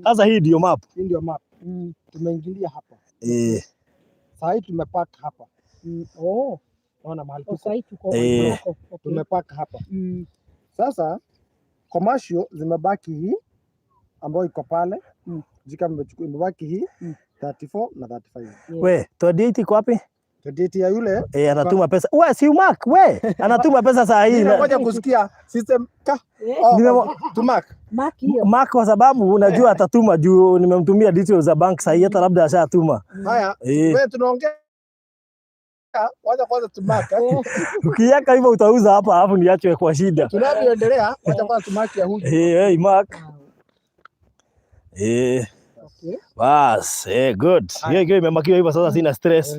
Sasa hii ndio map. Hii ndio map. Tumeingilia hapa. Saa hii tumepark hapa. Oh, Naona mahali oh, tuko. sahi tuko hapo. Okay. Tumepark hapa. Sasa commercial zimebaki hii ambayo iko pale. Jika mmechukua, imebaki hii 34 na 35. We, 28 iko wapi? 28 ya yule. Eh, anatuma pesa. We, si umark, we. Anatuma pesa saa hii. Ngoja kusikia system ka. Oh, oh, tumark. Mark hiyo. Mark kwa sababu unajua atatuma juu nimemtumia details za bank saa hii, hata labda ashatuma. Haya, wewe tunaongea. Wacha kwanza tumark. Eh. Oh, Ukiweka hivyo utauza hapa alafu niachwe kwa shida. Tunavyoendelea, wacha kwanza tumark ya huyu. Eh, hey, mark. Bas, good. Hiyo ikiwa imemarkiwa hivyo sasa sina stress.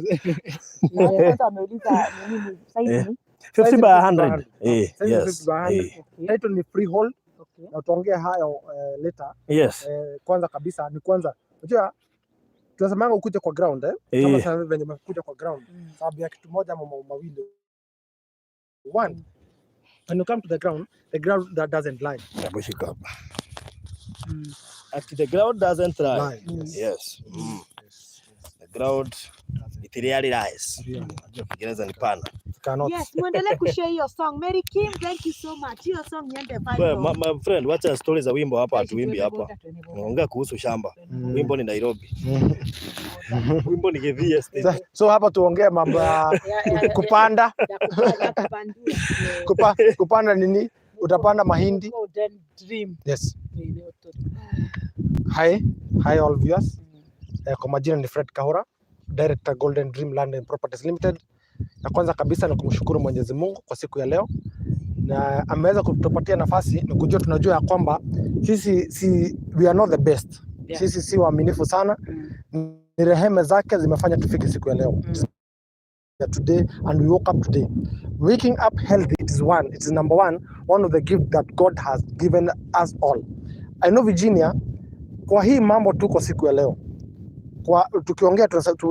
Na ya kwanza ameuliza ni nini size ni? 50 by 100. 50 by Eh, 100. yes. 50 by 100. Okay. Title ni freehold na tutaongea hayo later. Kwanza kabisa ni kwanza, unajua tunasemanga ukuje kwa ground, eh? Kama sasa venye umekuja kwa ground sababu ya kitu moja ama mambo mawili. One, when you come to the ground that doesn't lie. Hebu shika hapa. Ati the ground doesn't lie. Lie. Yes. Yes. Yes. The ground Doesn't it really lies. Really. Najua Kiingereza ni pana. It cannot. Yes, muendelee kushare hiyo song. Mary Kim, thank you so much. Hiyo song iende Well, viral. my friend, wacha story za wimbo hapa, hatuimbi hapa. Twende boda. Tunaongea kuhusu shamba. Wimbo ni Nairobi. Wimbo ni Githii Estate. So hapa tuongee mambo ya kupanda Ya kupandua. kupanda nini? Utapanda mahindi. Golden Dream. Yes. Hi, hi all viewers. Kwa majina ni Fred Kahura, Director, Golden Dream Land and Properties Limited. Na kwanza kabisa ni kumshukuru Mwenyezi Mungu kwa siku ya leo na ameweza kutupatia nafasi ni kujua, tunajua ya kwamba sisi si, we are not the best. Sisi si waaminifu sana. Ni rehema zake zimefanya tufike siku ya leo. Today and we woke up today. Waking up healthy, it is one. It is number one, one of the gift that God has given us all. I know Virginia, kwa hii mambo tuko siku ya leo. Kwa tukiongea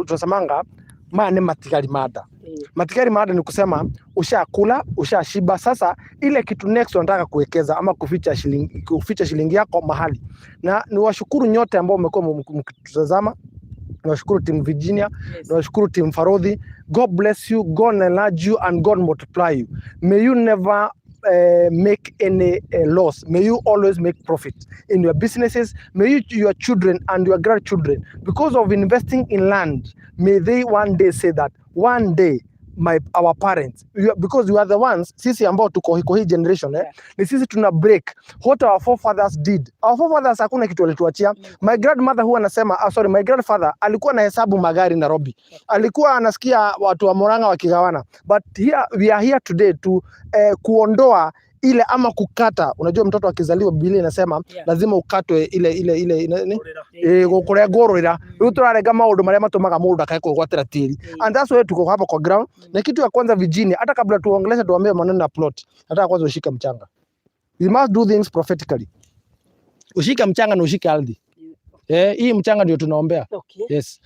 tunasemanga maya ni matigari mada. Matigari mada ni kusema ushakula, ushashiba. Sasa ile kitu next unataka kuwekeza ama kuficha shilingi yako mahali. Na niwashukuru nyote ambao mmekuwa mkitutazama. Niwashukuru team Virginia, niwashukuru team Farodhi. God bless you, God enlarge you and God multiply you. May you never make any loss. May you always make profit in your businesses. May you, your children and your grandchildren, because of investing in land, may they one day say that one day my our parents you are, because you are the ones, sisi ambao tuko kwa hii generation, eh, ni sisi tuna break what our forefathers did. Our forefathers hakuna kitu walituachia. My grandmother huwa anasema, ah, sorry, my grandfather alikuwa na hesabu magari Nairobi, alikuwa anasikia watu wa Murang'a wakigawana, but here we are here today to kuondoa ile ama kukata. Unajua mtoto akizaliwa, Biblia inasema lazima ukatwe ile ni gukurengwo rwira. Riu turarenga maundu maria matumaga mundu ndakae kwĩgwatĩra tĩri, and that's why tuko hapa kwa ground. Na kitu ya kwanza, Virginia, hata kabla tuongeleshe tuambie maneno ya plot, nataka kwanza ushike mchanga. We must do things prophetically. Ushike mchanga na ushike ardhi. Eh, hii mchanga ndio tunaombea. Yes.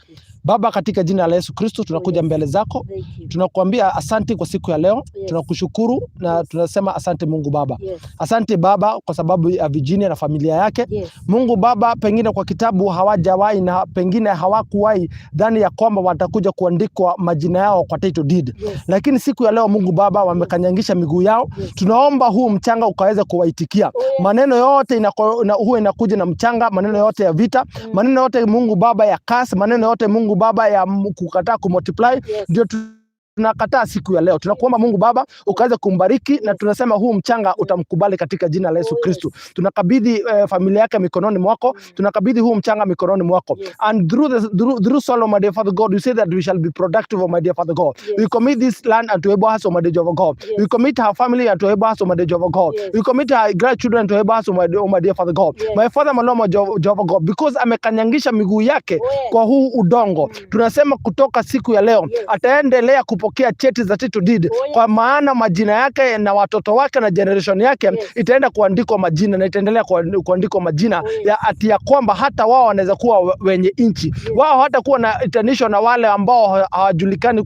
Baba, katika jina la Yesu Kristo tunakuja mbele zako. Thank you. Tunakuambia asante kwa siku ya leo. Tunakushukuru na tunasema asante Mungu Baba. Asante Baba kwa sababu ya Virginia na familia yake. Mungu Baba, pengine kwa kitabu hawajawahi na pengine hawakuwahi dhani ya kwamba watakuja kuandikwa majina yao kwa title deed. Lakini siku ya leo, Mungu Baba, wamekanyangisha miguu yao. Tunaomba huu mchanga ukaweze kuwaitikia. Maneno yote huwa inakuja na mchanga, maneno yote ya vita, maneno yote, Mungu Baba, ya kasi, maneno yote, Mungu Baba, ya kukataa kumultiply, ndio tunakataa siku ya leo. Tunakuomba, Mungu Baba, ukaweze kumbariki na tunasema huu mchanga utamkubali katika jina la Yesu Kristo. Tunakabidhi familia yake mikononi mwako, tunakabidhi huu mchanga mikononi mwako. And through Solomon, my dear Father God, you say that we shall be productive, oh my dear Father God. We commit this land unto Abraham, oh my dear Jehovah God. We commit her family unto Abraham, oh my dear Jehovah God. We commit her grandchildren to Abraham, oh my dear Father God. My Father, my Lord, my Jehovah God, because amekanyangisha miguu yake kwa huu udongo. Tunasema kutoka siku ya leo ataendelea kupokea kupokea cheti za title deed, Oh, yes. kwa maana majina yake na watoto wake na generation yake itaenda kuandikwa majina na itaendelea kuandikwa majina ya ati ya kwamba hata wao wanaweza kuwa wenye nchi. Wao hatakuwa na itanishwa na wale ambao hawajulikani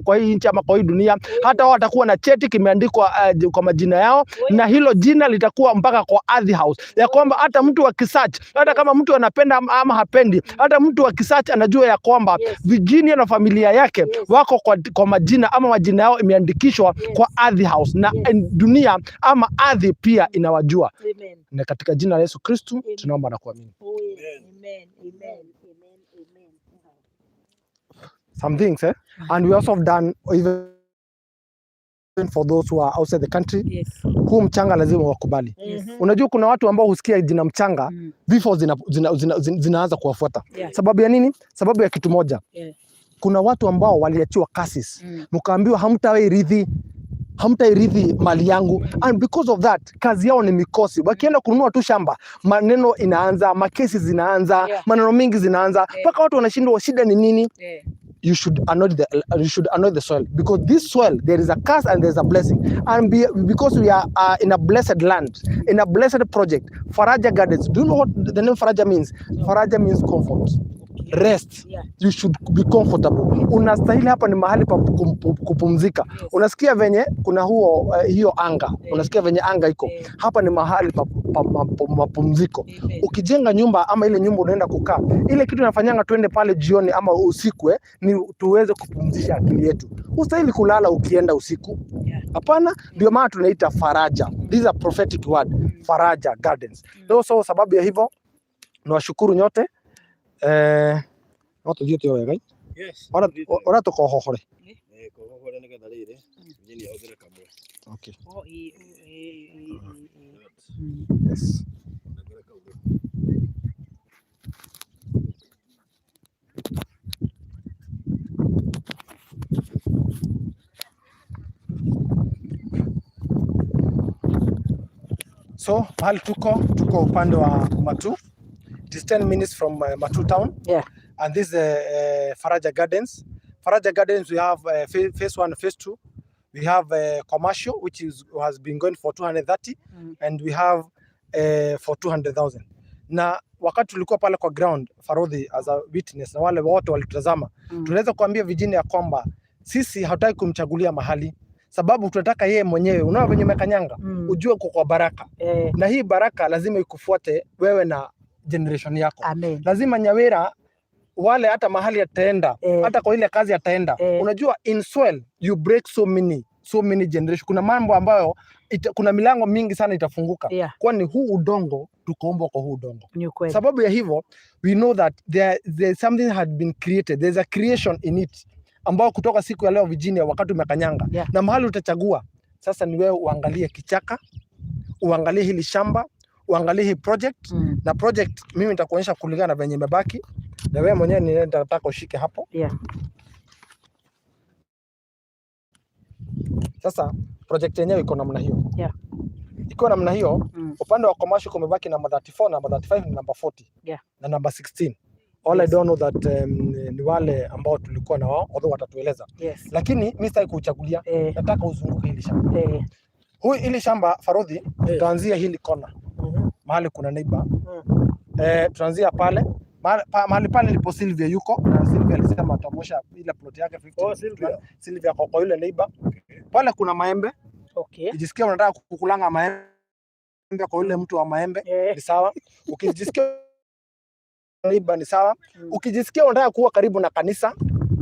kwa hii nchi ama kwa hii dunia. Hata wao watakuwa na cheti kimeandikwa kwa majina yao, na hilo jina litakuwa mpaka kwa Ardhi House, ya kwamba hata mtu akisearch, hata kama mtu anapenda ama hapendi, hata mtu akisearch anajua ya kwamba Virginia na familia yake wako kwa majina ama majina yao imeandikishwa kwa Ardhi House na dunia ama ardhi pia inawajua. Amen. Na katika jina la Yesu Kristu Amen. tunaomba na kuamini. Oh, yes. Amen. Amen. Amen. Amen. Some things, eh? And we also have done even for those who are outside the country. Huu mchanga lazima wakubali. Unajua kuna watu ambao husikia jina mchanga, vifo zinaanza kuwafuata. Sababu ya nini? Sababu ya kitu moja. Kuna watu ambao waliachiwa curses, mkaambiwa hamtairithi mali yangu, and because of that kazi yao ni mikosi. Wakienda kununua tu shamba, maneno inaanza, makesi zinaanza, maneno mingi zinaanza mpaka watu wanashindwa shida ni nini. You should anoint the soil, because this soil, there is a curse and there is a blessing, and because we are in a blessed land, in a blessed project, Faraja Gardens. Do you know what the name Faraja means? Faraja means comfort, rest. You should be comfortable. Unastahili, hapa ni mahali pa kupumzika. Unasikia venye kuna huo hiyo anga, unasikia venye anga iko. Hapa ni mahali pa mapumziko. Ukijenga nyumba ama ile nyumba unaenda kukaa, ile kitu inafanyanga tuende pale jioni ama usiku, ni tuweze kupumzisha akili yetu. Ustahili kulala ukienda usiku, hapana. Ndio maana tunaita Faraja. This is a prophetic word, Faraja Gardens. So sababu ya hivyo niwashukuru nyote, no tũthiĩte o wega. Yes. Ora tũkohohore. Eh, kohohore nĩgetha rĩrĩ Virginia ahũthĩre kamwe. Okay. Oh, ĩ. Yes. Nengere kau. So mahali tuko upande wa Matu. It is 10 minutes from Matu town. And this is Faraja Gardens. Faraja Gardens, we have phase one, phase two. We have commercial, which is has been going for 230, and we have for 200,000. Na wakati tulikuwa pale kwa ground, Farodhi as a witness na wale wote walitutazama, tunaweza kuambia Virginia ya kwamba sisi hatutaki kumchagulia mahali, sababu tunataka yeye mwenyewe. Unaona venye umekanyanga, ujue uko kwa baraka, na hii baraka lazima ikufuate wewe na generation yako. Amen. Lazima Nyawira wale hata mahali ataenda, hata kwa ile kazi ataenda. Unajua in soil you break so many generation. Kuna mambo ambayo kuna milango mingi sana itafunguka, kwani huu udongo tukaumbwa kwa huu udongo. Ni ukweli. Sababu ya hivyo we know that there something had been created, there's a creation in it ambao kutoka siku ya leo, Virginia, wakati umekanyanga na mahali utachagua sasa ni wewe uangalie kichaka, uangalie hili shamba, uangalie hii project. Na project mimi nitakuonyesha kulingana na venye imebaki, na wewe mwenyewe ni nataka ushike hapo. Sasa project yenyewe iko namna hiyo. Ikiwa namna hiyo, upande wa commercial kumebaki namba 34, namba 35 na namba 40 na namba 16. All I don't know that ni wale ambao tulikuwa na wao, although watatueleza, lakini mi sitaki kuuchagulia, nataka uzunguke hili shamba. Huyu hili shamba, Farodhi, tutaanzia hili kona mahali kuna neighbor. Tunaanzia pale mahali pale ndipo Sylvia yuko, na Sylvia alisema atamwosha ile plot yake 50. Oh, Sylvia. Sylvia kwa yule neighbor. Pale kuna maembe. Ukijisikia unataka kukulanga maembe kwa yule mtu wa maembe, ni sawa. Ukijisikia neighbor, ni sawa. Ukijisikia unataka kuwa karibu na kanisa,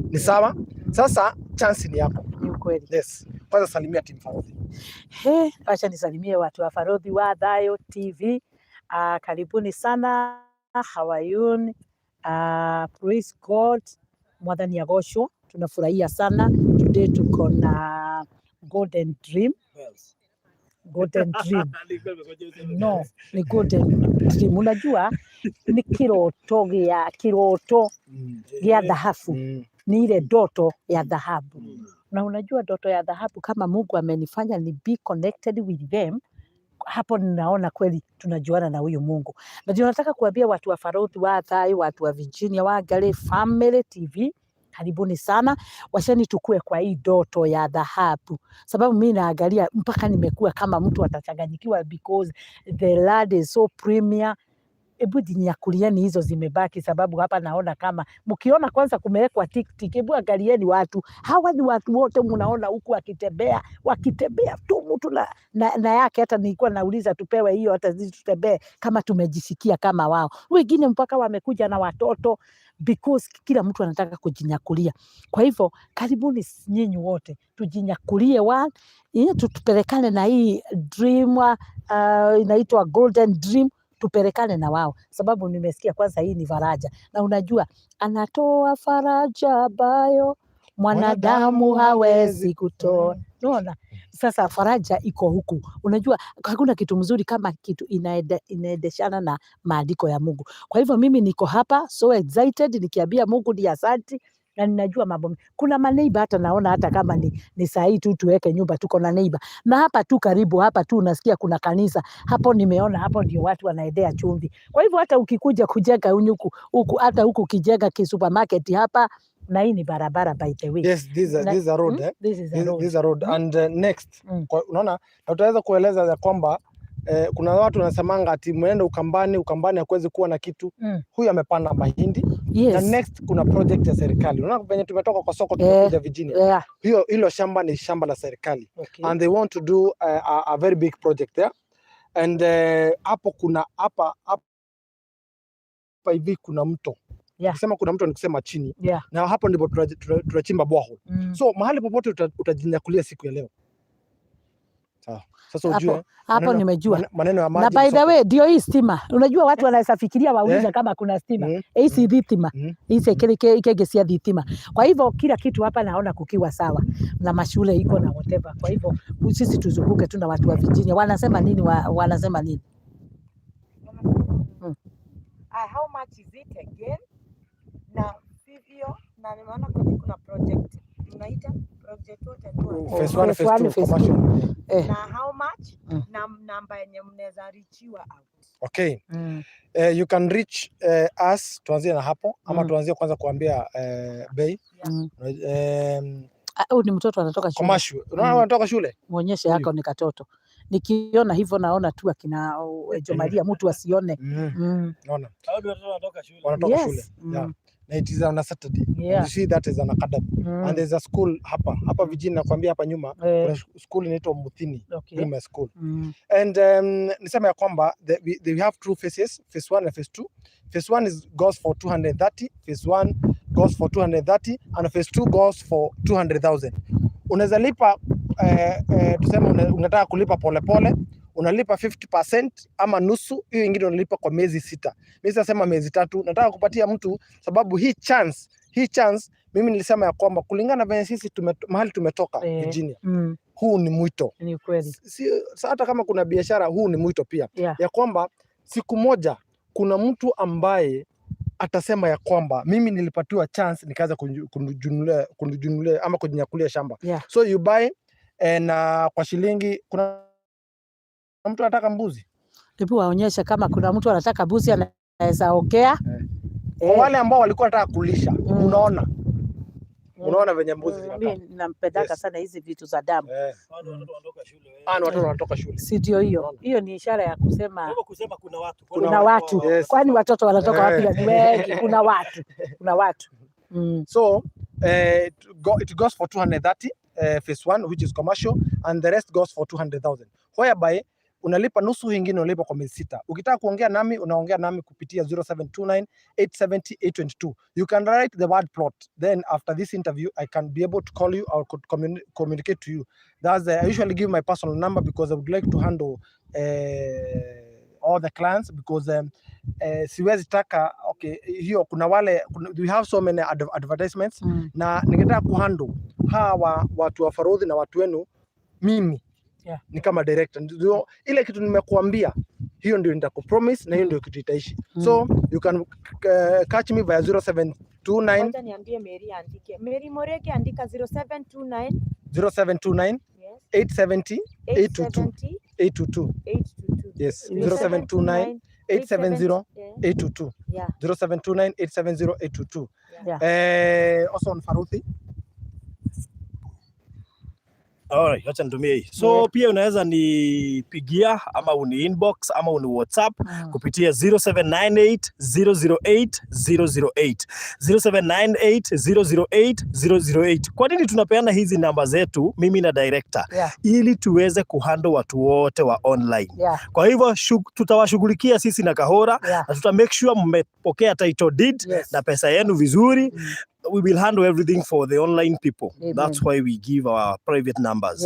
ni sawa. Sasa chance ni yako. Ni ukweli. Yes. Kwanza salimia team Farodhi. He, acha nisalimie watu wa Farodhi wa Thayo TV. Karibuni sana. How are you? Praise God. Mwathani agocwo. Tunafurahia sana. Today tuko na Golden Dream. Golden Dream. No, ni Golden Dream. Unajua ni kiroto gĩa kiroto gĩa dhahabu. Ni ile ndoto ya dhahabu. Na unajua ndoto ya dhahabu, kama Mungu amenifanya ni be connected with them, hapo ninaona kweli tunajuana na huyu Mungu. Na ndio nataka kuambia watu wa Farodhi wa Thayo, watu wa Virginia wa Ngari Family TV, Karibuni sana, washeni tukue kwa hii ndoto ya dhahabu, sababu mi naangalia mpaka nimekuwa kama mtu atachanganyikiwa because the land is so premier. Hebu jinyakulieni hizo zimebaki, sababu hapa naona kama mkiona kwanza kumewekwa tick tick. Hebu angalieni watu hawa, ni watu wote mnaona huku wakitembea, wakitembea tu mtu na yake. Hata nilikuwa nauliza tupewe hiyo, hata sisi tutembee kama tumejisikia kama wao. Wengine mpaka wamekuja na watoto because kila mtu anataka kujinyakulia. Kwa hivyo karibuni nyinyi wote tujinyakulie tupelekane na hii dream inaitwa Golden Dream, tupelekane na wao, sababu nimesikia kwanza hii ni faraja, na unajua anatoa faraja ambayo mwanadamu hawezi kutoa. Unaona, sasa faraja iko huku. Unajua hakuna kitu mzuri kama kitu inaendeshana na maandiko ya Mungu. Kwa hivyo mimi niko hapa so excited nikiambia Mungu ni asanti na ninajua mambo. Kuna maneighbour hata naona hata kama ni saa hii tu tuweke nyumba, tuko na neighbour na hapa tu karibu hapa tu unasikia kuna kanisa hapo, nimeona hapo ndio watu wanaendea chumvi. Kwa hivyo hata ukikuja kujenga huku huku, hata huku ukijenga kisupermarket hapa, na hii ni barabara by the way. Yes, this is a road, eh? This is a road. This is a road. And next unaona, na utaweza kueleza ya kwamba kuna watu wanasemanga ati mwende Ukambani, Ukambani hakuwezi kuwa na kitu. Huyu amepanda mahindi na next kuna project ya serikali. Unaona venye tumetoka kwa soko tumekuja Virginia. Hiyo hilo shamba ni shamba la serikali and they want to do a very big project there and hapo kuna hapa hapa hivi kuna mto. Kusema kuna mto ni kusema chini na hapo ndipo tunachimba borehole. So mahali popote utajinyakulia siku ya leo. Sawa. Sasa ujue Hapo hapo nimejua. Maneno ya Na maji by ni the soko. Way, ndio hii stima. Unajua watu wanaweza fikiria waulize kama kuna stima. Hii si thitima. Hii si kile kege cia thitima. Kwa hivyo kila kitu hapa naona kukiwa sawa na mashule iko na whatever. Kwa hivyo sisi tuzunguke tu na watu wa Virginia. Wanasema nini? Wanasema nini? How much is it again? Na vivyo na nimeona kwenye kuna project mnaita project what and what? Phase one, Phase phase one, two, phase two. commercial. Na how much na namba yenye mnaweza reachiwa out. Okay. You can reach us, tuanzie na hapo ama tuanzie kwanza kuambia bei. Ah, huyu ni mtoto anatoka shule. Commercial. Unaona wanatoka shule? Muonyeshe Huyu. yako ni katoto. Nikiona hivyo naona tu akina Jomaria mtu asione. Unaona? Hao ndio watoto wanatoka shule. Wanatoka Yes. shule. Yeah. Na it is on a Saturday. You see that is an academy. And there's a school hapa. Hapa Virginia nakwambia hapa nyuma kuna school inaitwa Muthini Primary School. And niseme ya kwamba we have two phases, phase one and phase two. Phase one goes for 230, phase one goes for 230 and phase two goes for 200,000. Unaweza lipa tuseme unataka kulipa polepole, unalipa 50% ama nusu, hiyo ingine unalipa kwa miezi 6. Mimi sasema miezi 3, nataka kupatia mtu sababu hii chance mimi nilisema ya kwamba kulingana venye sisi mahali tumetoka Virginia, huu ni mwito Ni kweli. Si, hata kama kuna biashara, huu ni mwito pia ya kwamba siku moja kuna mtu ambaye atasema ya kwamba mimi nilipatiwa chance nikaweza kujinunulia ama kujinyakulia shamba. So you buy na kwa shilingi, kuna mtu anataka mbuzi. Hebu waonyeshe kama kuna mtu anataka mbuzi anaweza ongea. Kwa wale ambao walikuwa wanataka kulisha, unaona unaona venye mbuzi zinakaa. Mi nampendaka sana hizi vitu za damu. Hao ndio watoto wanatoka shule. Ah, ni watoto wanatoka shule. Si ndio hiyo? Unaona? Hiyo ni ishara ya kusema Kwa hivyo kusema kuna watu. Kuna watu. Yes. Kwani watoto wanatoka wapi? Eh. Ni wengi. Kuna watu. Kuna watu. So it goes for 230 phase one, which is commercial, and the rest goes for 200,000, whereby unalipa nusu, ingine unalipa kwa miezi 6. Ukitaka kuongea nami, unaongea nami kupitia 0729 870 822. You can write the word plot. Then after this interview, I can be able to call you or could communicate to you. I usually give my personal number because I would like to handle all the clients because siwezi taka, okay, hiyo kuna wale we have so many advertisements na ningetaka kuhandle hawa watu wa Farodhi na watu wenu mimi ni kama director. Ndio ile kitu nimekuambia, hiyo ndio nitakupromise na hiyo ndio kitu itaishi. So you can catch me via 0729 Ngoja niambie Mary andike. Mary Moreke andika 0729 0729 yes 870 822. 870 822. 822. Yes, 0729 870 822. Yeah. 0729 870 822. Yeah. Yeah. Also on Faruthi. Alright, acha nitumie hii. So pia unaweza nipigia ama uni inbox ama uni WhatsApp kupitia 0798 008 008, 0798 008 008. Kwa nini tunapeana hizi namba zetu, mimi na director? Ili tuweze kuhandle watu wote wa online. Kwa hivyo tutawashughulikia sisi na Kahora na tuta make sure mmepokea title deed na pesa yenu vizuri. We will handle everything for the online people. Amen. That's why we give our private numbers.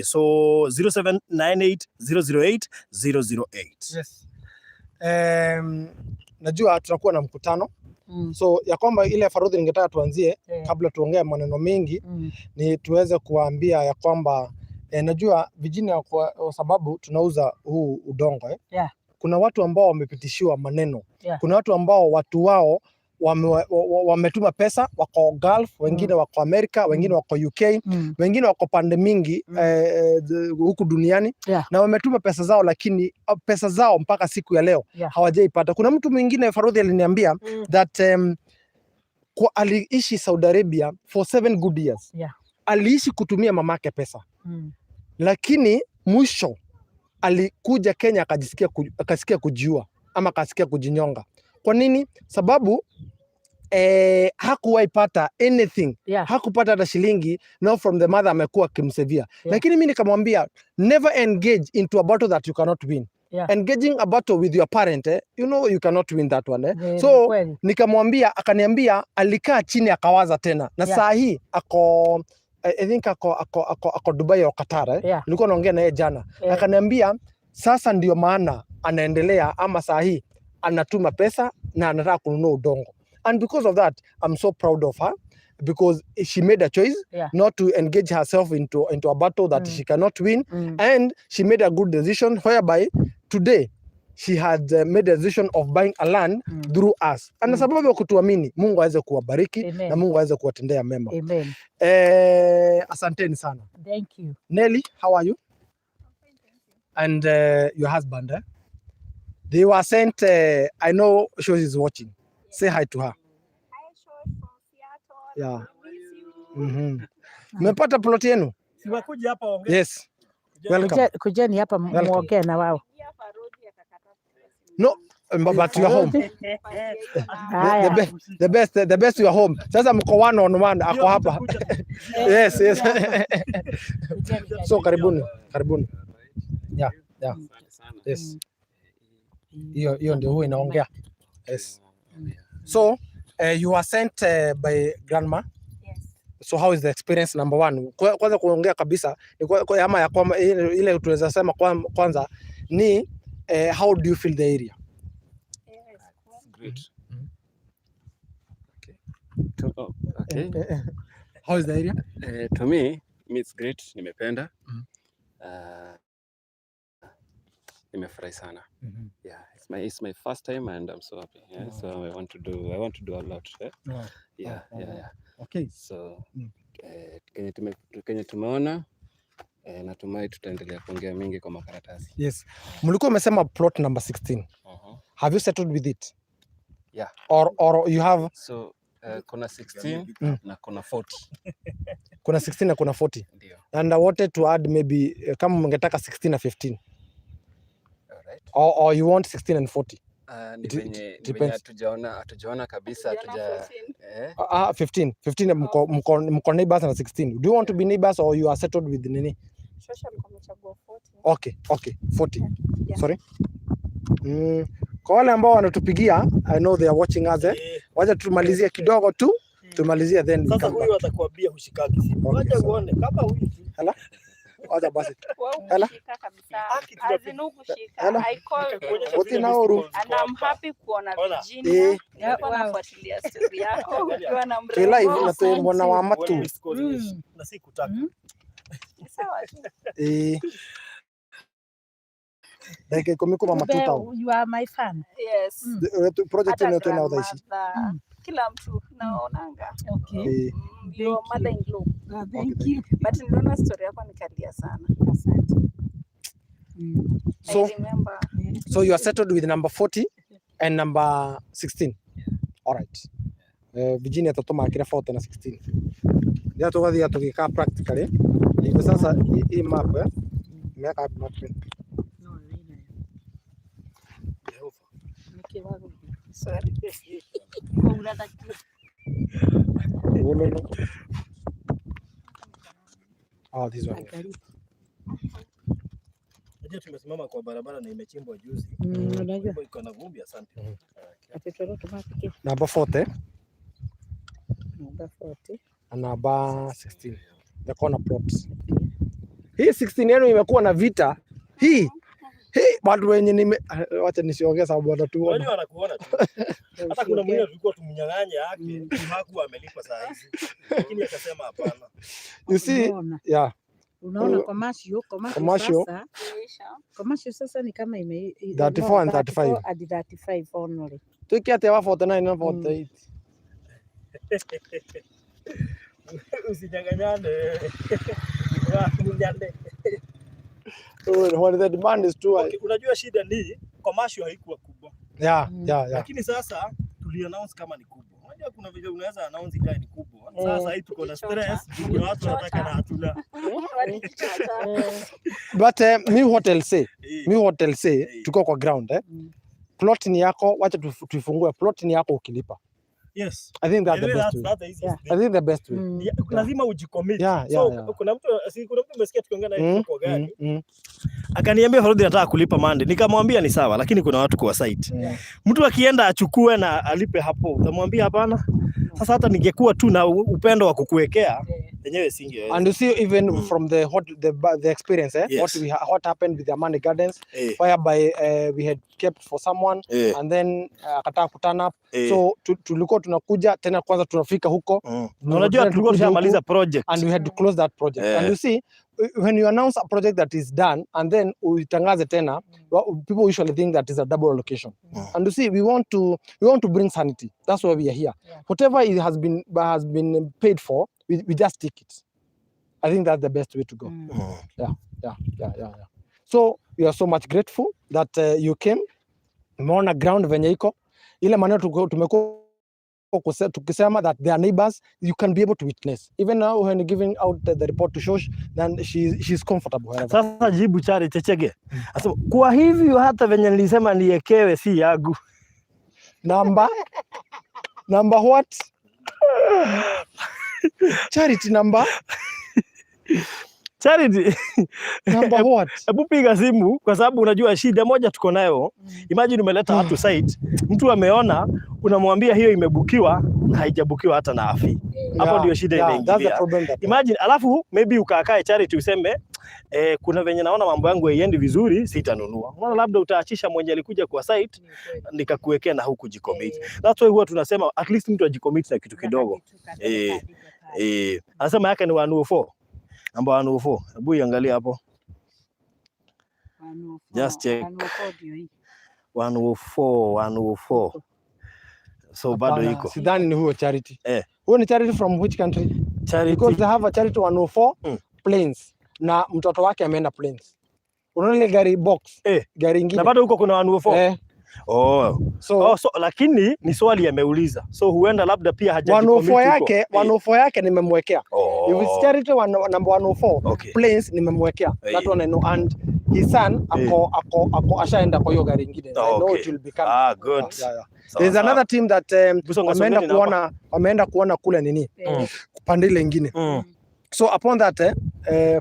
So 0798 008 008. Yes. Najua tutakuwa na mkutano, so ya kwamba ile Faruthi ningetaka tuanzie kabla tuongee maneno mengi ni tuweze kuwaambia ya kwamba najua Virginia, kwa sababu tunauza huu udongo, eh. Kuna watu ambao wamepitishiwa maneno. Kuna watu ambao watu wao wametuma pesa, wako Gulf, wengine wako Amerika, wengine wako UK, wengine wako pande mingi huku duniani na wametuma pesa zao, lakini pesa zao mpaka siku ya leo hawajaipata. Kuna mtu mwingine, Faruthi, aliniambia that kwa aliishi Saudi Arabia for 7 good years. Aliishi kutumia mamake pesa, lakini mwisho alikuja Kenya akasikia kujiua ama akasikia kujinyonga. Kwa nini? Sababu hakuwahi pata anything, hakupata hata shilingi, no, from the mother amekuwa akimsevia. Lakini mi nikamwambia, never engage into a battle that you cannot win. Engaging a battle with your parent, you know you cannot win that one, eh. So Kweli. Nikamwambia, akaniambia alikaa chini akawaza tena na saa hii ako I think ako Dubai au Qatar, eh. Nilikuwa naongea na yeye jana, akaniambia sasa ndio maana anaendelea ama saa hii anatuma pesa na anataka kununua udongo, and because of that I'm so proud of her because she made a choice not to engage herself into a battle that she cannot win, and she made a good decision whereby today she had made a decision of buying a land through us, and sababu ya kutuamini, Mungu aweze kuwabariki Amen. Na Mungu aweze kuwatendea mema. Amen. Asanteni sana. Thank you. Nelly, how are you? And your husband, eh? They were sent, I know Shosh is watching. Say hi to her. Hi, Shosh from Seattle. Miss you. Mmepata plot yenu? Si wakuje hapa waongee. Yes. Welcome. Kujeni hapa Welcome. muongee na wao. Pia Faruthi akakataa kupiga simu. No, but you are home. Patie hiyo namba. Haya. The best you are home. Sasa mko one on one, ako hapa. Yes. Kujeni. So karibuni, karibuni. Yeah. Asante sana. Yes. Hiyo hiyo ndio huwa inaongea. Yes. So, you are sent by grandma. Yes. So how is the experience, number one? Kwanza kuongea kabisa ni ama ya kwamba ile tunaweza sema kwanza ni how do you feel the area? Yes. It's great. Okay. Oh, okay. How is the area? To me it's great. Nimependa. Nimefurahi sana. Yeah, it's my first time and I'm so happy. Yeah, so I want to do a lot. Eh? Yeah, yeah. So kenye tumeona, natumai tutaendelea kuongea mingi kwa makaratasi. Yes. Mlikuwa umesema plot number 16. Have you settled with it? Yeah. Or you have So kuna 16 na kuna 40. Kuna 16 na kuna 40. Ndio. And I wanted to add maybe kama mngetaka 16 na 15 Alright. or you want 16 and 40. Ni It venye depends. hatujaona kabisa, Hatujaona hatuja 14. eh, 15 15, mko neighbors na 16. Do you want to be neighbors or you are settled with nini? Shosha alikuwa amechagua 40. Okay, 40. Yeah. Sorry. Kwa wale ambao wanatupigia, I know they are watching us, eh. Wacha tumalizie kidogo tu, tumalizie then we Sasa come huyu back. atakwambia hushikaki simu. Okay, Wacha sawa. uone kama huyu tu. Wacha basi. Wewe Hela? ukushika kabisa. Haki As tunapiga. in hukushika. Hela? I called Nikakuonyesha Wote vile na missed oru. calls and ziko I'm hapa. happy kuona Ona. Virginia. Nilikuwa Wow. nafuatilia story yako ukiwa na Twi live mrembo. na twi mwena wa Uone matu. missed calls na si kutaka. Ni sawa tu. Dakika 10 kuma Kumbe matuta. you are my fan. Yes. Project Hata ino twina thaa ici. grandmother, kila mtu naonanga. Okay. Your Thank you. mother in law. Thank Okay, you. But niliona story yako nikalia sana. Asante. So I remember. so you are settled with number 40 and number 16. All right. Virginia tũtũmakire 40 na 16. Rĩrĩa tũgathiĩ tũgĩka practically nĩguo sasa hii map imeweka wapi map? No, nĩ Jehova. Nĩkĩ wagũithia? Sorry. Kũura thakame. No. Oh, this one. Angalia. Unajua tumesimama kwa barabara na imechimbwa juzi. Unajua. Hivyo iko na vumbi, asante. Atĩ twerwo tũmapike Namba 40 namba 40. Na namba 16. The corner plots. Hii 16 yenu imekuwa na vita. Hii watu wenye nime, wacha nisiongee sababu watatuona. Unajua wanakuona tu. Hata kuna mwingine tulikuwa tumnyang'anye yake, hakuwa amelipa saa hizi. Lakini akasema hapana. You see, Unaona, yeah. unaona commercial, commercial Commercial. sasa, commercial sasa ni kama ime 34 and 35. 34 and 35 only. Tuki ate wa 49 na 48. Usinyang'anyane. Wamunyane. When the demand is too high. Okay, unajua shida ni commercial haikuwa kubwa. Yeah. Lakini sasa tuli announce kama ni kubwa. Unajua kuna vile unaweza announce ikae ni kubwa. Sasa hii tuko na stress, juu kuna watu wanataka na hatuna. But mi what I'll say, mi what I'll say, tuko kwa ground, eh. Plot ni yako, wacha tuifungue. Plot ni yako ukilipa. I think that's the Anyway, best that's, way. that's the easiest I thing. think the best way. Yeah, lazima ujicommit. Yeah, So kuna mtu si kuna mtu umesikia tukiongea naye kwa gari. Akaniambia, "Farudi, nataka kulipa Monday." Nikamwambia ni sawa, lakini kuna watu kwa site. Mtu akienda achukue na alipe hapo, utamwambia hapana. Sasa hata ningekuwa tu na upendo wa kukuwekea yenyewe singeweza. And you see, even from the what the experience, eh, what what happened with the Amani Gardens, whereby we had kept for someone and then akataka ku turn up. So tulikuwa tunakuja tena, kwanza tunafika huko Na unajua tena tulikuwa tukuje tushamaliza huku, project. And we had to close that project. And you see, when you announce a project that is done and then uitangaze tena, well, people usually think that is a double allocation. And you see, we want to bring sanity. That's why we are here. Whatever it has been paid for, we just take it. I think that's the best way to go. Yeah. So we are so much grateful that you came. Umeona ground venye iko. Ile maneno tumekuwa tukisema that they are neighbors, you can be able to witness. Even now when giving out the report to Shosh, then she's comfortable wherever. Sasa jibu Chari Chechege. Asema kwa hivyo hata venye nilisema niekewe si yangu. Number what? Charity number Charity, number what? Hebu piga simu kwa sababu unajua shida moja tuko nayo. Imagine umeleta watu site, mtu ameona, unamwambia hiyo imebukiwa na haijabukiwa hata na afi. Hapo ndio shida Yeah, that's the inaingilia. problem that Imagine alafu maybe ukaakae Charity useme, "Kuna venye naona mambo yangu haiendi vizuri, sitanunua." Unaona labda utaachisha mwenye alikuja kwa site nikakuwekea na huku jicommit. That's why huwa tunasema at least mtu ajicommit na kitu kidogo. Anasema yake ni 104. Namba 104. Hebu iangalie hapo. Just check. 104, 104. So bado Hapana, iko. sidhani ni huyo Charity. Eh. Huyo ni Charity from which country? Charity. Because they have a Charity 104 Plains na mtoto wake ameenda Plains. Unaona ile gari box? Gari ingine. Na bado huko kuna 104. Eh, Oh. so Oh, so lakini ni swali ameuliza. So huenda labda pia hajajicommit 104 huko. yake, 104 yake nimemwekea. Oh. If it's Charity one, number 104 Plains, nimemwekea. That one I know, and his son ako ashaenda kwa hiyo gari ingine. I know it will become. Ah, good. Yeah. Sawa, There's sawa. another team that Hebu wameenda songeni hapa. kuona kule nini, pande ile ingine. So upon that,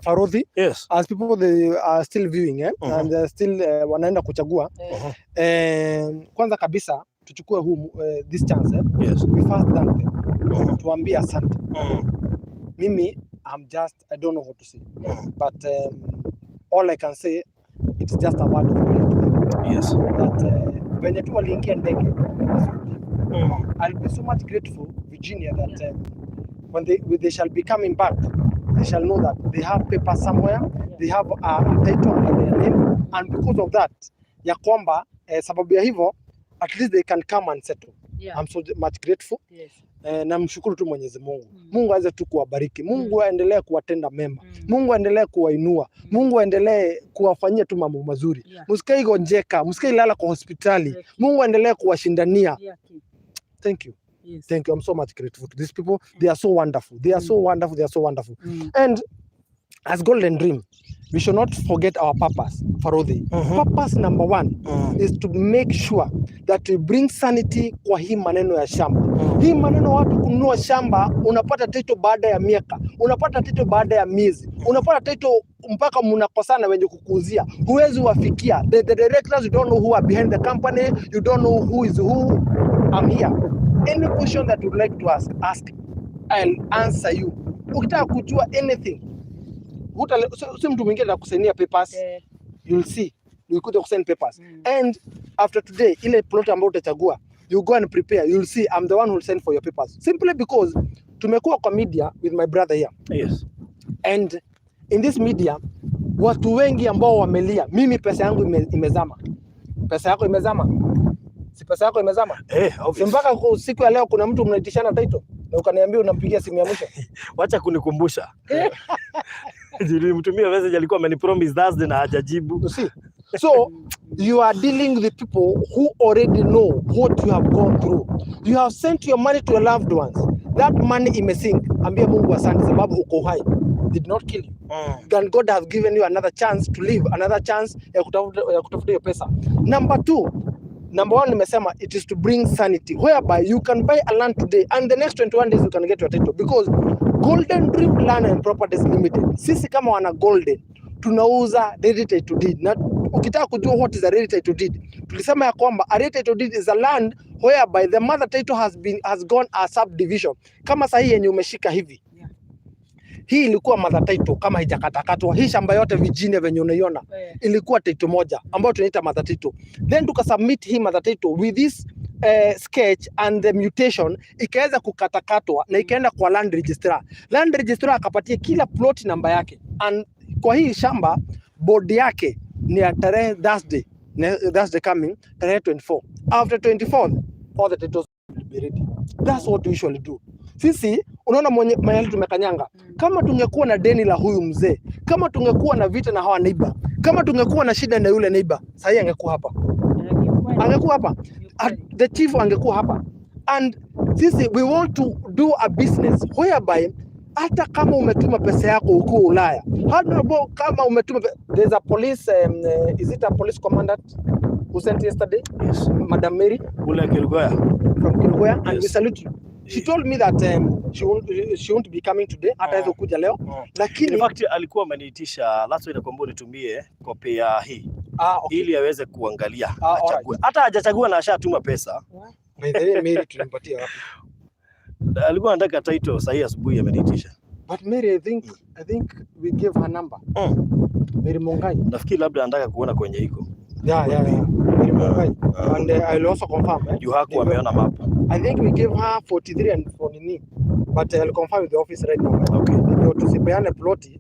Farodhi, as people they are still viewing, and they're still wanaenda kuchagua, kwanza kabisa tuchukue huu this chance, we first thank them, tuambie asante. Mimi I'm just, I don't know what to say, but all I can say, it's just a word of prayer to them that venye tu waliingia ndege wasirudi. I'll be so much grateful, Virginia, that when they shall be coming back, they shall know that they have papers somewhere, they have a title under their name, and because of that, ya kwamba sababu ya hivyo, at least they can come and settle. I'm so much grateful. Namshukuru tu Mwenyezi Mungu. Mungu aweze tu kuwabariki. Mungu aendelee kuwatenda mema. Mungu aendelee kuwainua. Mungu aendelee kuwafanyia tu mambo mazuri. Msikae gonjeka, msikae lala kwa hospitali. Mungu aendelee kuwashindania. Thank you. Thank you. I'm so much grateful to these people. They are so wonderful. They are so wonderful. They are so wonderful. And as Golden Dream, we should not forget our purpose, Farodhi. Purpose number one is to make sure that we bring sanity kwa hii maneno ya shamba. Hii maneno watu kununua shamba, unapata title baada ya miaka, unapata title baada ya miezi, unapata title mpaka mnakosana wenye kukuuzia, huwezi wafikia. The directors, you don't know who are behind the company, you don't know who is who. I'm here. Any question that you'd like to ask, ask. I'll answer you. Ukitaka kujua anything, si mtu mwingine atakusainia papers, you'll see. Ukikuja kusign papers. And after today, ile plot ambayo utachagua, you go and prepare, you'll see I'm the one who will send for your papers. Simply because tumekuwa kwa media with my brother here. And in this media, watu wengi ambao wamelia, mimi pesa yangu imezama. Pesa yako imezama? Si pesa yako imezama? Eh, Si obvious. mpaka siku ya leo kuna mtu mnaitishana title na ukaniambia unampigia simu ya mwisho. Wacha kunikumbusha. Nilimtumia message, alikuwa amenipromise Thursday na hajajibu. You see? So you are dealing with people who already know what you have gone through. You have sent your money to your loved ones. That money imesink. Ambia Mungu asante sababu uko hai. Did not kill you. And God has given you another chance to live, another chance ya kutafuta hiyo pesa. Number two, number one nimesema it is to bring sanity whereby you can buy a land today and the next 21 days you can get your title, because Golden Dream Land and Properties Limited, sisi kama wana Golden tunauza ready title deed. Na ukitaka kujua what is a ready title deed, tulisema ya kwamba a ready title deed is a land whereby the mother title has gone a subdivision. Kama sahii yenye umeshika hivi, hii ilikuwa mother title kama haijakatakatwa. Hii shamba yote Virginia venye unaiona ilikuwa title moja ambayo tunaita mother title. Then tukasubmit hii mother title with this sketch and the mutation, ikaweza kukatakatwa na ikaenda kwa land registrar. Land registrar akapatia kila plot namba yake, and kwa hii shamba board yake ni ya tarehe Thursday, Thursday coming tarehe 24. After 24 all the titles will be ready. That's what we usually do. Sisi unaona mwenye mahali tumekanyanga. Kama tungekuwa na deni la huyu mzee, kama tungekuwa na vita na hawa neighbor, kama tungekuwa na shida na yule neighbor, sahii angekuwa hapa, angekuwa hapa. The chief angekuwa hapa. And sisi we want to do a business whereby hata kama umetuma pesa yako ukiwa Ulaya, hata kama umetuma there's a police is it a police commandant who sent yesterday? Yes. Madam Mary Ule Kerugoya. From Kerugoya, and we salute you. She told me that she won't be coming today, hata hawezi kuja leo, lakini In fact alikuwa ameniitisha, that's why nakwambia unitumie kopi ya hii ili aweze kuangalia achague. Hata hajachagua na ashatuma pesa. By the way, Mary tulimpatia wapi? Alikuwa anataka title sahi asubuhi ameniitisha. But Mary, I think we gave her number. Mary Mongai. Nafikiri labda anataka kuona kwenye iko. Yeah. Mary Mongai. And I'll also confirm. Eh? Juu hakuwa ameona map. I think we gave her 43 and for nini. But I'll confirm with the office right now. Eh? Okay. Ndio tusipeane ploti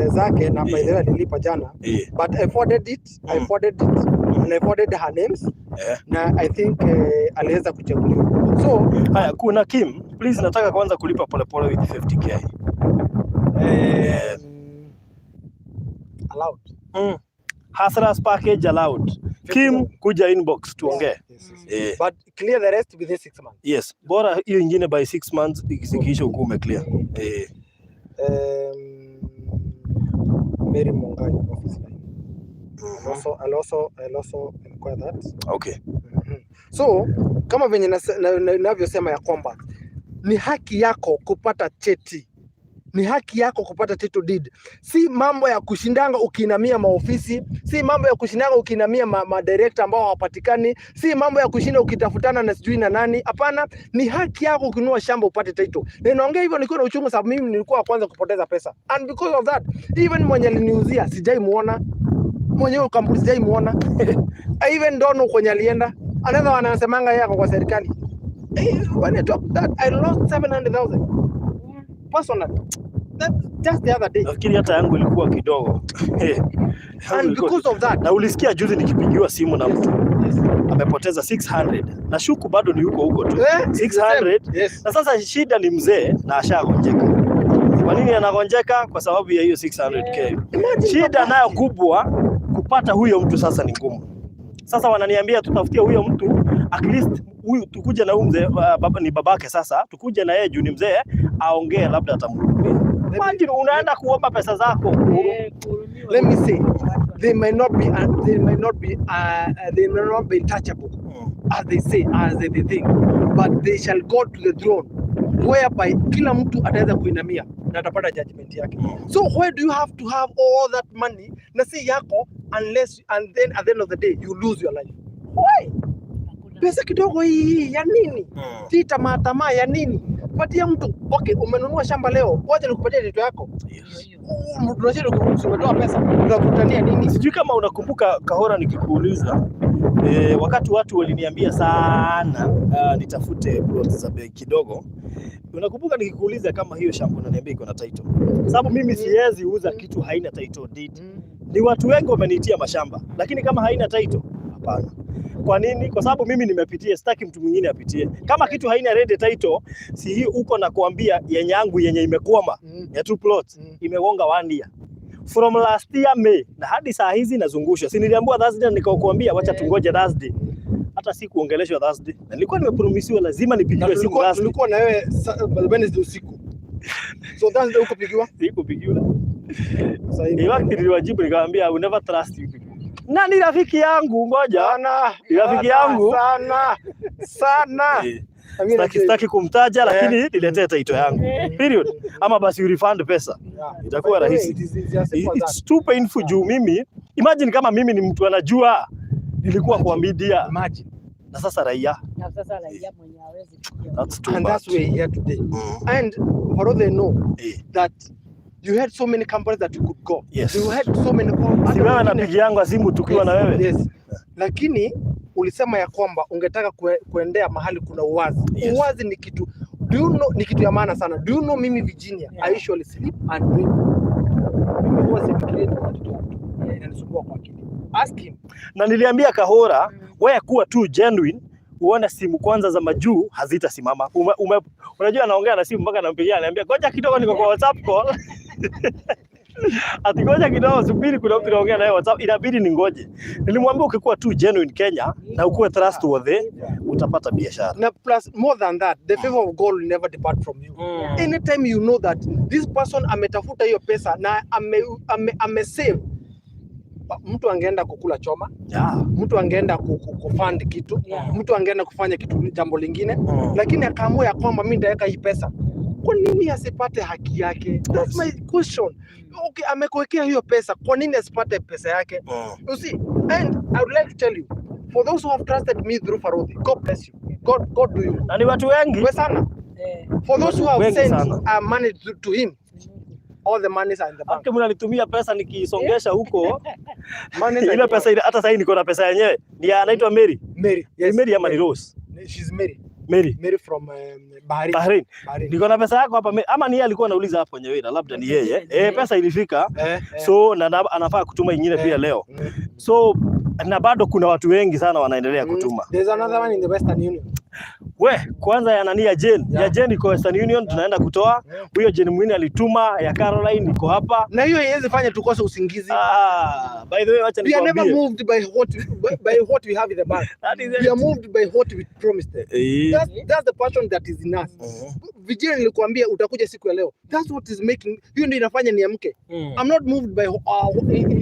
zake na by the way alilipa jana. But I forwarded it. I forwarded it and I forwarded her names. Na I think aliweza kuchaguliwa. So Haya, kuna Kim, please nataka kwanza kulipa polepole with 50K. Allowed. Hustlers package allowed. Kim, kuja inbox tuongee. Yes. Eh. But clear the rest within 6 months. Yes, bora hiyo ingine by 6 months ikiisha ukuwa umeclear. Eh. Mary Mongai office line. I'll also inquire that. Okay. So kama venye navyosema ya kwamba ni haki yako kupata cheti, ni haki yako kupata title deed. Si mambo ya kushindanga ukiinamia maofisi, si mambo ya kushindanga ukiinamia ma director ambao hawapatikani, si mambo ya kushinda ukitafutana na sijui na nani. Hapana, ni haki yako ukinunua shamba upate title. Na naongea hivyo nikiwa na uchungu, sababu mimi nilikuwa wa kwanza kupoteza pesa, and because of that even mwenye aliniuzia sijai muona, mwenye kampuni sijai muona. I even don't know kwenye alienda. Another one anasemanga yeye ako kwa serikali. When I talk that I lost 700,000 personally. That's just the other day. Nafikiri hata yangu ilikuwa kidogo. Yangu And because of that, Na ulisikia juzi nikipigiwa simu na mtu amepoteza 600. Na shuku bado ni huko huko tu. It's the same. 600. Yes. Na sasa shida ni mzee na ashagonjeka. Kwa nini anagonjeka? Kwa sababu ya hiyo 600K. Imagine Shida baba. nayo kubwa kupata huyo mtu sasa ni ngumu. Sasa wananiambia tutafutie huyo mtu at least Huyu tukuje na huyu mzee, baba, ni babake sasa, tukuje na yeye juu ni mzee, aongee, labda atamhurumia. Imagine unaenda kuomba pesa zako. Eh, kuhurumiwa. Let me say, they may not be touchable as they say, as they think, but they shall go to the throne whereby kila mtu ataweza kuinamia na atapata judgment yake. So why do you have to have all that money na si yako, unless and then at the end of the day you lose your life? Why? Hakuna. Pesa kidogo hii hii ya nini? Si tamaa tamaa ya nini? Patia mtu. Okay, umenunua shamba leo, wacha nikupatie title yako. Yes. Tunashinda umetoa pesa, tunakutania nini? Sijui kama unakumbuka, Kahora, nikikuuliza wakati watu waliniambia sana nitafute plot za bei kidogo. Unakumbuka nikikuuliza kama hiyo shamba unaniambia iko na title? Sababu mimi siwezi uza kitu haina title deed. Ni watu wengi wameniitia mashamba, lakini kama haina title, hapana. Kwa nini? Kwa sababu mimi nimepitia, sitaki mtu mwingine apitie. Kama kitu haina ready title, si hii uko na kuambia yenye yangu yenye imekwama ya two plots imegonga one year from last year May na hadi saa hizi nazungushwa. Si niliambiwa Thursday na nikakuambia wacha tungoje Thursday. Hata si kuongeleshwa Thursday. Na nilikuwa nimepromisiwa lazima Na nipigiwe simu Thursday. Tulikuwa na wewe Wednesday usiku. So Thursday hukupigiwa? Sikupigiwa. Sasa hivi. In fact niliwajibu nikamwambia, "I will never trust you people." Na ni rafiki yangu, ngoja. Sana. Ni rafiki Sana, yangu. sana. Sana. Na mimi Sitaki kumtaja lakini niletee title yangu. Period. Ama basi refund pesa. Itakuwa By the way, rahisi. it's as simple as that. It's too painful juu mimi, imagine kama mimi ni mtu anajua nilikuwa kwa media Imagine. Na sasa raia. Na sasa raia mwenye hawezi kuja. That's too And bad. that's why we're here today. And for all they know that you had so many companies that you could go. You had so many Si wewe napigianga simu tukiwa na wewe? Yes. Lakini ulisema ya kwamba ungetaka kuendea mahali kuna uwazi. Yes. Uwazi ni kitu, do you know, ni kitu ya maana sana. Do you know mimi Virginia, I usually sleep and dream. Mimi huwa sifikirii ni watoto wa mtu. Inanisumbua kwa akili. Ask him. Na niliambia Kahora, wewe kuwa tu genuine, uone simu kwanza za majuu hazitasimama. Unajua anaongea na simu mpaka anampigia, ananiambia ngoja kidogo niko kwa WhatsApp call. Ati ngoja kidogo, subiri, kuna mtu naongea naye WhatsApp, inabidi ningoje. Nilimwambia ukikuwa tu genuine Kenya na ukuwe trustworthy, utapata biashara. Na plus more than that, the favor of God will never depart from you. Anytime you know that this person ametafuta hiyo pesa na ame save, mtu angeenda kukula choma, mtu angeenda kufund kitu, mtu angeenda kufanya kitu jambo lingine, lakini akaamua ya kwamba mimi nitaweka hii pesa. Kwa nini asipate haki yake? That's my question. Okay, amekuwekea hiyo pesa, kwa nini asipate pesa yake? You see, and I would like to tell you, for those who have trusted me through Farodhi, God bless you. God do you. Na ni watu wengi. We sana. For those who have Wengi sent sana. Money to him, all the monies are in the bank. Hata mnalitumia pesa nikisongesha huko Monies are in ile the pesa bank. ile, hata sasa niko na pesa yenyewe. Ni anaitwa Mary. Mary. Ni Yes. Mary ama ni Rose? She's Mary. Mary. Mary from Bahrain. Bahrain. Bahrain. Niko na pesa yako hapa ama ni yeye alikuwa anauliza hapo Nyawira, labda ni yeye. Eh, pesa ilifika. So na anafaa kutuma ingine pia leo. So na bado kuna watu wengi sana wanaendelea kutuma. There's another one in the Western Union. We, kwanza ya nani, ya Jane. Ya Jane iko Western Union tunaenda kutoa. Huyo Jane mwingine alituma, ya Caroline iko hapa. Na hiyo haiwezi fanya tukose usingizi. Ah, by the way, wacha We are never nikwambie. moved by what we have in the bank. That is We it. are moved by what we promised them. That's the passion that is in us. Vijana, nilikuambia utakuja siku ya leo. That's what is making, hiyo ndio inafanya niamke. I'm not moved by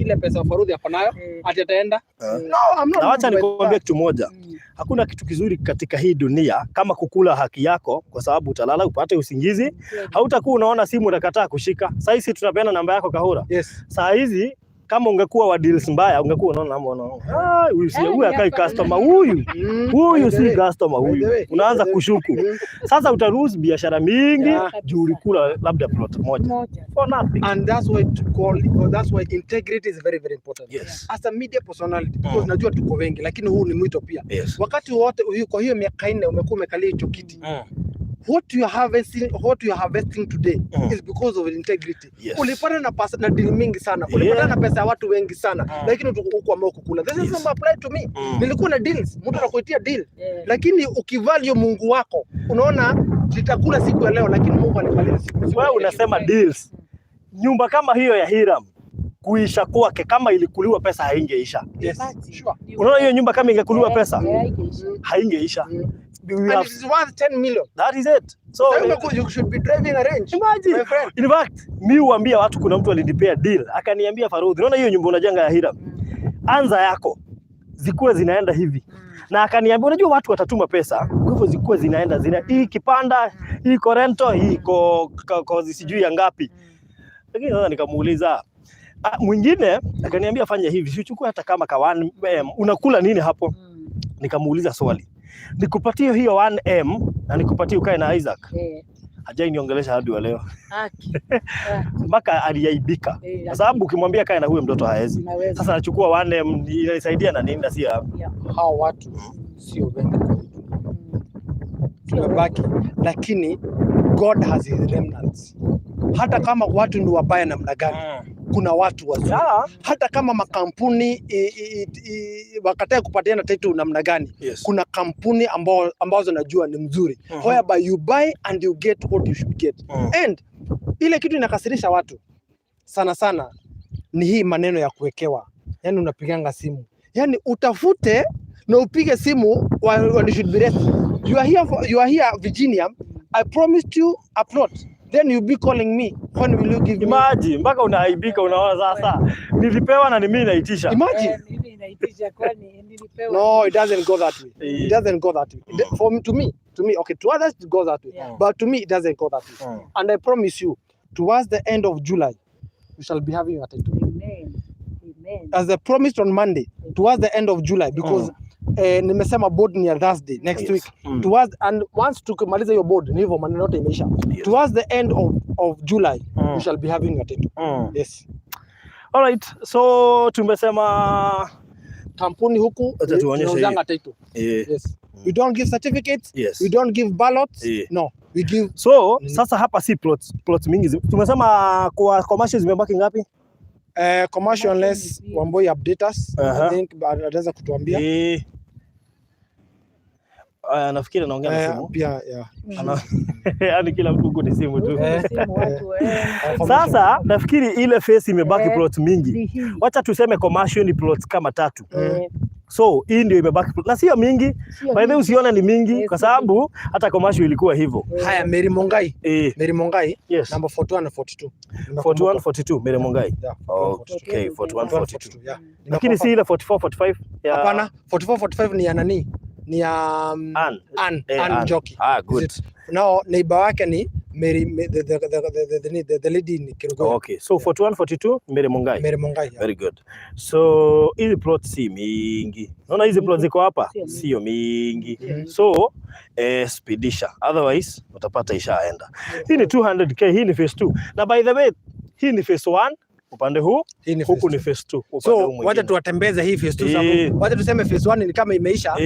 ile pesa Farudhi ako nayo ati ataenda. No, I'm not Na wacha moved by nikwambie that. kitu moja. Hakuna kitu kizuri katika hii dunia kama kukula haki yako, kwa sababu utalala upate usingizi, hautakuwa unaona simu unakataa kushika. Saa hizi tunapeana namba yako, Kahura. Yes. Saa hizi kama ungekuwa wa deals mbaya, ungekuwa unaona namba, unaona, ah, huyu si huyu akai customer huyu, huyu By the si way. customer By the huyu, way. unaanza By the way. kushuku. Sasa utalose biashara mingi juu ulikula labda plot moja Moja. for nothing. And that's why to call or that's why integrity is very very important. As a media personality, because najua tuko wengi, lakini huu ni mwito pia. Wakati wote kwa hiyo miaka 4 umekuwa umekalia hicho kiti. What you are harvesting today is because of integrity. Ulipata na pesa na deal mingi sana. Ulipata na pesa ya watu wengi sana. Lakini hukuamua kukula. This is apply to me. Nilikuwa na deals, mtu anakuitia deal. Lakini ukivalue Mungu wako, unaona nitakula siku ya leo, lakini Mungu animaliza siku Wewe ya kesho. unasema deals. Nyumba kama hiyo ya Hiram kuisha kwake, kama ilikuliwa pesa haingeisha. Yes, Imagine. sure. Unaona hiyo nyumba kama ingekuliwa pesa Haingeisha. haingeisha. we And have it is worth 10 million. That is it. So Sasa you should be driving a Range. Imagine. My friend. In fact, mi huambia watu, kuna mtu alinipea deal akaniambia, Farudhi, unaona hiyo nyumba unajenga ya Hiram, anza yako zikuwe zinaenda hivi, na akaniambia, unajua watu watatuma pesa, kwa hivyo zikuwe zinaenda zina hii kipanda, hii iko rental, hii iko kozi sijui ya ngapi. Lakini sasa nikamuuliza, mwingine akaniambia fanya hivi, sichukue hata kama ka 1M, unakula nini hapo? Nikamuuliza swali, nikupatie hiyo 1M na nikupatie ukae na Isaac? Hajai niongelesha hadi wa leo. Haki. Mpaka aliaibika, kwa sababu ukimwambia kae na huyo mtoto haezi. Naweza. Sasa anachukua 1M inanisaidia na nini na si ya Hawa watu sio wengi kwa hii dunia. Tumebaki, lakini God has his remnants. Hata kama watu ni wabaya namna gani, kuna watu wazuri. Hata kama makampuni wakatae kupatiana title namna gani, kuna kampuni ambazo najua ni mzuri, whereby you buy and you get what you should get. And ile kitu inakasirisha watu sana sana ni hii maneno ya kuwekewa, yani unapiganga simu, yani utafute na upige simu when you should be resting. You are here Virginia, I promised you a plot, then you be calling me, when will you give me? Imagine mpaka unaaibika, unaona sasa nilipewa na ni mimi naitisha. Imagine. Mimi inaitisha kwani nilipewa. No, it doesn't go that way. It doesn't go that way. For to me, okay, to others it goes that way, but to me it doesn't go that way. And I promise you, towards the end of July, you shall be having your title. Amen. Amen. As I promised on Monday, towards the end of July, because nimesema board ni ya Thursday next week. Towards and once tukimaliza hiyo board, ni hivyo maneno yote imeisha. Towards the end of July, you shall be having your title. Yes. All right. So tumesema Kampuni huku Acha tuonyeshe tunauzanga title. Yes. We don't give certificates. We don't give ballots. No, we give So sasa hapa si plots mingi tumesema kwa commercial zimebaki ngapi? Commercial, unless Wamboi update us. I think ataweza kutuambia. Nafikiri anaongea na simu. Pia yeah. Yaani kila mtu huku ni simu tu. Simu watu. Sasa nafikiri ile phase imebaki plot mingi. Ni hii. Wacha tuseme commercial ni plots kama tatu. So hii ndio imebaki plot. Na sio mingi. Sio By the way mingi. usione ni mingi kwa sio sababu hata commercial ilikuwa hivyo. Haya, Mary Mongai. Mary Mongai number 41 na 42. 41 42 Mary Mongai. Yeah, 41, 42. Okay, 41 42. Yeah. Lakini si ile 44 45 ya Hapana, 44 45 ni ya nani? Ni ya Ann. Ann, Ann Ann. Njoki. Ah, good. Is it? Now neighbor wake ni Mary the lady ni Kerugoya. Okay. So 41 42 Mary Mongai. Mary Mongai. Yeah. Very good. So hizi plot si mingi. Naona hizi plot ziko hapa Sio mingi. sio mingi. So spidisha, otherwise utapata ishaenda. Hii ni 200K, hii ni phase 2. Na by the way, hii ni phase 1 upande huu, Hii ni huku phase ni phase 2 upande So huu mwingine. wacha tuwatembeze hii phase 2 sababu wacha tuseme phase 1 ni kama imeisha.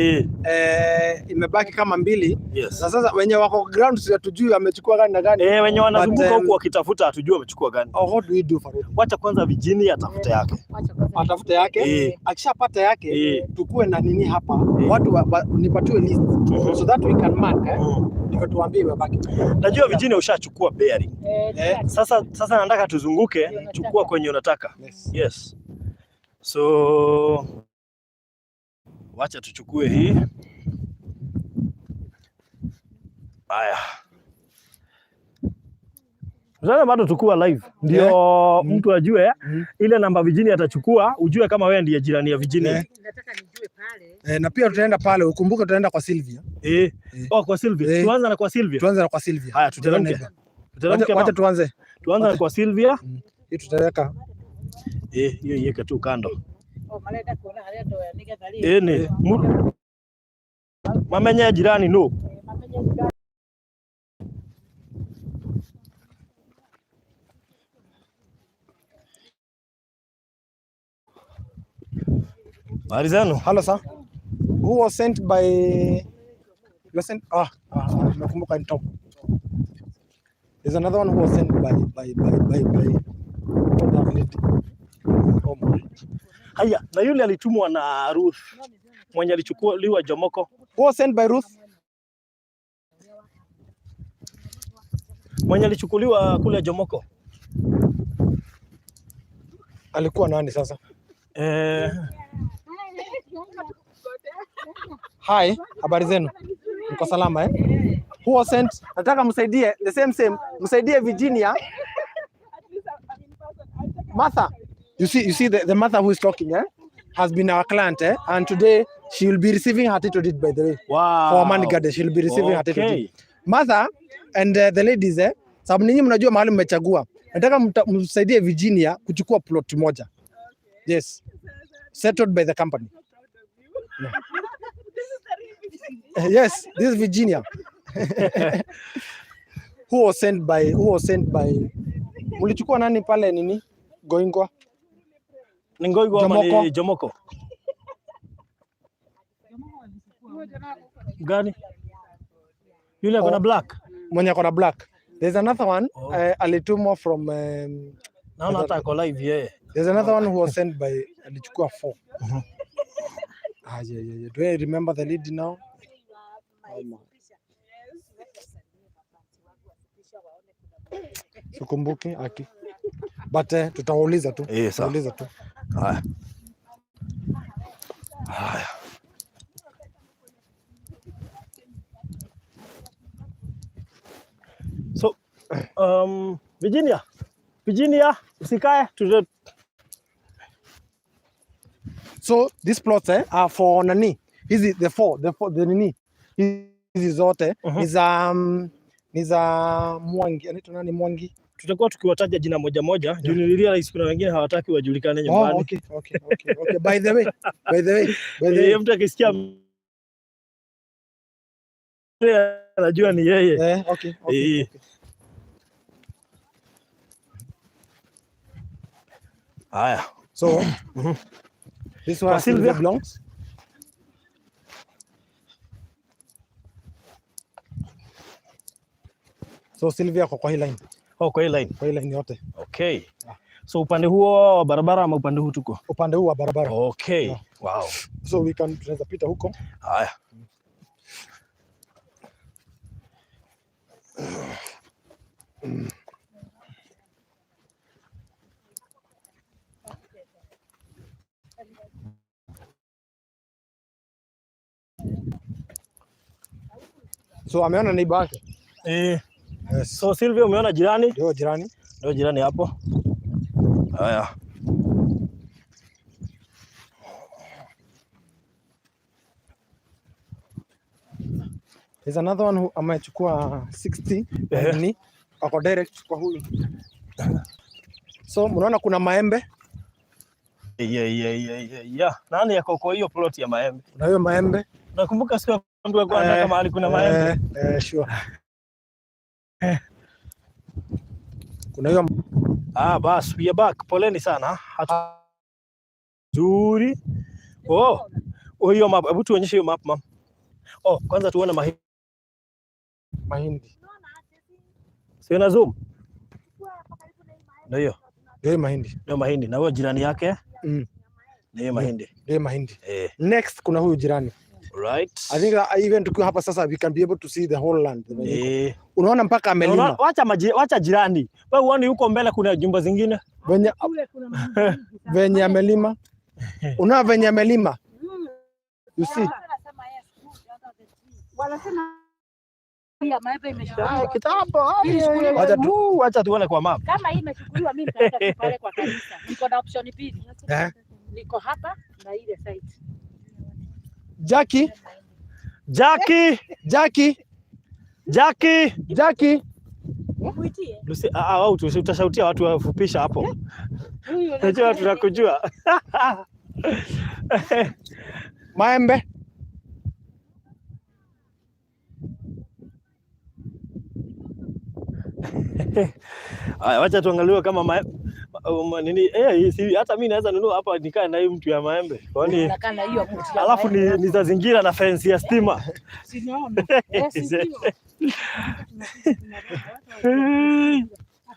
Imebaki kama mbili. Na sasa wenye wako ground si hatujui amechukua gani na gani. Wenye wanazunguka But, huku wakitafuta hatujui wamechukua gani. Oh, what do we do, Faruk? Wacha kwanza Virginia atafute yake. Wacha kwanza Atafute yake. Akishapata yake tukue na nini hapa. Watu nipatiwe list so that we can mark Ndio tuambie imebaki. Najua Virginia ushachukua bearing. Sasa nataka tuzunguke, Ndio nataka. chukua kwenye unataka. Yes. Yes. So wacha tuchukue hii. Haya. Sasa bado tukua live ndio mtu ajue ile namba Virginia atachukua, ujue kama wewe ndiye jirani ya Virginia. Nataka nijue pale. Na pia tutaenda pale, ukumbuke tutaenda kwa Sylvia. Oh, kwa Sylvia. Tuanze na kwa Sylvia. Tuanze na kwa Sylvia. Haya, tuteremke. Tuteremke. Wacha Mama. tuanze. Tuanze na kwa Sylvia. Hii tutaweka. Hiyo iweke tu kando. Oh, marenda kuona harĩa andũ aya nĩgetha rĩrĩ. Ni. Mamenye jirani no. Mamenye jirani. Habari zenu? Hello sir. Who was sent by you sent nakumbuka ni Tom. There's another one who was sent by that lady. Oh my. Haya, na yule alitumwa na Ruth mwenye alichukuliwa Jomoko, Who was sent by Ruth? mwenye alichukuliwa kule Jomoko. Alikuwa nani sasa? Hi, habari zenu? Mko salama, eh? Who was sent? Nataka msaidie the same same, msaidie Virginia. Martha, you see the Martha who is talking, eh, has been our client, eh? And today she will be receiving her title deed, by the way. For Amani Garden, she will be receiving her title deed. Martha and the ladies, eh, sababu ninyi mnajua mahali mmechagua. Nataka msaidie Virginia kuchukua plot moja. Yes. Settled by the company. Yeah. Yes, this is Virginia, who was sent by Mlichukua nani pale nini? Goingwa? Ni Ngoigo ama Jomoko. ni Jomoko? Gani? Yule ako na Oh. black. Mwenye ako na black. There's another one Oh. Alitumwa from Naona hata ako live yeye. There's another one who was sent by, alichukua four. Ah, yeah. Do I remember the lady now? Oh, my. Sikumbuki aki. But tutawauliza tu. Eh, sawa. Tutauliza tu. Haya. Haya. So, Virginia, Virginia, usikae tuta So these plots, eh, are for nani? Hizi the four, the nini? Hizi zote ni za Mwangi. Anaitwa nani Mwangi? Tutakuwa tukiwataja jina moja moja juu nilirealize kuna wengine hawataki wajulikane nyumbani. Oh, okay. By the way, by the way, by the way. Eh, mtu akisikia anajua ni yeye. Eh, okay. Eh. Haya. So this one Kwa Sylvia. Sylvia belongs. So Sylvia kwa hii line, Oh, kwa hii line. kwa hii line yote. Okay. So upande huo wa barabara ama upande huu tuko? Upande huu wa barabara. Okay. Yeah. Wow. So we can, tunaweza pita huko. Haya. So ameona neighbor wake. Eh, Yes. so Sylvia, umeona jirani? Ndio jirani. Ndio jirani hapo. Haya. There's another one who amechukua 60 Ehe. ni ako direct kwa huyu. So mnaona kuna maembe, Yeah. Nani yako kwa hiyo plot ya maembe? kuna hiyo maembe. Nakumbuka siku ya mtu alikuwa anataka mahali kuna maembe. Eh, sure. Kuna hiyo Ah, bas, we are back. Poleni sana. Nzuri. Oh. Oh, hiyo map. Hebu tuonyeshe hiyo map, ma'am. Oh, kwanza tuone mahindi. Mahindi. Sio na zoom? Ndio hiyo. Ndio hiyo mahindi. Ndio mahindi. Na huyo jirani yake ndio hiyo mahindi. Ndio hiyo mahindi. Eh, Next kuna huyu jirani. right. I think that even tukiwa hapa sasa we can be able to see the whole land. Eh. Unaona mpaka amelima. Wacha jirani. Wewe uone huko mbele kuna jumba zingine. Venye Kule kuna mahindi mingi sana. Venye amelima. Unaona venye amelima? You see? Wanasema ya maembe imechukuliwa. Kitambo. Wacha tu- Wacha tuone kwa map. Kama hii imechukuliwa, mimi nitaenda tu pale kwa kanisa. Niko na option mbili. Eh? Niko hapa na ile site. Jackie, Jackie, Jackie, Jackie. Jackie. Muitie. Lucy, au utashautia watu wafupisha hapo. Huyu Unajua tunakujua. Maembe. Haya, wacha tuangaliwe kama nini eh, si, hata mimi naweza nunua hapa nikae na hii mtu ya maembe. Kwani Unakaa na hiyo mti ya alafu maembe ni za zingira na fence ya stima. Si naona. Eh, si ndio?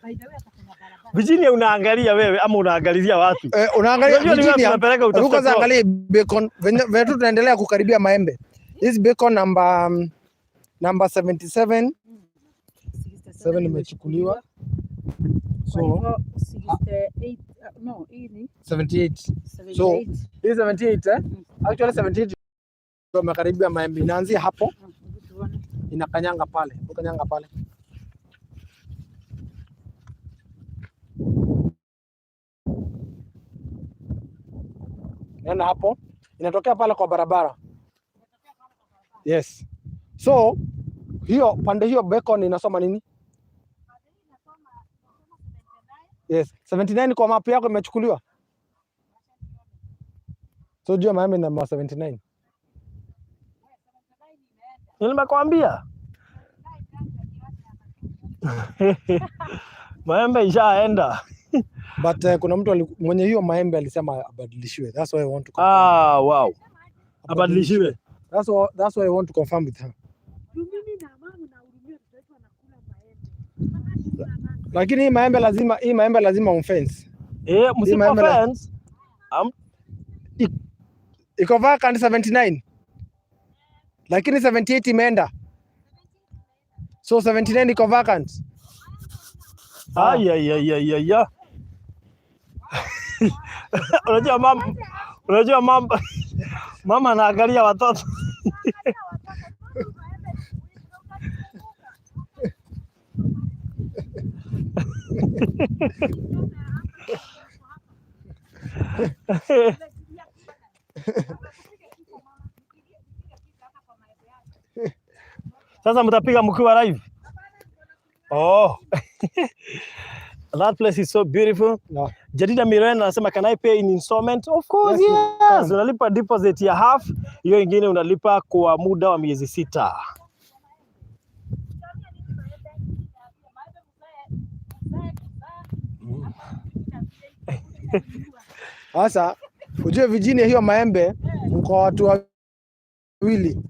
By the way, hata kuna barabara. Virginia, unaangalia wewe ama unaangalizia watu? Eh, unaangalia Unajua ni wewe Virginia. tunapeleka Hebu utafute kwanza plot. angalia bacon venye tu tunaendelea kukaribia maembe. This bacon number 77 7 imechukuliwa. Kwa So hivyo 68, no, hii ni 78. 78. Hii 78, eh? Actually 78 tumekaribia maembe, inaanzia hapo. Hebu tuone. Inakanyanga pale. Ukanyanga pale. Naona hapo inatokea pale kwa barabara. Yes. So hiyo pande hiyo beacon inasoma nini? Yes, 79 kwa map yako imechukuliwa. So jua maembe namba 79. Nimekwambia maembe ishaenda. But kuna mtu mwenye hiyo maembe alisema abadilishiwe. That's why I want to confirm. Ah, wow. Abadilishiwe. That's why I want to confirm with her. Lakini hii maembe lazima umfence. Eh, msipo fence. Iko vacant 79. Lakini 78 imeenda. So 79 iko vacant. Ay ay ay ay ay. Ay. Unajua mama anaangalia watoto. Sasa mtapiga mkiwa live. Oh. That place is so beautiful. No. Jadida Miren anasema, "Can I pay in installment?" Of course, Yes, you yes. can. Unalipa deposit ya half, hiyo ingine unalipa kwa muda wa miezi 6. Sasa ujue Virginia, hiyo maembe mko watu wawili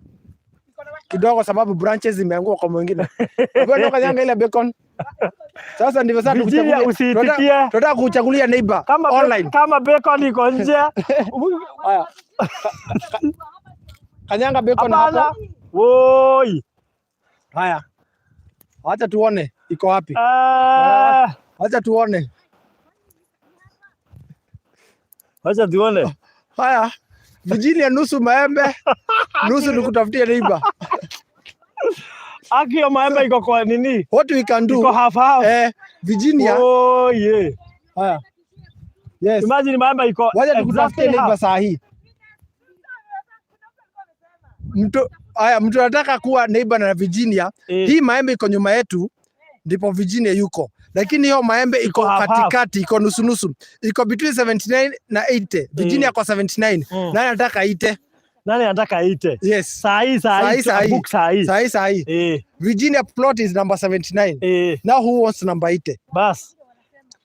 kidogo, sababu branches zimeanguka kwa mwingine. Wewe kanyanga ile beacon. Sasa ndivyo sasa Virginia, tukuchagulia. usiitikie. Tunataka kuchagulia neighbor online. Kama beacon iko nje. Haya. Kanyanga beacon Hapana. hapo. Woi. Haya. Wacha tuone iko wapi. Ah, Wacha tuone. wacha tuone. Haya. Virginia, nusu maembe, nusu nikutafutie neighbor. Aki hiyo maembe iko kwa nini? What we can do Iko half half. Virginia. Oh yeah. Haya. Yes. Imagine maembe iko Wacha tukutafutie exactly neighbor half. saa hii. Mtu haya, mtu anataka kuwa neighbor na Virginia. Hii maembe iko nyuma yetu, ndipo Virginia yuko, lakini hiyo maembe iko half, half. katikati, iko nusu nusu, iko between 79 na 80. Virginia kwa 79. Nani anataka 80? Nani anataka 80? Yes. Saa hii, saa Saa hii, hii, saa hii. book saa hii. Saa hii, saa hii. Virginia plot is number 79. Now who wants number 80? Bas.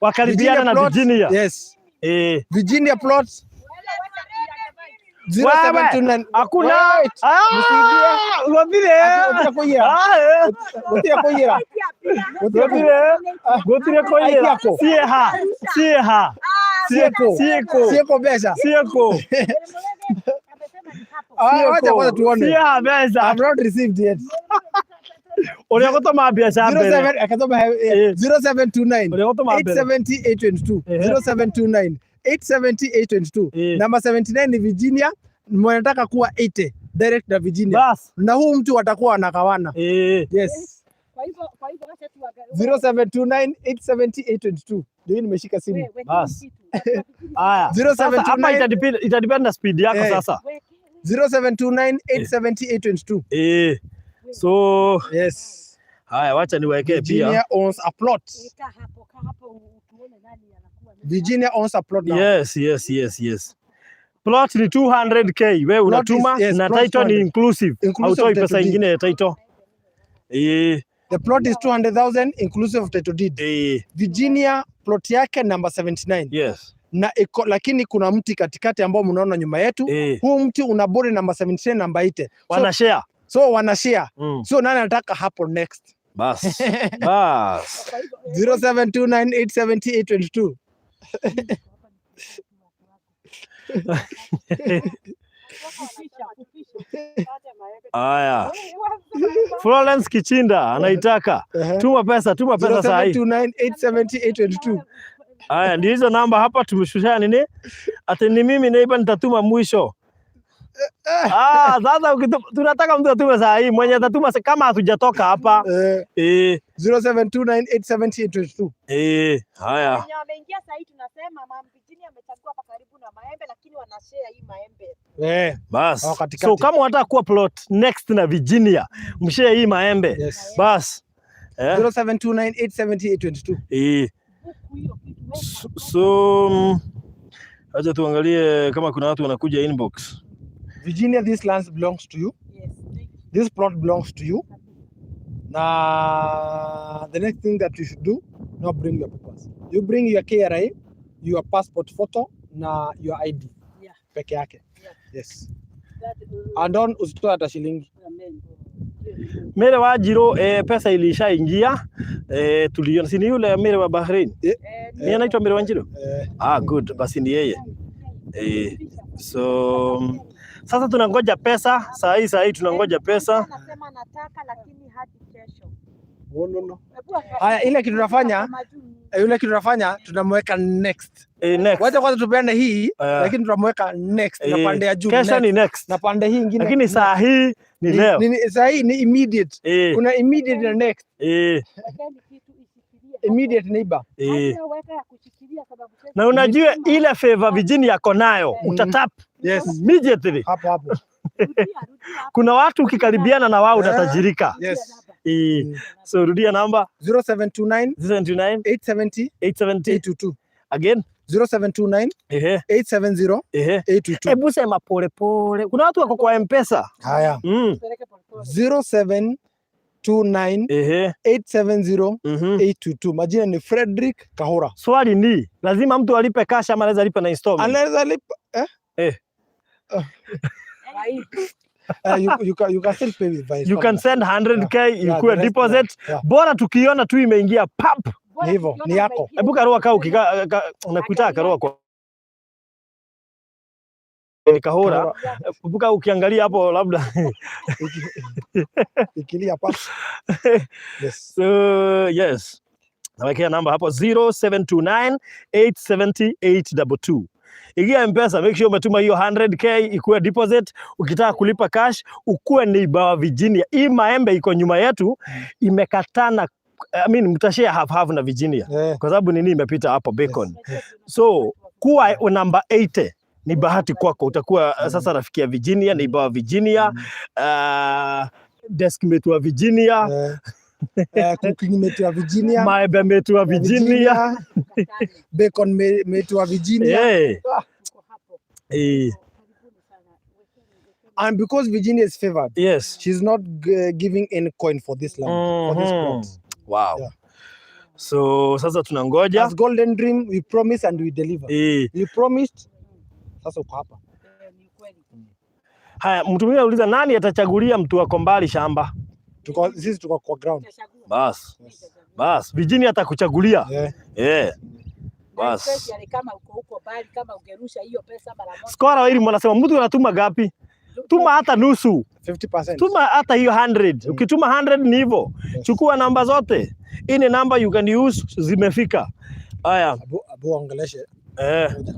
Wakaribiana na plot, Virginia. Yes. Eh. Virginia plot Wewe, 0729. hakuna. Wait. Ah, gũtirĩ. Gũtirĩ kũiyĩra. Ah, eh. Gũtirĩ kũiyĩra. Gũtirĩ kũiyĩra. Gũtirĩ gũtirĩ kũiyĩra. Aikia kũ? Ciĩha, ciĩha. Ciĩkũ? Ciĩkũ? Ciĩkũ mbeca? Ciĩkũ? Ah, wacha kwanza tuone. Ciĩha mbeca? I've not received yet. Ũrĩa gũtũma mbeca mbere. 07 akasoma 0729 Ũrĩa gũtũma mbere. 870 822. 0729 870 822. Namba 79 ni Virginia, mwanataka kuwa 80 direct na Virginia. Bas. Na huu mtu watakuwa wanagawana. Yes. Kwa hivyo wacha tuangalie. 0729 870 822. Ndio hii nimeshika simu. Wewe, Bas. kitu. Watu wa Virginia, Haya. Sasa hapa 0729 itadepend na speed yako sasa. 0729 870 822. Eh. So Yes. haya, wacha niwaekee pia. Virginia owns a plot. Kaa hapo, kaa hapo tuone nani anakuwa. Virginia owns a plot now. Yes. Plot ni 200K, wewe unatuma yes, na plot title ni 200. inclusive. Inclusive Hautoi title pesa deed. ingine ya title. The plot is 200,000 inclusive of title deed. Virginia plot yake number 79. Na iko, lakini kuna mti katikati ambao mnaona nyuma yetu. Huu mti una body number 79, number 80. So, Wana share. so wana share. So nani anataka hapo next? Bas. Bas. 0729870822. Kupisha, kupisha. Haya. Florence Kichinda anaitaka. Ehe. Tuma pesa saa hii. 0729870822. Haya, ndio hizo namba hapa tumeshusha nini? Ati ni mimi neighbor nitatuma mwisho. Ah, sasa tunataka mtu atume saa hii, mwenye atatuma kama hatujatoka hapa. 0729 870 822. Eh, haya. Wenye wameingia sasa hii tunasema Mama Virginia amechagua hapa karibu na maembe, lakini wanashare hii maembe. Bas. Oh, katikati. So kama unataka kuwa plot next na Virginia, mshare hii maembe. Bas. 0729 870 822. Huku hiyo kitu weka. So, acha tuangalie kama kuna watu wanakuja inbox. Virginia, this land belongs to you. Yes, thank you. This plot belongs to you. Na the next thing that you should do, now bring your papers. You bring your KRA, your passport photo na your ID. Peke yake. Yes. That, And on usitoe hata shilingi. Amen. Mere wa Jiro, pesa ilishaingia. Tuliona si ni yule Mere wa Bahrain? Ni anaitwa Mere Wanjiru? Eh. Ah, good. Basi ni yeye. So sasa tunangoja pesa saa hii tunangoja pesa. Anasema nataka lakini hadi kesho. Wololo. Hebu angalia. Haya, ile kitu tunafanya, yule kitu tunafanya tunamweka next. Next. Wacha kwanza tupeane hii, lakini tunamweka next na pande ya juu. Kesho Next. ni next. Na pande hii ingine. Lakini saa hii ni leo. Saa hii ni immediate. Kuna immediate na next. Wekeni kitu ishikilie. Immediate neighbor. Hata weka ya kushikilia sababu kesho Na unajua ile favor Virginia yako nayo utatap immediately. Hapo hapo. Rudia, rudia hapo. Kuna watu ukikaribiana na wao unatajirika. Yes. So rudia namba. 0729 029 870 870 822. Again. 0729 870 822. Hebu sema pole pole. Kuna watu wako kwa M-Pesa. Haya. Peleke pole pole. 0729 870 822. Majina ni Frederick Kahura. Swali ni lazima mtu alipe cash ama anaweza lipa na installment? Anaweza lipa eh? You can still pay with by You can send 100K ikuwe the rest, deposit. yeah. Bora tukiona tu imeingia pap. Bora Ni hivyo, tukiona ni yako. imeingia. Hebu Karua kaa ukika nakuita Karua kwa ni Kahura. Kahura. Kumbuka ukiangalia hapo labda. Ikilia pap. Yes. So yes. Nawekea namba hapo 0729 870 822. Ingia M-Pesa, make sure umetuma hiyo 100K ikuwe deposit. Ukitaka kulipa cash, ukuwe neighbor wa Virginia. Hii maembe iko nyuma yetu imekatana, I mean mtashare half half na Virginia. Kwa sababu nini imepita hapo Bacon. So kuwa namba 80 ni bahati kwako, utakuwa sasa rafiki ya Virginia, neighbor wa Virginia, deskmate wa Virginia, Cooking mate wa Virginia. Maembe mate wa Virginia. Bacon mate wa Virginia. Tuko hapo. Karibuni sana. Wekeni, wekeni. And because Virginia is favored, she's not giving any coin for this land, for this plot. Wow. Yeah. So sasa tunangoja. As Golden Dream, we promise and we deliver. We promised. Sasa uko hapa. Ni kweli. Haya, mtu mwingine anauliza nani atachagulia mtu wako mbali shamba? Sisi tuko kwa ground. Nitachagua. Bas. Bas, Virginia atakuchagulia. Na Bas. especially kama uko huko mbali, kama ungerusha hiyo pesa mara moja. Skora wili mwanasema mtu anatuma gapi? Tuma hata nusu. 50%. Tuma hata hiyo 100. Ukituma 100 ni hivyo. Chukua namba zote. Hii ni namba you can use, zimefika. Haya. Abu ongeleshe.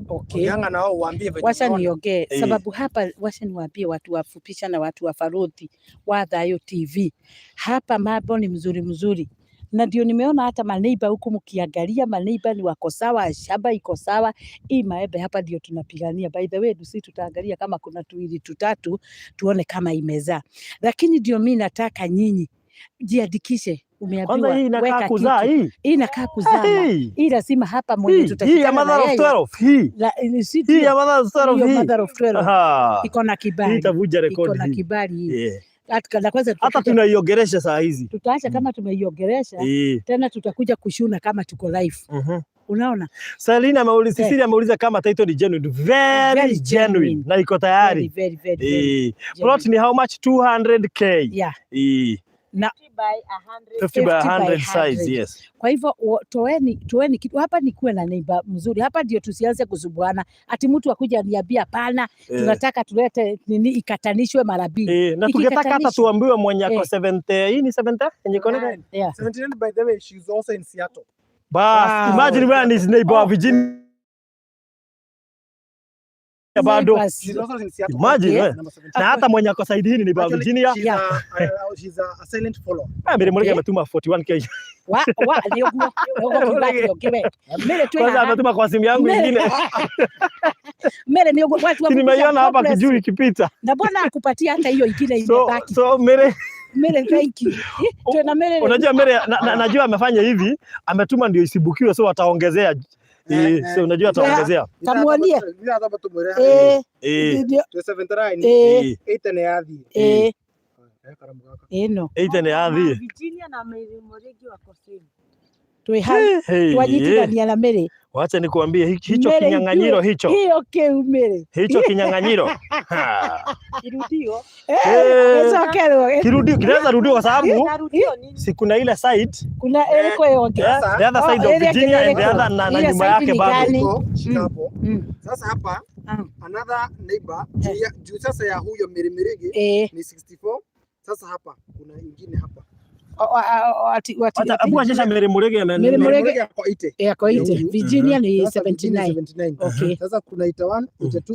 Okay. Ongeanga na wao uambie venye Wacha unaona. niongee sababu hapa, wacha niwaambie watu wafupisha na watu wa Faruthi wa Thayo TV, hapa mambo ni mzuri mzuri, na ndio nimeona hata maneiba huku mkiangalia maneiba ni wako sawa, shamba iko sawa. Hii maembe hapa ndio tunapigania. By the way, sisi tutaangalia kama kuna tuwili tutatu tuone kama imezaa, lakini ndio mi nataka nyinyi jiandikishe. Kwanza Umeambiwa hii inakaa weka kuzaa kitu. hii. Hii inakaa kuzaa. Hii. Hii lazima hapa mwenye Hii, hii ya tutashikana na mother of yeye 12 hii. si Hii ya ndio? mother of 12 Hiyo hii. mother of 12 Aha. iko na Hii kibali, itavuja iko rekodi na hii. kibali hii. Hata Na kwanza Hata tunaiongeresha saa hizi. tutaacha kama tumeiongeresha tena, tutakuja kushuna kama tuko live. Unaona? Selina ameuliza, Cecilia ameuliza kama title ni genuine. Very, Very genuine. genuine. Na iko tayari. Very, very, very, very Plot genuine. ni how much? 200K. Yeah. Na 50 by 100. 50 by 50 by 100 size, 100. yes. Kwa hivyo toeni kitu hapa, ni kuwe na neighbor mzuri hapa, ndio tusianze kusumbuana ati mtu akuja niambia hapana, tunataka tulete nini ikatanishwe mara mbili. Na tungetaka hata Ikikatanishwa. tuambiwe mwenye ako 70, hii ni 70 yenye iko nini? Yeah. 79 by the way, she's also in Seattle. Bas, Wow. imagine wewe ni neighbor wa Virginia. bado. Neighbors. She's also in Seattle. Imagine, Okay. eh. Number 79. Na hata mwenye ako side hii ni neighbor wa Actually, Virginia. she's a silent follower. Ah, Mary Murege Okay. ametuma 41K. Wa nĩ ũguo nĩ ũguo kiuga atĩ ũngĩ we. Mary twĩ Kwanza haha. ametuma kwa simu yangu Mary ingine. Mary nĩ ũguo watu wa Si nimeiona God hapa bless kijuu you. ikipita. Na mbona akupatia hata hiyo ingine So imebaki. so Mary, Mary, thank you. Twĩna Mary rĩu. unajua Mary najua amefanya hivi, ametuma ndio isibukiwe, so wataongezea. So unajua ataongezea. Kamuonie. Eh, Ndio. 79 Eh, 8 nĩ yathiĩ. Karamu gaka. Ĩno. 8 nĩ yathiĩ. Virginia na Mary Murigi wako same. Twĩ hau Hey, twanyitithania na Mary. Wacha nikuambie hicho Mary, kinyang'anyiro hicho. Hiyo kĩu Mary. Hicho kinyang'anyiro. Ha. Kirudio. Ĩcokerwo. Kirudio kinaweza rudiwa kwa sababu Narudio nini? si kuna ile side, Kuna ĩrĩkũ ĩyo ĩngĩ? the other Oh, side of ĩrĩa Virginia and the ĩrĩkũ? other na Ile nyuma side yake ni bado. gani? Iko, shika hapo. Sasa hapa another neighbor juu sasa ya huyo Mary Murigi ni 64. Sasa hapa kuna ingine hapa. Wacha hebu onyesha Mary Murege Mary Mary Murigi Murigi ako 80. Ako 80. Huyu. Virginia ni Sasa Virginia 79. 79. Okay. Sasa kuna 81, 82,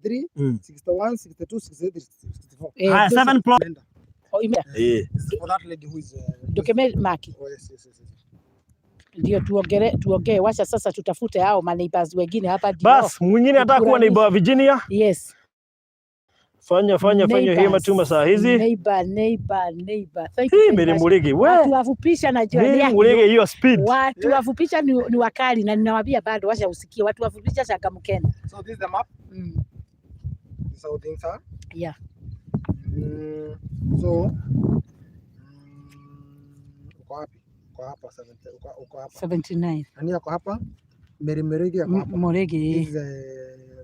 83, 61, 62, 63, 64. Haya, 7 plot. Nenda. Oh, This is for that lady who is Ndũkĩme maki. Oh, yes. Ndio tuongere tuongee, wacha sasa tutafute hao maneighbors wengine hapa ndio. Bas, mwingine anataka kuwa neighbor wa Virginia. Yes. Fanya fanya fanya hii matuma saa hizi. Neighbor, neighbor, neighbor. Thank you Hii very Mary much. Murigi, we. Watu wafupisha najua ni Mary yake. Murigi hiyo speed. Watu wafupisha ni wakali na ninawaambia bado wacha usikie watu wafupisha changamkeni. So this is the map. This is how things are. Yeah. So uko wapi? Uko hapa 70, uko hapa. 79. Nani ako hapa? Mary Murigi ako hapa. Murigi. This is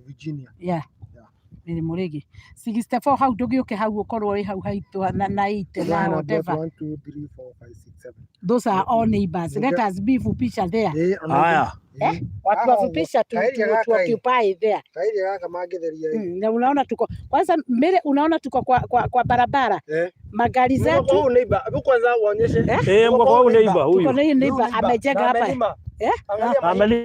Virginia. Yeah. Yeah. Mary Murigi. 64 hau ndũgĩũke hau ũkorwo wĩ hau haitũ na ite na Nine, whatever. 1, 2, 3, 4, 5, 6, 7. Those are all neighbors. Let us be fupisha there. Haya. Watu wafupisha tu occupy there. Kairi gaka mangĩtheria. Na unaona tuko kwanza mbele, unaona tuko kwa barabara magari zetu. Huyu neighbor, hebu kwanza uonyeshe. Eh, mko kwa huyu neighbor Tuko huyu. na hii neighbor amejenga Na hapa. amelima. Eh? Angalia mahindi,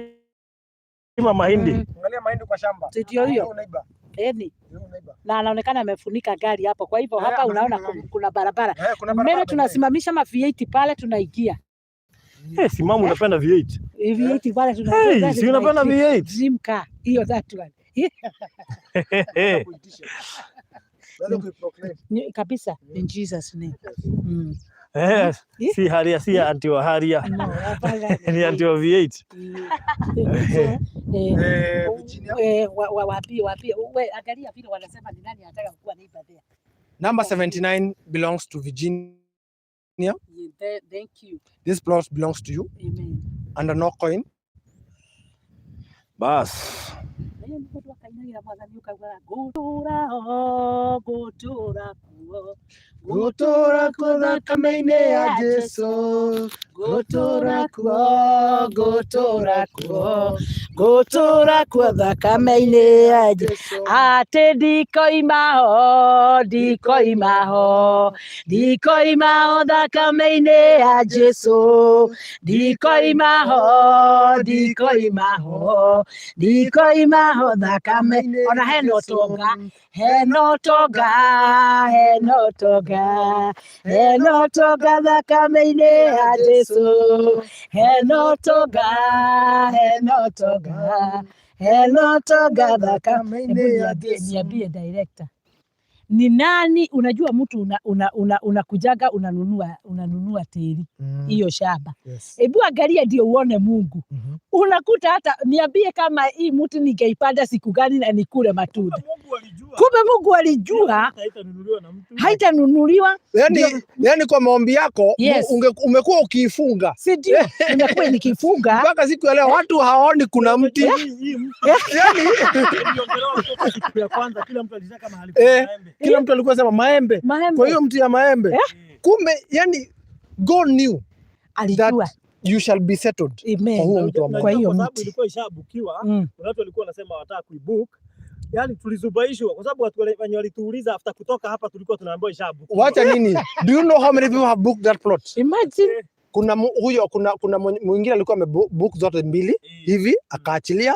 Amelima mahindi. Angalia mahindi kwa shamba. Ndio hiyo. Huyu neighbor. Eni. Huyu neighbor. Na anaonekana amefunika gari hapo, kwa hivyo hapa unaona Amefunika gari. kuna barabara. Eh, kuna barabara Mbele pembeni. tunasimamisha ma V8 pale tunaingia. Eh, simamu unapenda V8. V8 pale Hey, si unapenda V8? Dream car hiyo, that one. Eh. Kuitisha. Unaweza kuiproclaim. Kabisa in Jesus name. Eh, si haria, si anti wa haria. No, hapana. Ni anti wa V8. So, Virginia. Wapi wapi, we angalia vile wanasema ni nani anataka kuwa neighbor there. Number 79 belongs to Virginia. Yeah, thank you. This plot belongs to you Amen. under no coin. Bas. Na hiyo nĩguo twakainagĩra Mwathani ũkaugaga ngũtũra ho ngũtũra kuo Gũtũra kuo thakame-inĩ ya Jesu, ngũtũra kuo ngũtũra kuo ngũtũra kuo thakame-inĩ ya Jesu, atĩ ndikoima ho ndikoima ho ndikoima ho thakame-inĩ ya Jesu, ndikoima ho ndikoima ho ndikoima ho thakame. Ona hena ũtonga, hena ũtonga, hena ũtonga, hena ũtonga thakame-inĩ ya Jesu, hena ũtonga, hena ũtonga, hena ũtonga thakame-inĩ ya Jesu. Niambie director, ni nani? Unajua mtu unakujaga unanunua tĩri hiyo shamba. Hebu angalia ndio uone Mungu. Unakuta hata niambie kama hii mti ningeipanda siku gani na nikule matunda. Mungu alijua. Kumbe Mungu alijua Haitanunuliwa na mtu. haitanunuliwa. Yani kwa maombi yako umekuwa ukiifunga Si ndio? Nimekuwa nikifunga mpaka siku ya leo watu hawaoni kuna mti. Hii mti Yani iliongelewa kutoka siku ya kwanza, kila mtu alitaka mahali kuna maembe. Kila mtu alikuwa sema maembe. Maembe. Kwa hiyo mti ya maembe. Kumbe yani God knew Alijua. that you shall be settled. Amen. Kwa huo mti wa Unajua Kwa hiyo kwa sababu mti. ilikuwa ishabukiwa, kuna watu walikuwa wanasema wataka kuibook. Yaani tulizubaishwa kwa sababu watu wenye walituuliza after kutoka hapa tulikuwa tunaambiwa ishabukiwa. Wacha nini? Do you know how many people have booked that plot? Imagine. Kuna huyo kuna mwingine alikuwa amebook zote mbili hivi akaachilia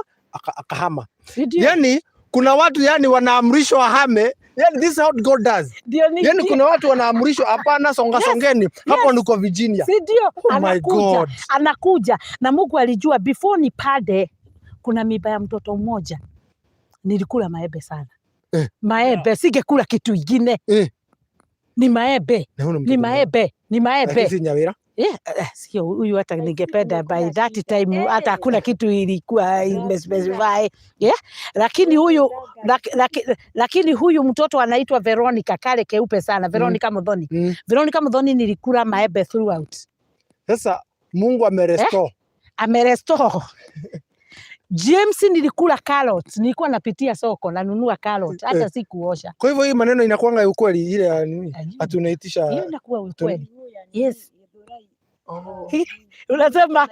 akahama. Si ndio? Yani Kuna watu yani wanaamrishwa wahame. Yani this is how God does. Ndio ni Yani kuna watu wanaamrishwa, hapana, songa songeni. Hapo ndiko Virginia. Si ndio? Oh my Anakuja, God. anakuja na Mungu alijua before nipande kuna mimba ya mtoto mmoja, nilikula maembe sana. Maembe, singekula kitu ingine. Ni maembe, Na huyu ni mtoto mmoja. maembe, ni Lakini maembe. si Nyawira. Yeah, sio huyu, hata ningependa by that time hata hakuna kitu ilikuwa imespecify. Yeah, lakini huyu lakini huyu mtoto anaitwa Veronica, kale keupe sana, Veronica Muthoni. Veronica Muthoni, nilikula maembe throughout. Sasa Mungu amerestore. Amerestore. James, nilikula carrot, nilikuwa napitia soko nanunua carrot, hata sikuosha. Kwa hivyo hii maneno inakuanga ya ukweli ile ya nini? Ayuu. Ati unaitisha Hiyo inakuwa ukweli. Yes. Oh. Unasema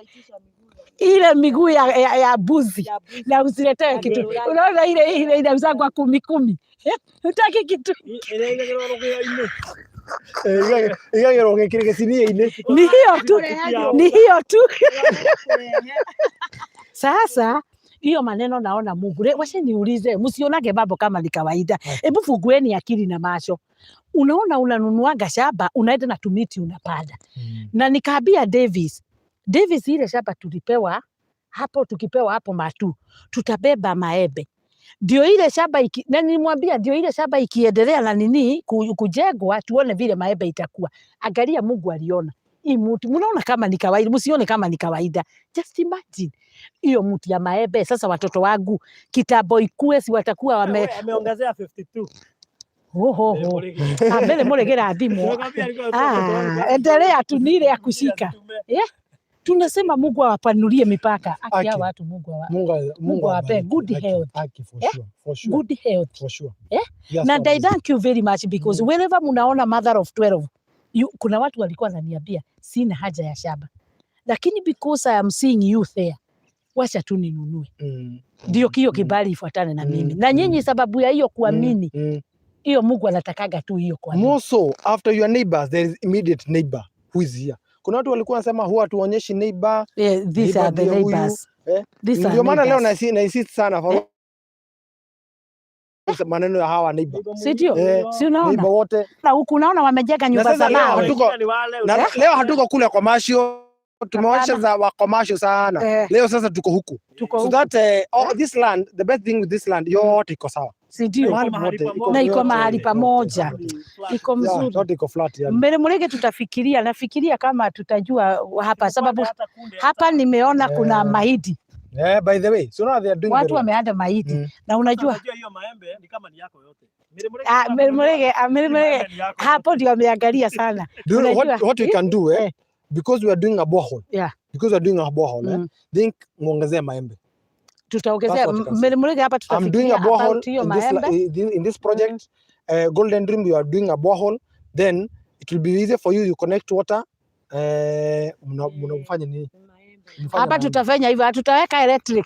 ile miguu ya mbuzi na usiletee kitu. Unaona ile inauzangwa 10 10. Hutaki kitu. Igagĩrwo gĩkĩrĩ gĩcinia-inĩ. Ni hiyo tu, ni hiyo tu. Sasa hiyo maneno naona Mungu. Wacha niulize, msionage mambo kama ni kawaida. Hebu fungueni akili na macho. Unaona unanunuaga shamba, unaenda na tumiti unapanda. Na nikaambia Davis, Davis, ile shamba tulipewa hapo, tukipewa hapo matu, tutabeba maembe. Ndio ile shamba na nilimwambia ndio ile shamba ikiendelea na nini kujengwa, tuone vile maembe itakuwa. Angalia, Mungu aliona hii mti, mnaona kama ni kawaida, msione kama ni kawaida. Just imagine hiyo mti ya maembe. Sasa watoto wangu kitambo ikue, si watakuwa wame Ameongezea 52. Ho ho ho, ambele muregera thimo. Ah, endelea tu, ni ile ya kushika. Yeah. Tunasema Mungu awapanulie mipaka. Aki hao Aki. watu Mungu awa Mungu Mungu awape awabariki. good Haki, health. haki for Eh? sure. For sure. Good health. For sure. Eh? Yes, Na I obviously. thank you very much because wherever munaona mother of 12, kuna watu walikuwa wananiambia sina haja ya shamba, lakini because I am seeing you there, wacha tu ninunue ndio kio kibali ifuatane na mimi na nyinyi, sababu ya hiyo kuamini hiyo Mungu anatakaga tu hiyo kuamini. More so after your neighbors, there is immediate neighbor who is here. Kuna watu walikuwa wanasema huwa tuonyeshi neighbor. Yeah, these Neighbor are the ndio huyu. neighbors. Eh? These are Ndio maana leo neighbors. na insist sana for maneno ya hawa neighbor. Si ndio? Eh, Si unaona? Neighbor wote. Na huku unaona wamejenga Na nyumba sasa za leo mawe. hatuko na leo hatuko kule commercial, tumeonyesha Hapana. za wa commercial sana. Leo sasa tuko huku. Tuko So huku. that all this land, the best thing with this land, yote iko sawa. Si ndio? Mahali popote iko Na iko yote, mahali yote, pamoja. yote. Iko Yeah, mzuri. yote iko flat yani. Mbele Murege tutafikiria, nafikiria kama tutajua hapa, sababu hapa nimeona kuna mahindi, Yeah, by the way, so now they are doing watu very well. wameanda mahindi na unajua Hiyo maembe ni kama ni yako yote. Ah, Mbele Murege, ah, Mbele Murege hapo ndio ameangalia sana. Do you know what we Unajua, can do, eh? eh. Because we are doing a borehole. Because we are doing a borehole, eh? Think muongezee maembe. Tutaongezea That's what you can say. Mbele Murege hapa I'm doing tutafikiria a borehole about hiyo in this, maembe. in this project, Golden Dream, we are doing a borehole. Then it will be easier for you. You connect water. Mnafanya nini? Mfanye Hapa maembe. tutafanya hivyo, hatutaweka electric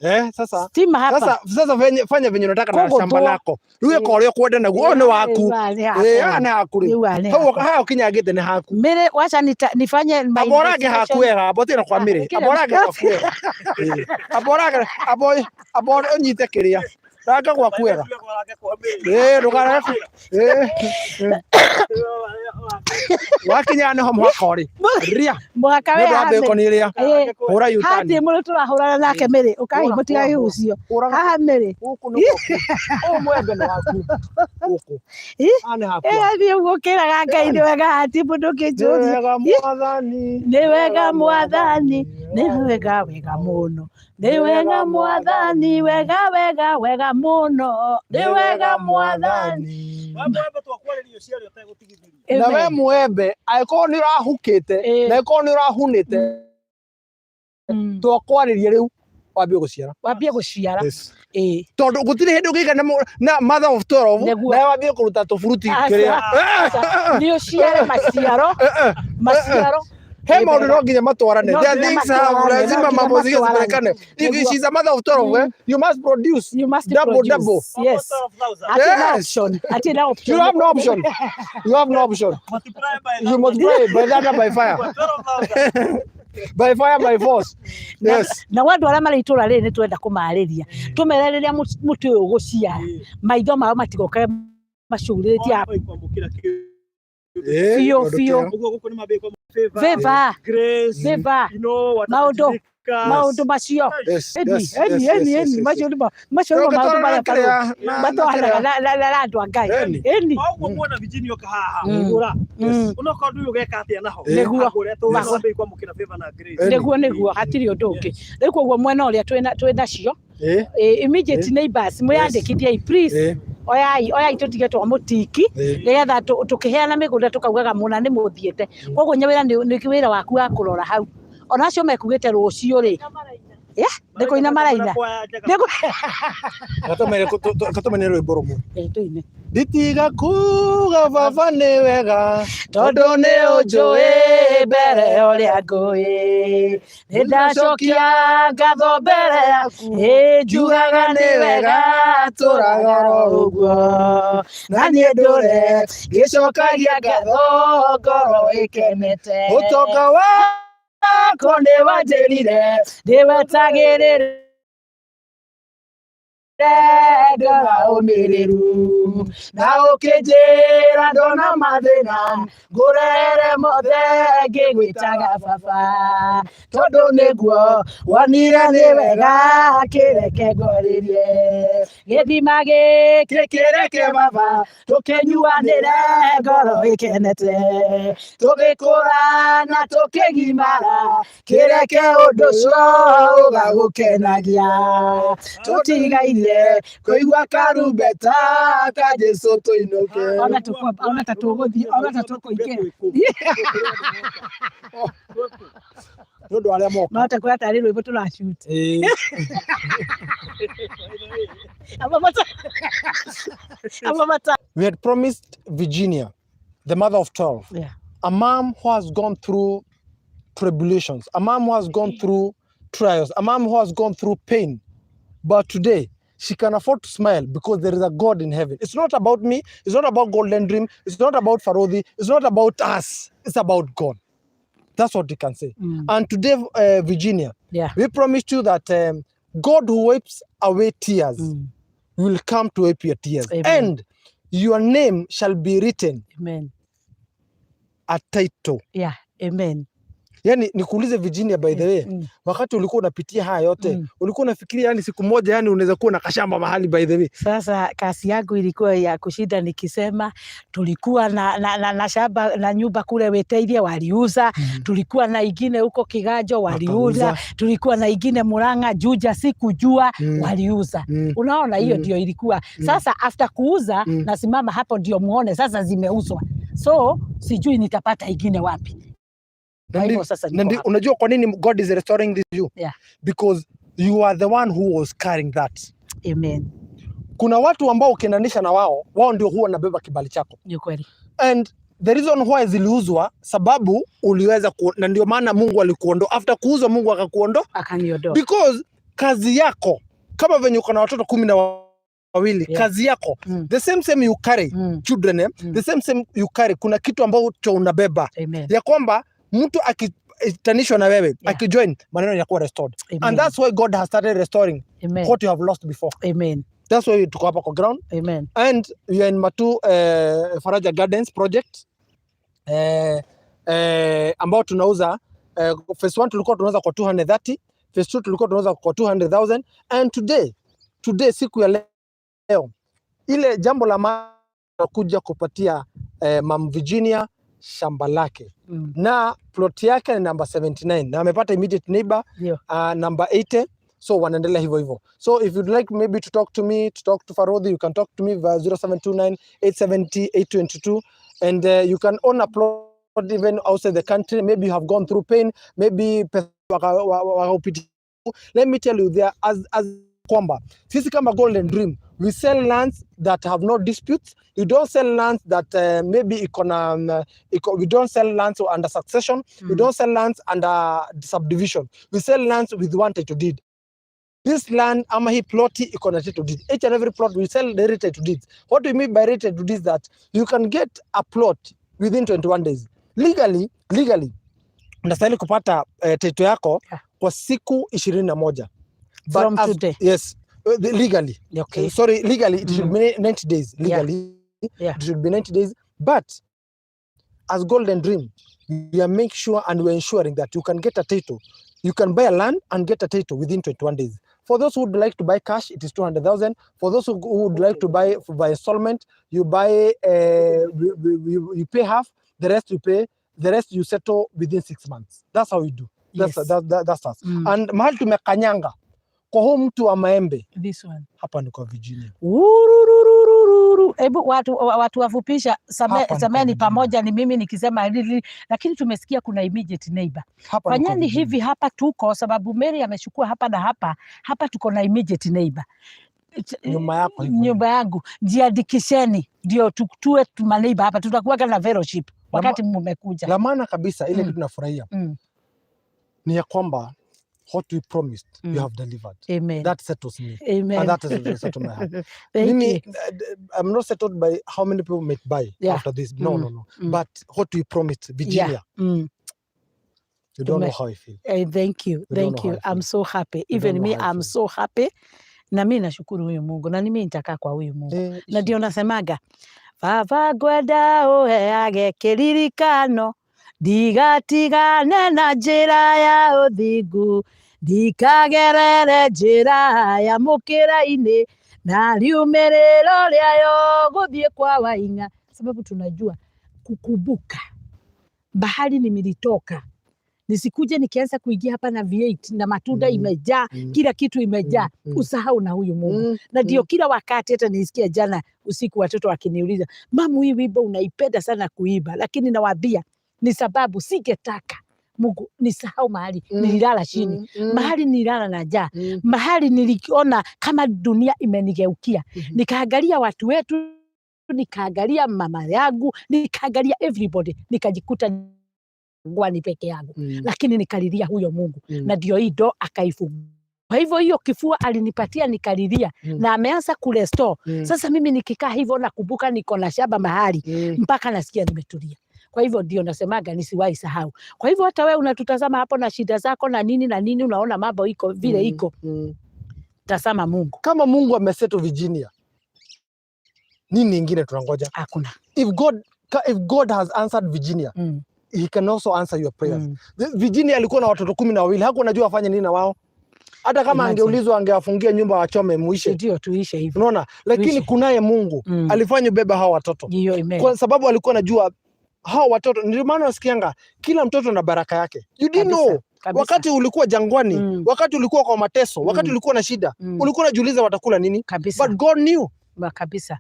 Eh, sasa stima hapa. sasa fanya venye unataka na Koguo shamba lako. Riu ĩka ũrĩa ũkwenda naguo, ũyũ nĩ waku. Nĩ Eh, haha nĩ haku rĩu. Rĩu haha nĩ Hau hakwa. haha ũkinyangĩte nĩ haku. Mĩrĩ wacha nifanye my Amba ũrange haku investigation. wega, amba ũtige kwa Ah, mĩrĩ. kĩrĩa Amba ũrange gwaku wega. Eh, amba ũrange, amba ũnyite kĩrĩa. Ranga gwaku wega. Eh, ndũkarage eh, eh. Wakinya nĩho mũhaka ũrĩ. Ria. Mũhaka Nĩ we ũndũ wa haha bacon ĩrĩa. Mĩrĩ. Hũra U-turn. Hathi mũrĩ tũrahũrana nake mĩrĩ ũkai Hũra, mũtigage hũra, ũcio Hũraga haha mĩrĩ. gũkũ nĩ gwaku. Ũyũ mwembe nĩ waku. Gũkũ. Haha nĩ haku. Ĩgathiĩ ũguo ũkĩraga Ngai nĩ wega hati mũndũ Nĩ ũkĩnjũria. wega Mwathani. Nĩ wega Mwathani, nĩ wega wega mũno, nĩ wega Mwathani, wega wega wega mũno, nĩ wega Mwathani. Na we Amen. mwembe angĩkorwo nĩ ũrahukĩte na angĩkorwo nĩ ũrahunĩte twakwarĩria rĩu wambie gũciara. Wambie gũciara. Yes. Ĩĩ. Tondũ gũtirĩ hĩndĩ ũngĩiga na mother of 12 Nĩguo. na wambie kũruta tũburuti Aca, kĩrĩa. aca. Nĩ ũciare maciaro, maciaro. He maũndũ no nginya matwarane. No There are nginya things have matwarane, no lazima nginya mambo zingine matwarane. zipelekane. If Nĩguo. she's a mother of 12, eh, you must produce You must double produce. double. Yes. Hatirĩ na Yes. option. Hatirĩ na option. You have no option. You have no option. You multiply by that by fire. By fire by force. Yes. Na andũ arĩa marĩ itũra rĩrĩ nĩ twenda kũmarĩria, tũmere rĩrĩa mũtĩ ũyũ ũgũciara, maitho mao matigoke macurĩtie. Kwamũkĩra kĩu. Biũ, Kĩndũ biũ. kĩega. Ũguo gũkũ nĩ mambĩrĩria kwamũkĩra favor, Favor. grace, Favor. Maũndũ maũndũ macio. Eni, eni, eni, eni, macio nĩmo maũndũ marĩa matwaranaga na andũ a Ngai. Eni. Eni. Ũguo muona Virginia oka haha kũgũra, onokorwo ndũĩ ũgeka atĩa naho, Nĩguo. agũre tondũ nĩwambĩrĩria kwamũkĩra favor na grace. Eni. Nĩguo hatirĩ ũndũ ũngĩ. Rĩu koguo mwena ũrĩa twĩ nacio, immediate neighbors, mwĩyandĩkithiei please. Oyai, oyai, tũtige twa mũtiki, nĩgetha tũkĩheana mĩgũnda tũkaugaga mũna nĩ mũthiĩte. Koguo nyawĩra nĩ wĩra waku wa kũrora hau, ona acio mekugĩte rũciũ rĩ, yeah, nĩ kũina maraina. Katũmene rwĩmbo rũmwe. Eh, tũine. Nditiga kuga baba nĩ wega. Tondũ nĩ ũnjũĩ mbere ũrĩa ngũĩ, nĩ ndacokia ngatho mbere yaku. Ĩ njugaga nĩ wega tũraga ro ũguo, na niĩ ndũre ngĩcokagia ngatho ngoro ĩkenete. Ũtonga wakwa nĩ wanjĩrire ndĩwetagĩrĩre ndora ũmĩrĩru, na ũkĩnjĩra ndona mathĩna ngũrere mothe ngĩgwĩtaga baba, tondũ nĩguo wonire nĩ wega kĩreke ngwarĩrie gĩthima gĩkĩ, kĩreke baba tũkĩnyuanĩre ngoro ĩkenete, tũgĩkũra na tũkĩgimara, kĩreke ũndũ ũcio ũgagũkenagia, tũtigaire kũigua karumbeta ka Jesũ tũinũke. Ona ta tũgũthiĩ, ona ta tũkũingĩra. Nĩ ũndũ wa arĩa moka. No ta kuoya tarĩ rwĩmbo tũracut. Aba mata. We had promised Virginia, the mother of 12, a mom who has gone through tribulations, a mom who has gone through trials, a mom who has gone through pain. But today, she can afford to smile because there is a God in heaven. It's not about me. It's not about Golden Dream. It's not about Farodhi. It's not about us. It's about God. That's what we can say. And today, Virginia, we promised you that God who wipes away tears will come to wipe your tears. Amen. And your name shall be written Amen. a title. Yeah. Amen. Yani nikuulize Virginia, by the way, wakati ulikuwa unapitia haya yote, ulikuwa unafikiria yani siku moja yani unaweza kuwa na kashamba mahali, by the way? Sasa kazi yangu ilikuwa ya kushinda nikisema tulikuwa na shamba na nyumba kule Wĩteirie waliuza, tulikuwa na ingine huko Kiganjo waliuza, Wakauza. Tulikuwa na ingine Murang'a, Juja sikujua, waliuza. Unaona hiyo ndio ilikuwa. Sasa after kuuza, nasimama hapo ndio muone sasa zimeuzwa, so sijui nitapata ingine wapi. Kwa hivyo sasa Na niko hapa. unajua kwa nini God is restoring this you? Yeah. Because you are the one who was carrying that. Amen. Kuna watu ambao ukiendanisha na wao, wao ndio huwa wanabeba kibali chako. Ni kweli. And the reason why ziliuzwa, sababu uliweza na ndio maana Mungu alikuondoa. After kuuzwa, Mungu akakuondoa. Akaniondoa. Because kazi yako, kama venye uko na watoto 12, kazi yako, the same same you carry children, eh? The same same you carry, kuna kitu ambacho unabeba Amen. ya kwamba mtu akitanishwa na wewe, akijoin, maneno yanakuwa restored. Amen. And that's why God has started restoring Amen. what you have lost before. Amen. That's why tuko hapa kwa ground. Amen. And we are in Matu Faraja Gardens project, ambao tunauza, phase 1 tulikuwa tunauza kwa 230, phase 2 tulikuwa tunauza kwa 200,000, and today, siku ya leo, ile jambo la maana kuja kupatia Mam Virginia shamba lake na plot yake ni number 79 na amepata immediate neighbor number 80, so wanaendelea hivyo hivyo. So if you'd like maybe to talk to me, to talk to Farodhi, you can talk to me via 0729 870 822, and you can own a plot even outside the country. Maybe you have gone through pain, maybe pesa wakaupitia. Let me tell you there as kwamba sisi kama Golden Dream, we sell lands that have no disputes. We don't sell lands that maybe iko na we don't sell lands under succession. We don't sell lands under subdivision. We sell lands with one title deed. This land ama hii ploti iko na title deed. Each and every plot we sell the title deeds. What do we mean by title deeds? That you can get a plot within 21 days legally. Legally, Unastahili kupata title yako kwa siku 21. But From today. Yes, legally. Sorry, legally it should be 90 days. Legally, it should be 90 days. But as Golden Dream, we are make sure and we're ensuring that you can get a title. You can buy a land and get a title within 21 days. For those who would like to buy cash, it is 200,000. For those who would like to buy by installment, you buy, you pay half, the rest you pay, the rest you settle within 6 months. That's how we do. That's, that's us. And mahali tumekanyanga kwa huu mtu wa maembe This one. Hapa ni kwa Virginia. Urururururu. Hebu watu wafupisha Hapa ni kwa sameni Virginia. Pamoja ni mimi nikisema lili, lakini tumesikia kuna immediate neighbor. Hapa ni kwa Fanyeni Virginia. Hivi hapa tuko sababu Mary amechukua hapa na hapa hapa tuko na immediate neighbor. Nyuma yako hivyo. Nyumba yangu, jiandikisheni ndio tuwe tumaneighbor hapa, tutakuwaga na fellowship wakati mumekuja. La maana kabisa ile kitu nafurahia ni ya kwamba what we promised, you have delivered. Amen. That settles me. Amen. And that is settled my heart. Thank Mimi, you. I'm not settled by how many people may buy after this. No, no, no. But what we promised, Virginia, you don't know how I feel. Thank you. You don't Thank know how you. I I'm feel. so happy. You Even don't me, know how I I'm feel. so happy. Na mi nashukuru huyu Mungu na nimi nitakaa kwa huyu Mungu. Na ndio nasemaga baba ngwenda ũheage kĩririkano ndigatigane na njĩra ya ũthingu ndikagerere njĩra ya mũkĩra-inĩ na riumĩrĩro rĩayo gũthiĩ kwa waing'a, sababu tunajua kukumbuka bahari nilitoka, nisikuje nikianza kuingia hapa na V8 na matunda imejaa, kila kitu imejaa, usahau na huyu Mungu. Na ndio kila wakati, hata nisikia jana usiku watoto wakiniuliza, "Mamu, hii wimbo unaipenda sana kuimba," lakini nawaambia ni sababu singetaka Mungu nisahau mahali nililala chini, mahali nililala na njaa, mahali niliona kama dunia imenigeukia. Nikaangalia watu wetu, nikaangalia mama yangu, nikaangalia everybody, nikajikuta gwani peke yangu, lakini nikalilia huyo Mungu na ndio hii ndo akaifungua. Kwa hivyo hiyo kifua alinipatia nikalilia na ameanza kurestore. Sasa mimi nikikaa hivyo nakumbuka niko na shamba mahali mpaka nasikia nimetulia. Kwa hivyo ndio nasemaga nisiwahi sahau. Kwa hivyo hata wewe unatutazama hapo na shida zako na nini na nini, unaona mambo iko vile iko, tazama Mungu. Kama Mungu amesettle Virginia, nini ingine tunangoja? Hakuna. If God has answered Virginia, he can also answer your prayers. Virginia alikuwa na watoto 12, hakuwa anajua afanye nini na wao. Hata kama Imagine. Angeulizwa angewafungia nyumba wachome muishe. Ndio tuishe hivyo. Unaona? Lakini Tuishe. Kunaye Mungu alifanya ubebe hawa watoto. Hiyo amen. Kwa sababu alikuwa anajua hawa watoto, ndio maana nasikianga kila mtoto na baraka yake. You didn't know. Kabisa. Wakati ulikuwa jangwani, wakati ulikuwa kwa mateso, wakati ulikuwa na shida, ulikuwa unajiuliza watakula nini? But God knew.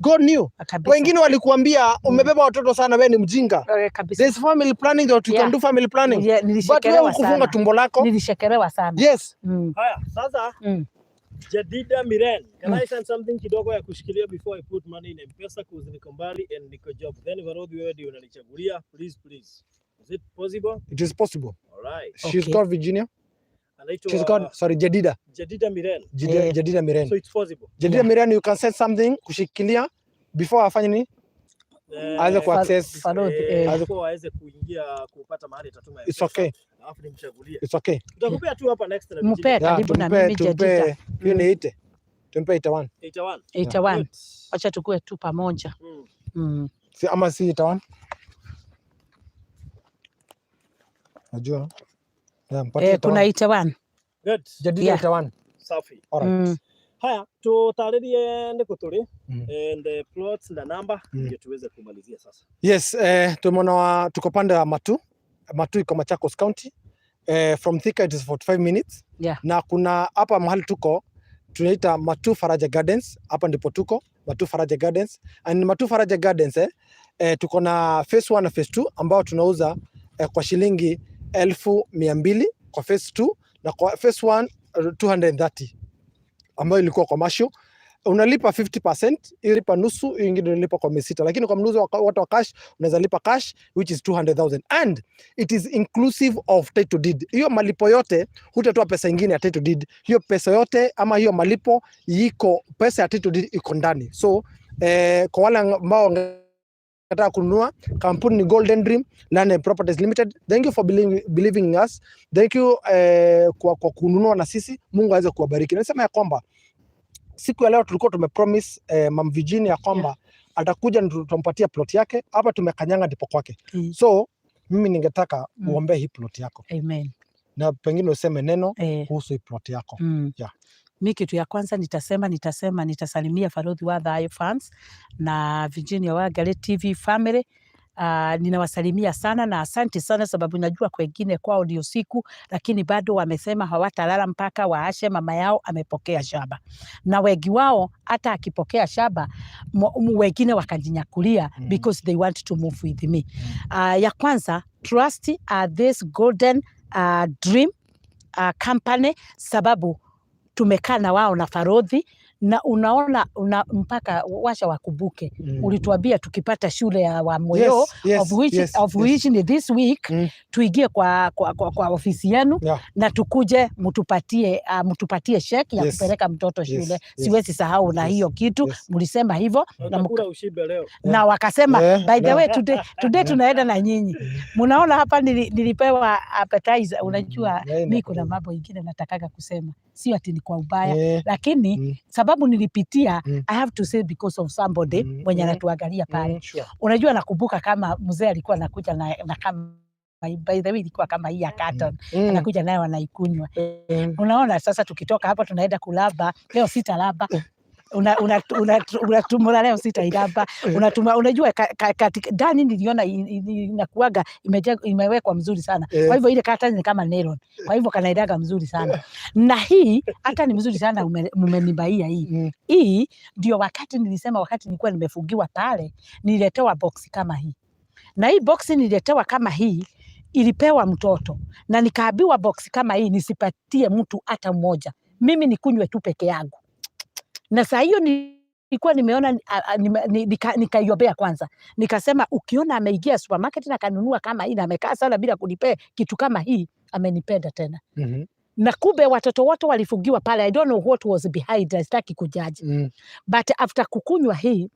God knew. Wengine walikuambia umebeba watoto sana, wewe ni mjinga. Kabisa. There's family planning that you can do family planning. Yeah, But wewe nilishekelewa ukufunga sana. tumbo lako. Nilishekelewa sana. Yes. Haya, sasa Jadida Miren, can I send something kidogo ya kushikilia before I put money in M-Pesa, cause niko mbali and niko job. Then Varodhi, wewe ndio unanichagulia. Please, please. Is it possible? It is possible. All right. She's Okay. called Virginia. Anaitwa She's called, sorry, Jedida. Jadida Miren. Jedida, Jedida Miren. So it's possible. Jedida Miren, you can send something kushikilia before afanye nini? Aweze kuaccess. Farodhi, eh. Before aweze kuingia kupata mahali atatuma It's M-Pesa. okay. Alafu nimchagulie. It's okay. Tutakupea tu hapa next na Mpe Virginia. Yeah, karibu na tumpe mimi tumpe Jadida. hiyo ni 80. Tumpe 81. 81. 81. Good. Wacha tukue tu pamoja. Si ama si 81? Najua. Yeah, mpatie Eh, kuna 81. 81. Good. Jadida 81. Safi. All right. Haya, tutarĩrie nĩ kũ tũrĩ and the plots na namba ndio tuweze kumalizia sasa. Yes, tumeona tuko pande ya Matu. Matu iko Machakos County. From Thika it is 45 minutes. Na kuna hapa mahali tuko tunaita Matu Faraja Gardens. Hapa ndipo tuko Matu Faraja Gardens. And Matu Faraja Gardens tuko na phase 1 na phase 2 ambao tunauza kwa shilingi 200,000 kwa phase 2 na kwa phase 1 230 ambayo ilikuwa commercial. Unalipa 50%, ilipa nusu, hiyo ingine unalipa kwa miezi 6, lakini kwa mnunuzi wote wa cash unaweza lipa cash, which is 200,000, and it is inclusive of title deed. Hiyo malipo yote hutatoa pesa ingine ya title deed. Hiyo pesa yote ama hiyo malipo iko pesa ya title deed iko ndani. So kwa wale ambao Ukitaka kununua, kampuni ni Golden Dream Land and Properties Limited. Thank you for believing in us. Thank you kwa kununua na sisi. Mungu aweze kuwabariki. Nasema ya kwamba siku ya leo tulikuwa tumepromise Mam Virginia kwamba atakuja na tutampatia plot yake. Hapa tumekanyanga ndipo kwake. So mimi ningetaka uombee hii plot yako Amen. Na pengine useme neno kuhusu hii plot yako. Yeah. Mi kitu ya kwanza nitasema nitasalimia Farodhi wa Thayo fans na Virginia Wangari TV family. Ninawasalimia sana na asante sana sababu najua kwengine kwao ni usiku, lakini bado wamesema hawatalala mpaka waashe mama yao amepokea shamba, na wengi wao hata akipokea shamba wengine wakajinyakulia because they want to move with me. Ya kwanza, trust this Golden Dream company sababu tumekaa na wao na Farodhi na unaona mpaka washa wakumbuke ulituambia tukipata shule ya Wamoyo of which, of which ni this week tuingie kwa ofisi yenu na tukuje mtupatie cheque ya kupeleka mtoto shule. Siwezi sahau na hiyo kitu mlisema hivyo na, Utakula ushibe leo. Na wakasema by the way, today tunaenda na nyinyi. Mnaona hapa nilipewa appetizer. Unajua Yeah, mi kuna inakuja. Mambo ingine natakaga kusema, sio ati ni kwa ubaya, lakini sababu nilipitia I have to say because of somebody mwenye anatuangalia pale. Unajua nakumbuka kama mzee alikuwa anakuja na kama, by the way, ilikuwa kama hii ya carton, anakuja nayo anaikunywa. Unaona sasa tukitoka hapa tunaenda kulaba leo, sitalaba, unatumura leo sitailaba, unatuma. Unajua ndani niliona inakuwaga imewekwa mzuri sana. Kwa hivyo ile karatasi ni kama nylon, kwa hivyo kanaidaga mzuri sana, na hii hata ni mzuri sana mumenibaia hii. Hii ndio wakati nilisema, wakati nilikuwa nimefungiwa pale, nililetewa box kama hii, na hii box nililetewa kama hii ilipewa mtoto, na nikaambiwa box kama hii nisipatie mtu hata mmoja, mimi nikunywe tu peke yangu. Na saa hiyo nilikuwa nimeona nikaiombea kwanza, nikasema ukiona ameingia supermarket na kanunua kama hii na amekaa sana bila kunipea kitu kama hii, amenipenda tena. Na kumbe watoto wote walifungiwa pale. I don't know what was behind, sitaki kujudge. But after kukunywa hii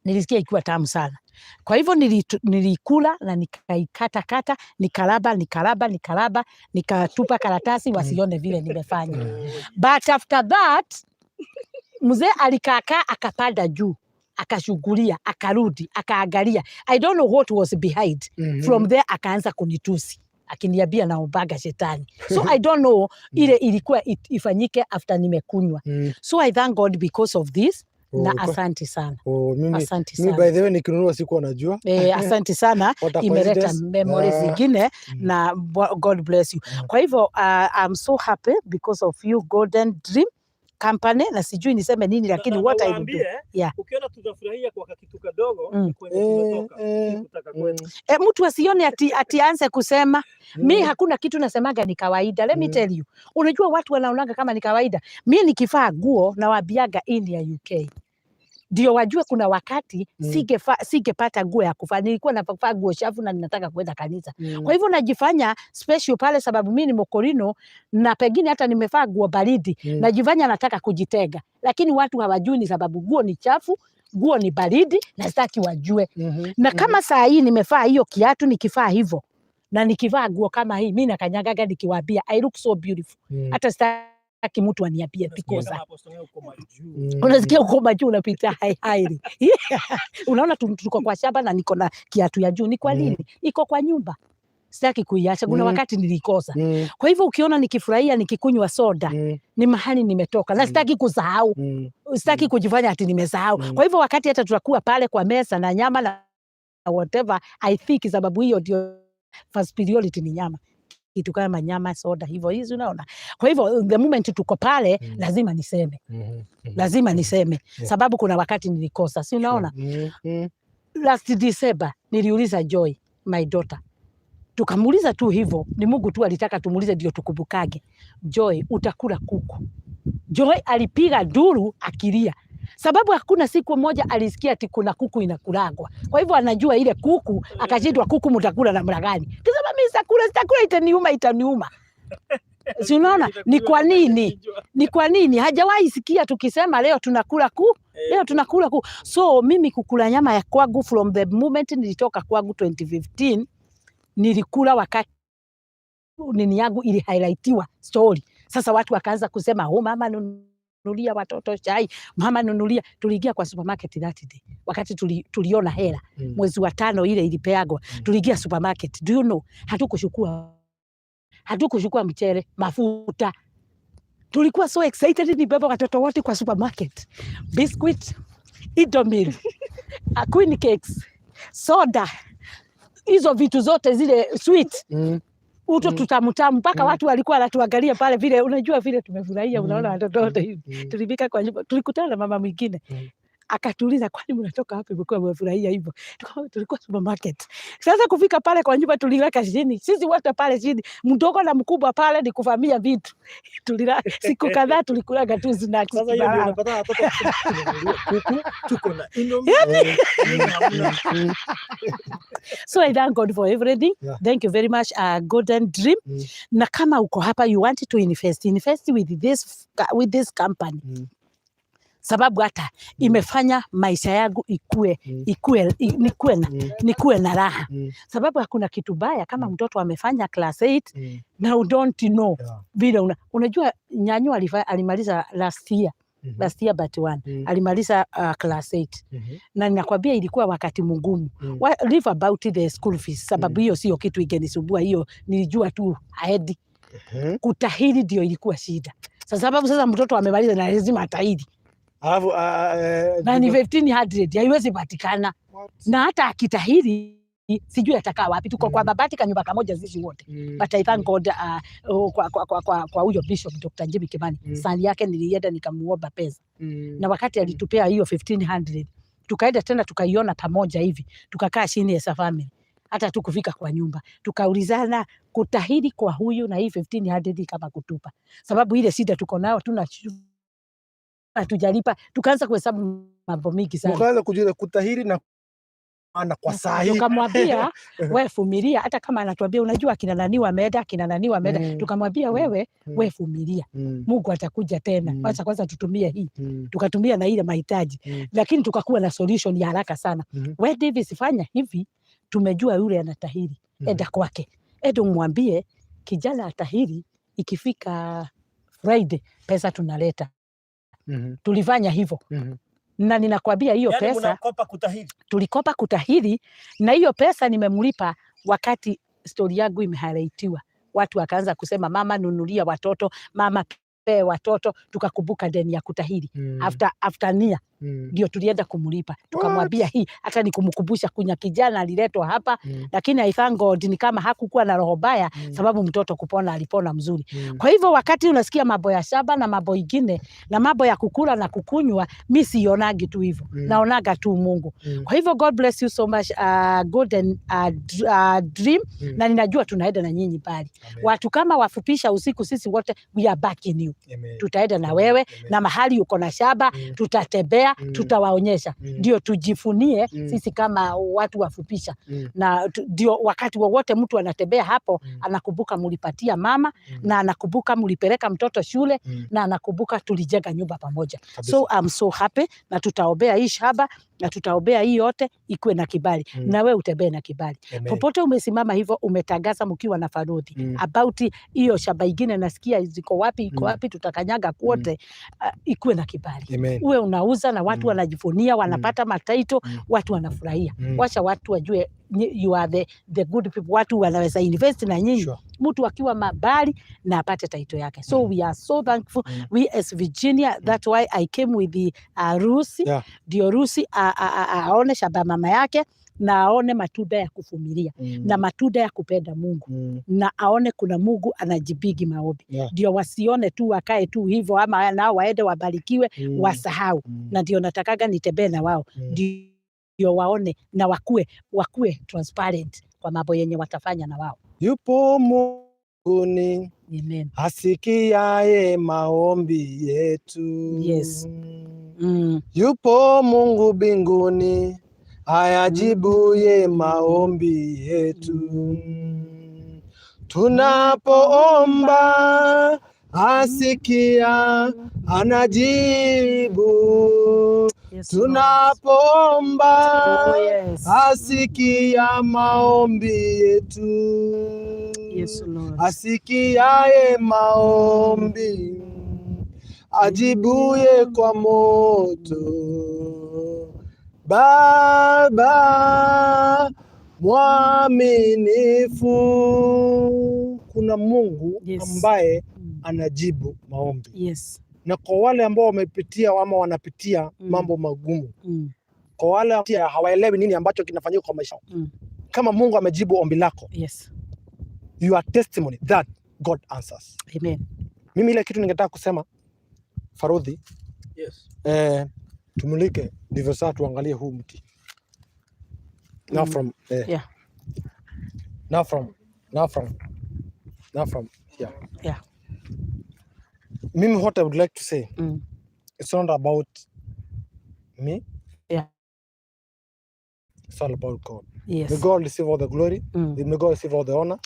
nilisikia ikiwa tamu sana. Kwa hivyo nilikula na nikaikata kata, nikalaba, nikalaba, nikalaba, nikatupa karatasi wasione vile nimefanya. But after that mzee alikaakaa, akapanda juu, akashughulia, akarudi, akaangalia. I don't know what was behind. From there akaanza kunitusi akiniambia naombaga shetani, so I don't know ile ilikuwa ifanyike after nimekunywa. So I thank God because of this Oh, na asante sana. Oh, Asante mimi sana. by the way nikinunua sikuwa najua. Asante sana. What a Imeleta coincidence. memories Ah. zingine na God bless you. Kwa hivyo I'm so happy because of you, Golden Dream Company, na sijui niseme nini, lakini Na what I will do. waambie, ukiona tunafurahia kwa kakitu kadogo kwenye tumetoka, si kutaka kwetu. Mtu asione ati aanze kusema mi hakuna kitu nasemaga ni kawaida. Let me tell you, unajua watu wanaonaga kama ni kawaida. Mi nikivaa nguo nawaambiaga hii ni ya UK ndio wajue kuna wakati singepata nguo ya kuvaa. Nilikuwa navaa nguo chafu na ninataka kwenda kanisa. Kwa hivyo najifanya special pale, sababu mi ni Mokorino na pengine hata nimevaa nguo baridi, najifanya nataka kujitega, lakini watu hawajui ni sababu nguo ni chafu, nguo ni baridi na sitaki wajue. Na kama saa hii nimevaa hiyo kiatu, nikivaa hivyo na nikivaa nguo kama hii, mi nakanyagaga nikiwaambia I look so beautiful. Hata sitaki mtu aniambie Unasikia because kama Apostle uko majuu. Unasikia uko majuu, unapita hai hai. Unaona tuko kwa shamba na niko na kiatu ya juu. Ni kwa nini? Iko kwa nyumba, sitaki kuiacha. Kuna wakati nilikosa. Kwa hivyo ukiona nikifurahia nikikunywa soda, ni mahali nimetoka na sitaki kusahau, sitaki kujifanya ati nimesahau. Kwa hivyo wakati hata tutakuwa pale kwa meza na nyama na whatever, I think sababu hiyo ndio first priority ni nyama, kitu kama nyama, soda, hivyo hizi unaona. Kwa hivyo the moment tuko pale lazima niseme, lazima niseme sababu kuna wakati nilikosa, si unaona? Last December niliuliza Joy, my daughter, tukamuuliza tu hivyo, ni Mungu tu alitaka tumuulize ndio tukumbukage. Joy, utakula kuku? Joy alipiga duru akilia, sababu hakuna siku moja alisikia ati kuna kuku inakulagwa. Kwa hivyo anajua ile kuku, akashindwa kuku mtakula namna gani? Kisema mimi sitakula, sitakula, itaniuma, itaniuma. Si unaona ni kwa nini? Ni kwa nini hajawahi sikia tukisema leo tunakula ku leo tunakula ku. So mimi kukula nyama ya kwangu, from the moment nilitoka kwangu 2015, nilikula wakati nini yangu ili highlightiwa story. Sasa watu wakaanza kusema, "Oh, mama nunulia watoto chai, mama nunulia." Tuliingia kwa supermarket that day wakati tuliona hela mwezi wa tano ile ilipeagwa, tuliingia supermarket. Do you know, hatukuchukua mchele, mafuta. Tulikuwa so excited, nibeba watoto wote kwa supermarket, biscuit, Indomie, Queen cakes, soda, hizo vitu zote zile sweet, uto tutamutamu mpaka watu walikuwa wanatuangalia pale vile, unajua vile tumefurahia, unaona watoto wote hivi. Tulifika kwa nyumba, tulikutana na mama mwingine, akatuuliza, "Kwani mnatoka wapi mkiwa mmefurahia hivyo?" Tukamwambia tulikuwa supermarket. Sasa kufika pale kwa nyumba, tuliweka chini sisi wote pale chini, mdogo na mkubwa pale ni kuvamia vitu. Tulila siku kadhaa, tulikulaga tu snacks Sasa hiyo ndio tukalala. unapata watoto tumenunulia kuku, tuko na Indomie, nini hamna. So I thank God for everything. Thank you very much, Golden Dream. Na kama uko hapa, you want to invest, invest with this company. Sababu hata imefanya maisha yangu ikue, ikue, nikuwe na raha. Sababu hakuna kitu baya kama mtoto amefanya class 8 na you don't know vile unajua nyanyu alimaliza last year, last year but one, alimaliza class 8, na ninakwambia ilikuwa wakati mgumu. Leave about the school fees, sababu hiyo sio kitu ingenisumbua, hiyo nilijua tu ahead. Kutahiri ndio ilikuwa shida. Sasa sababu sasa mtoto amemaliza na lazima atahiri, Alafu na ni 1500, haiwezi patikana. What? Na hata akitahiri sijui atakaa wapi, tuko kwa mabati, kanyumba kamoja sisi wote. But I thank God, oh, kwa huyo Bishop Dr. Jimmy Kimani, sani yake nilienda nikamuomba pesa, na wakati alitupea hiyo 1500, tukaenda tena tukaiona pamoja hivi, tukakaa chini as a family, hata tukufika kwa nyumba tukaulizana kutahiri kwa huyu na hii 1500 kama kutupa, sababu ile shida tuko nayo, tuna hatujalipa. Tukaanza kuhesabu mambo mingi sana. Mkaanza kujua kutahiri na na kwa saa hii. Tukamwambia, "We vumilia," hata kama anatuambia, "Unajua akina nani wameenda, akina nani wameenda." Tukamwambia, "Wewe, we vumilia, Mungu atakuja tena. Wacha kwanza tutumie hii." Tukatumia na ile mahitaji, lakini tukakuwa na solution ya haraka sana. "We Davis, fanya hivi, tumejua yule anatahiri, enda kwake, enda umwambie kijana atahiri, ikifika Friday pesa tunaleta." Tulifanya hivyo, na ninakwambia hiyo Yaani pesa mnakopa kutahiri. Tulikopa kutahiri, na hiyo pesa nimemlipa wakati stori yangu imehighlightiwa. Watu wakaanza kusema, "Mama nunulia watoto, mama pee watoto." Tukakumbuka deni ya kutahiri. After nia ndio tulienda kumlipa, tukamwambia hii hata ni kumkumbusha kunya kijana aliletwa hapa, lakini I thank God ni kama hakukuwa na roho baya, sababu mtoto kupona alipona mzuri. Kwa hivyo wakati unasikia mambo ya shamba na mambo ingine na mambo ya kukula na kukunywa, mi sionagi tu hivyo, naonaga tu Mungu. Kwa hivyo God bless you so much, Golden Dream, na ninajua tunaenda na nyinyi mbali. Amen. Watu kama wafupisha usiku, sisi wote we are backing you. Amen. Tutaenda na Amen. wewe Amen. na mahali uko na shamba, tutatembea, tutawaonyesha, ndio tujifunie sisi kama watu wafupisha, na ndio wakati wowote mtu anatembea hapo, anakumbuka mulipatia mama, na anakumbuka mulipeleka mtoto shule, na anakumbuka tulijenga nyumba pamoja. Kabisa. So I'm so happy, na tutaombea hii shamba na tutaombea hii yote ikuwe na kibali, na we utembee na kibali Amen. popote umesimama hivyo umetangaza mkiwa na Farodhi about hiyo shamba ingine, nasikia ziko wapi, iko wapi, tutakanyaga kwote, ikuwe na kibali. Amen. Uwe unauza na watu wanajivunia, wanapata mataito, watu wanafurahia. Wacha watu wajue you are the good people, watu wanaweza invest na nyinyi, mtu akiwa mabali na apate title yake. So we are so thankful, we as Virginia. That's why I came with the Rusi, ndio Rusi aone shamba mama yake na aone matunda ya kuvumilia na matunda ya kupenda Mungu, na aone kuna Mungu anajibigi maombi, ndio wasione tu wakae tu hivyo ama nao waende wabarikiwe, wasahau. Na ndio natakaga nitembee na wao, ndio waone na wakue transparent kwa mambo yenye watafanya na wao. Yupo Mungu ni Amen. Asikiaye maombi yetu. Yes. Yupo Mungu mbinguni ayajibuye maombi yetu. Tunapoomba asikia, anajibu. Yes, Lord. Tunapoomba Oh, yes. asikia maombi yetu. Yes, Lord. Asikiaye maombi ajibuye kwa moto. Baba mwaminifu. Kuna Mungu ambaye anajibu maombi. Na kwa wale ambao wamepitia ama wanapitia mambo magumu, kwa wale ambao hawaelewi nini ambacho kinafanyika kwa maisha, kama Mungu amejibu ombi lako, you are testimony that God answers. Amen. Mimi ile kitu ningetaka kusema, Farudhi, tumulike ndivyo sasa tuangalie huu mti. Now from now from here. Mimi, what I would like to say, it's not about me. It's all about God. May God receive all the glory. May God receive all the honor.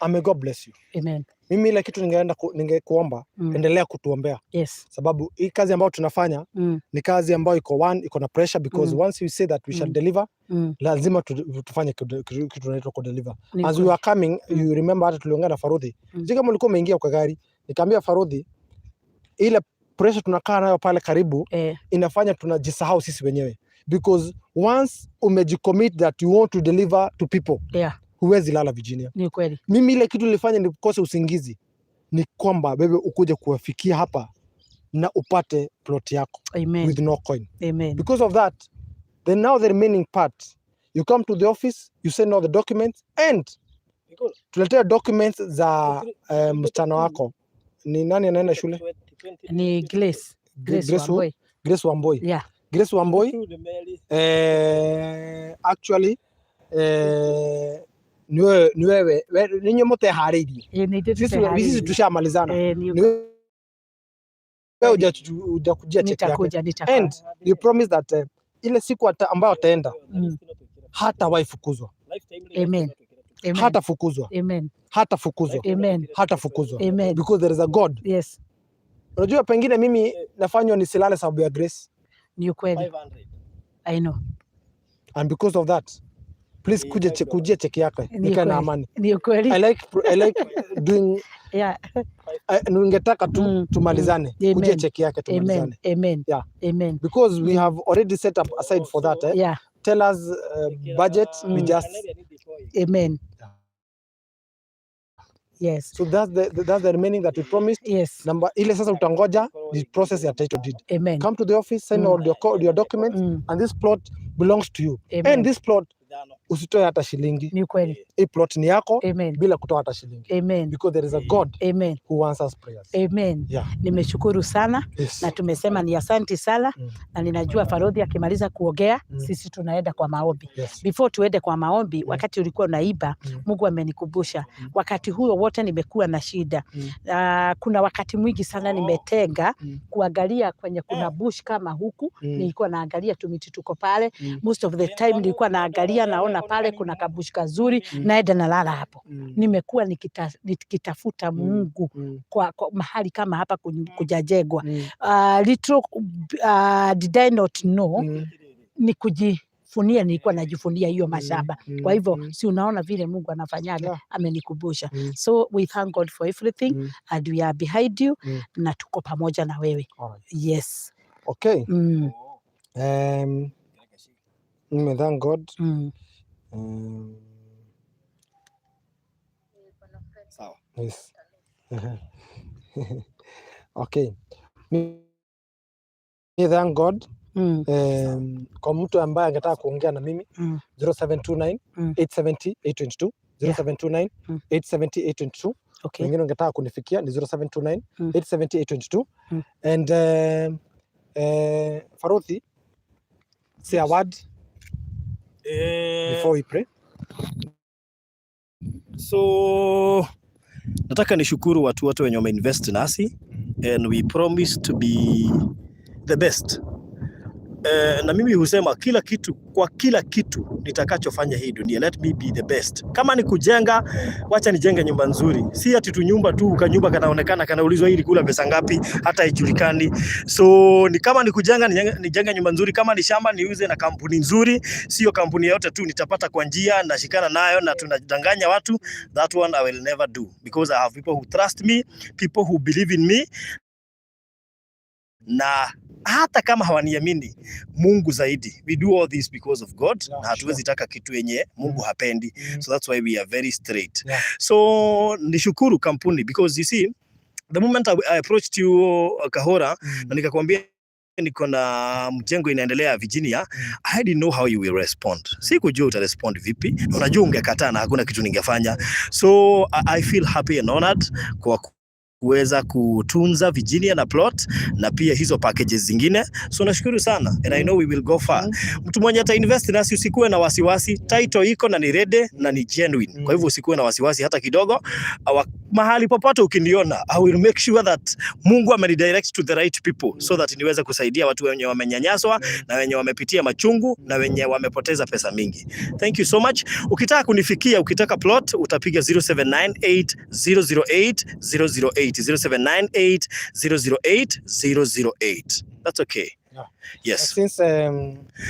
And may God bless you. Amen. Mimi ile kitu ningekuomba, endelea kutuombea, sababu hii kazi ambayo tunafanya ni kazi ambayo iko one, iko na pressure, because once you say that we shall deliver, lazima tufanye kitu tunaitwa kudeliver. Ni As we kweli. were coming, you remember hata tuliongea na Farudhi. Sijui kama ulikuwa umeingia kwa gari, nikaambia Farudhi ile pressure tunakaa nayo pale karibu inafanya tunajisahau sisi wenyewe, because once umejicommit that you want to deliver to people, huwezi lala, Virginia. Ni kweli. Mimi ile kitu nilifanya nikose usingizi ni kwamba wewe ukuje kuwafikia hapa na upate plot yako Amen. with no coin. Amen. Because of that, then now the remaining part, you come to the office, you send all the documents and tuletea documents za msichana wako. Ni nani anaenda shule? Ni Grace. Grace Grace who? Wambui. Grace Wamboi. Grace Wamboi, actually, ni wewe ninyi muteharĩirie. Nĩ ithuĩ Sisi tũteharĩirie. Tushamalizana. Ni Ni wewe hujakujia cheki yako. Nitakuja, nitakuja. And you promise that ile siku ambayo ataenda hatawahi fukuzwa. Amen. Amen. Hatafukuzwa. Amen. Hatafukuzwa. Amen. Hatafukuzwa. Amen. Because there is a God. Unajua pengine mimi nafanywa nisilale sababu ya Grace. Ni ukweli. I know. And because of that, please kuja kujia cheki yako Ni nikae na kweli. amani. Ni ukweli. I like doing ningetaka tu tumalizane. Amen. Kujia cheki yake Amen. tumalizane. Amen. Yeah. Amen. Because we have already set up aside for that. Eh? Tell us budget, we just Amen. Yeah. Yes. So that's the remaining that we promised. Number ile sasa utangoja ni process ya title deed. Amen. Come to the office, send all your documents, and this plot belongs to you. Amen. And this plot, usitoe hata shilingi. Ni ukweli. Hii plot ni yako Amen. bila kutoa hata shilingi. Amen. Because there is a God Amen. who answers prayers. Amen. Yeah. Nimeshukuru sana na tumesema ni asanti sana na ninajua Farodhi akimaliza kuongea sisi tunaenda kwa maombi. Before tuende kwa maombi, wakati ulikuwa unaimba, Mungu amenikumbusha wakati huo wote nimekuwa na shida. Kuna wakati mwingi sana nimetenga kuangalia kwenye kuna bush kama huku, nilikuwa naangalia tumiti tuko pale. Most of the time nilikuwa naangalia, naona pale kuna kabush kazuri, naenda nalala hapo. Nimekuwa nikitafuta Mungu kwa mahali kama hapa kujajengwa. Little did I not know ni kujifunia, nilikuwa najifunia hiyo mashamba. Kwa hivyo si unaona vile Mungu anafanyaga, amenikumbusha. So we thank God for everything and we are behind you na tuko pamoja na wewe. Alright. Yes. Okay. Thank God. Sawa. Yes. Okay. Me thank God. Kwa mtu ambaye angetaka kuongea na mimi, 0729 870 822, 0729 870 822. Wengine ungetaka kunifikia ni 0729 870 822. And Faruthi, say a word before we pray. So nataka nishukuru watu wote wenye wameinvest nasi, and we promise to be the best. Na mimi husema kila kitu, kwa kila kitu nitakachofanya hii dunia, let me be the best. Kama ni kujenga, wacha nijenge nyumba nzuri, si ati tu nyumba tu kanyumba kanaonekana kanaulizwa hii ilikula pesa ngapi, hata haijulikani. So ni kama ni kujenga, nijenge nyumba nzuri. Kama ni shamba, niuze na kampuni nzuri, sio kampuni yote tu nitapata kwa njia nashikana nayo na tunadanganya watu. That one I will never do because I have people who trust me, people who believe in me, na hata kama hawaniamini, Mungu zaidi. We do all this because of God na hatuwezi taka kitu yenye Mungu hapendi. So that's why we are very straight. So nishukuru kampuni because you see, the moment I approached you, Kahora, na nikakwambia niko na mjengo inaendelea Virginia, I didn't know how you will respond. Sikujua utarespond vipi. Na unajua ungekataa na hakuna kitu ningefanya. So I feel happy and honored kwa kuweza kutunza Virginia na plot na pia hizo packages zingine. So nashukuru sana and I know we will go far. Mtu mwenye ata invest nasi, usikuwe na wasiwasi, title iko na ni ready na ni genuine. Kwa hivyo usikuwe na wasiwasi hata kidogo. Mahali popote ukiniona, I will make sure that Mungu amenidirect to the right people so that niweze kusaidia watu wenye wamenyanyaswa na wenye wamepitia machungu na wenye wamepoteza pesa mingi. Thank you so much. Ukitaka kunifikia, ukitaka plot, utapiga 0798 008 008, 0798 008 008. That's okay. Yes. Since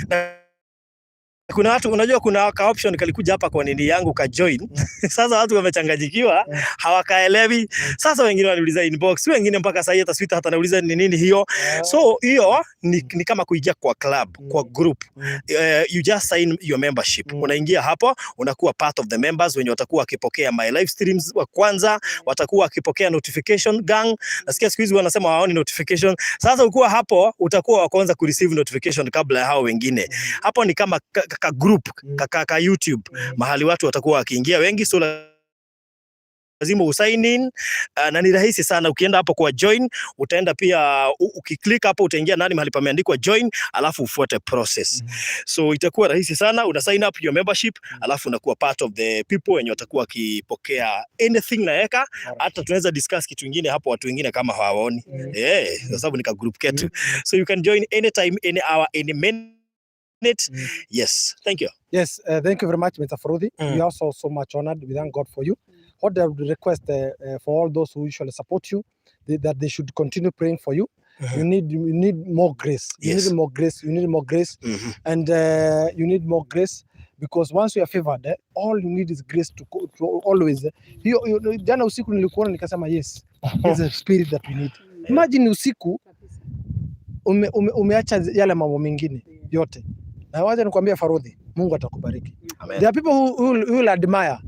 Na kuna watu, unajua kuna ka option kalikuja hapa kwa nini yangu ka join. Sasa watu wamechanganyikiwa, hawakaelewi. Sasa wengine wanauliza inbox, wengine mpaka sasa hata sita hata nauliza ni nini hiyo. So hiyo ni kama kuingia kwa club, kwa group. You just sign your membership. Unaingia hapo, unakuwa part of the members wenye watakuwa wakipokea my live streams wa kwanza, watakuwa wakipokea notification gang. Nasikia siku hizi wanasema hawaoni notification. Sasa ukiwa hapo utakuwa wa kwanza kureceive notification kabla ya hao wengine. Hapo ni kama ka group ka YouTube mahali watu watakuwa wakiingia wengi, so lazima usign in, na ni rahisi sana. Ukienda hapo kwa join, utaenda pia ukiclick hapo utaingia ndani mahali pameandikwa join, alafu ufuate process. So itakuwa rahisi sana, una sign up your membership, alafu unakuwa part of the people wenye watakuwa wakipokea anything naweka. Hata tunaweza discuss kitu kingine hapo, watu wengine kama hawaoni, eh, kwa sababu ni ka group ketu. So you can join anytime, any hour, any minute. Yes, thank you. Yes, thank you very much, Mr. Faruthi. We are also so much honored. We thank God for you. What I would request for all those who usually support you, that they should continue praying for you. You need more grace. You need more grace. You need more grace, and you need more grace because once you are favored, all you need is grace to always. Hiyo jana usiku nilikuona nikasema, "Yes, this is a spirit that we need." Imagine usiku umeacha yale mambo mengine yote, na wacha nikwambie Faruthi, Mungu atakubariki. Amen. There are people who will admire.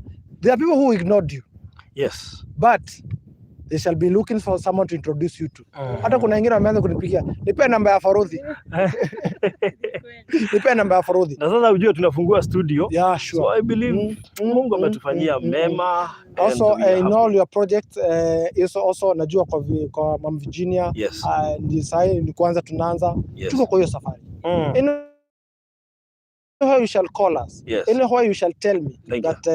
There are people who ignored you, but they shall be looking for someone to introduce you to. Hata kuna wengine wameanza kunipigia, "Nipe namba ya Faruthi, nipe namba ya Faruthi." Na sasa ujue tunafungua studio. Yeah, sure. So I believe Mungu ametufanyia mema and Also we are in happy. All your projects, also najua kwa Mam Virginia, ndi sahi ni kwanza tunaanza, tuko kwa hiyo safari. Anywhere you shall call us, anywhere you shall tell me Thank you. that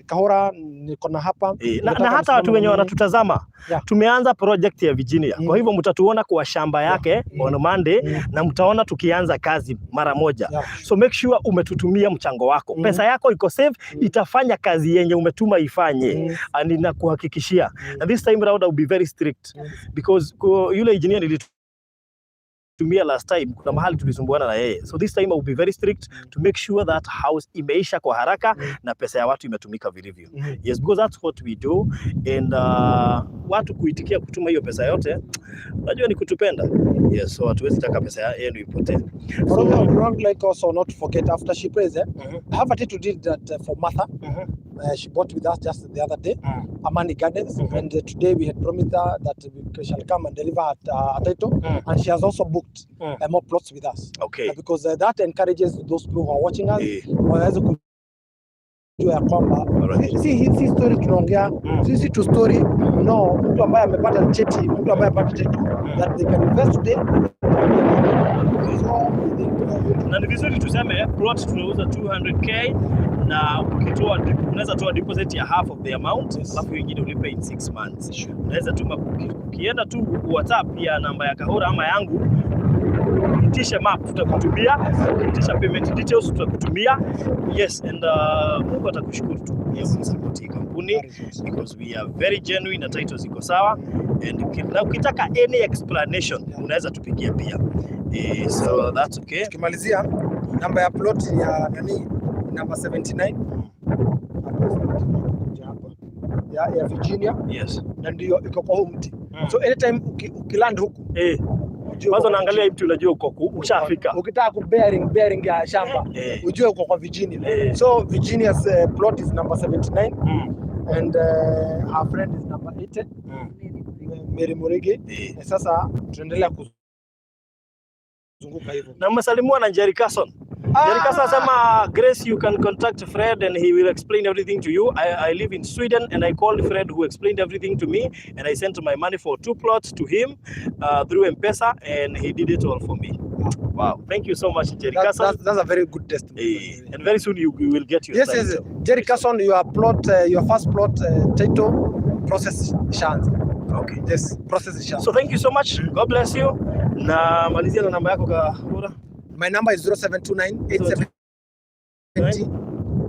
Kahora, niko na hapa Eh, na nataka hata watu msimame wenye na mimi. Wanatutazama, tumeanza project ya Virginia. Kwa hivyo mtatuona kwa shamba yake on Monday na mtaona tukianza kazi mara moja. So make sure umetutumia mchango wako. Pesa yako iko safe, itafanya kazi yenye umetuma ifanye. And ninakuhakikishia. And this time round I will be very strict because yule engineer nilitumia last time kuna mahali tulisumbuana na yeye. So this time I will be very strict to make sure that house imeisha kwa haraka na pesa ya watu imetumika vilivyo. Yes, because that's what we do and watu kuitikia kutuma hiyo pesa yote, unajua ni kutupenda. Yes, so hatuwezi taka pesa yenu ipotee. Faruthi, I would want like also not to forget after she prays, I have a title deed that for Martha. She bought with us just the other day, Amani Gardens, and today we had promised her that we shall come and deliver a title, and she has also booked more plots with us. Because that encourages those people who are watching us waweze kujua ya kwamba si story tunaongea, sisi tu story no, mtu ambaye amepata cheti, mtu ambaye amepata cheti that they can invest today. So I think Na ni vizuri tuseme plot tunauza 200K na ukitoa unaweza toa deposit ya half of the amount, alafu ingine ulipe in 6 months. Unaweza tuma ukienda tu WhatsApp ya namba ya Kahora ama yangu. Ukiitisha map tutakutumia, ukiitisha payment details tutakutumia. Yes, and Mungu atakushukuru tu ya kusupport hii kampuni That is it. Because we are very genuine na titles ziko sawa and na ukitaka any explanation unaweza tupigia pia. So that's okay. Tukimalizia, namba ya plot ya nani, namba 79 hapo, 79 kuja hapa ya Virginia na ndio iko kwa huu mti. So anytime ukiland huku ujue Kwanza uko kwa unaangalia hii mti, unajua uko ushafika. Ukitaka ku bearing ya shamba ujue uko kwa Virginia. So Virginia's plot is number 79 and her friend is number 80, Mary Murigi. Sasa tunaendelea kuzunguka hivyo. Na mmesalimiwa na Jerry Carson. Jerry Carson asema, "Grace, you can contact Fred and he will explain everything to you. I live in Sweden and I called Fred, who explained everything to me, and I sent my money for two plots to him through M-Pesa and he did it all for me." Wow. Thank you so much, Jerry Carson. That's a very good testimony. And very soon you will get your title. Jerry Carson, your plot, your first plot title process ishaanza. Yes, process ishaanza. So thank you so much. God bless you. Na malizia na namba yako, Kahura. My number is 0729 870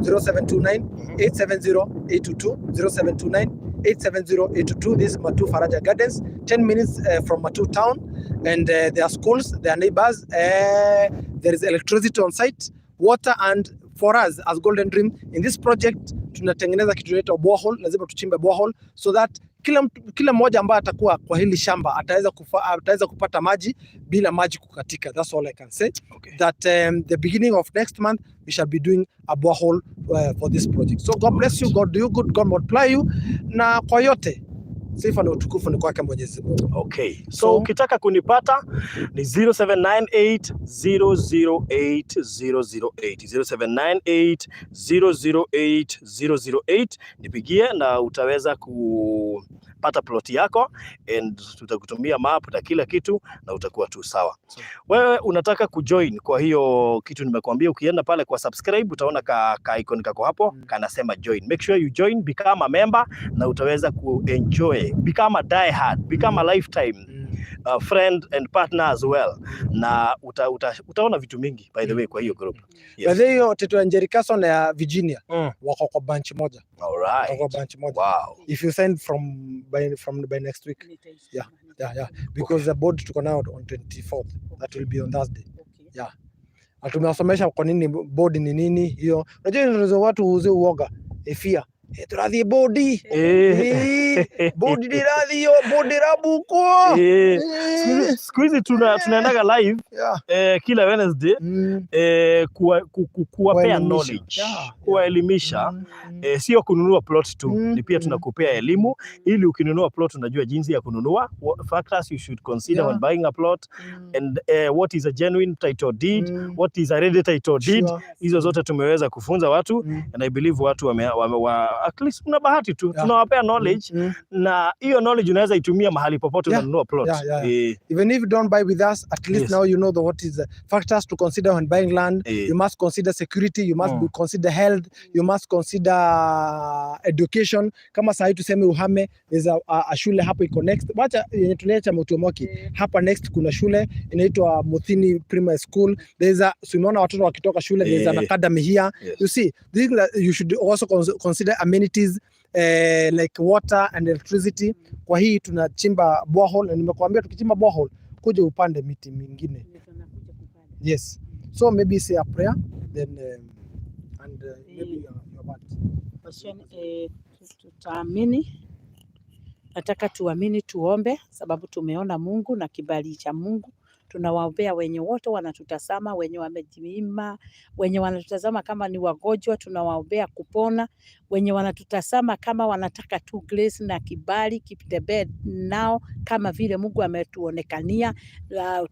0729 870 822, 0729 870 822. This is Matuu Faraja Gardens, 10 minutes from Matuu town, and there are schools, there are neighbors, there is electricity on site, water, and for us as Golden Dream in this project tunatengeneza kitu inaitwa borehole. Lazima tuchimbe borehole so that kila mtu, kila mmoja ambaye atakuwa kwa hili shamba ataweza kupata maji bila maji kukatika. That's all I can say. That the beginning of next month we shall be doing a borehole for this project. So God bless you, God do you good, God multiply you. Na kwa yote, sifa na utukufu ni kwake Mwenyezi Mungu. Okay. So ukitaka kunipata ni 0798 008 008, 0798 008 008. Nipigie na utaweza kupata plot yako and tutakutumia map na kila kitu na utakuwa tu sawa. Wewe unataka kujoin kwa hiyo kitu nimekuambia, ukienda pale kwa subscribe utaona ka icon kako hapo kanasema join. Make sure you join, become a member na utaweza kuenjoy, become a die hard, become a lifetime friend and partner as well, na utaona vitu mingi, by the way, kwa hiyo group. By the way, hiyo title ya Njeri Carson ya Virginia wako kwa bunch moja. Wako kwa bunch moja. If you send from by next week. Yeah. Because the board tuko nayo on 24th. That will be on Thursday. Yeah. Na tumewasomesha kwa nini board ni nini hiyo. Unajua ndio watu uuze uoga. Fear. Turathie board. Board ndirathio, board rabuko. Siku hizi tunaendaga live kila Wednesday kuwapea Kuwaelimisha. Knowledge, kuwaelimisha. Sio kununua plot tu, ni pia tunakupea elimu ili ukinunua plot unajua jinsi ya kununua, what factors you should consider when buying a plot and what is a genuine title deed, what is a ready title deed. Hizo zote tumeweza kufunza watu and I believe watu at least una bahati tu, tunawapea knowledge na hiyo knowledge unaweza itumia mahali popote unanunua plot. Even if you don't buy with us, at least now you know what is the factors to consider when buying land. You must consider security, you must consider health, you must consider education. Kama sahi tuseme uhame, there's a shule hapo iko next. Wacha yenye tuliacha Mutumoki. Hapa next kuna shule inaitwa Muthini Primary School. There's a, so umeona watoto wakitoka shule, there's an academy here. You see, this, you should also consider amenities like water and electricity. Kwa hii tunachimba borehole na nimekuambia tukichimba borehole, kuja upande miti mingine. Yes. So maybe say a prayer then and maybe your words. Washeni, tutaamini. Nataka tuamini, tuombe, sababu tumeona Mungu na kibali cha Mungu. Tunawaombea wenye wote wanatutazama, wenye wamejiima, wenye wanatutazama kama ni wagonjwa, tunawaombea kupona, wenye wanatutazama kama wanataka tu grace na kibali kitembee nao kama vile Mungu ametuonekania.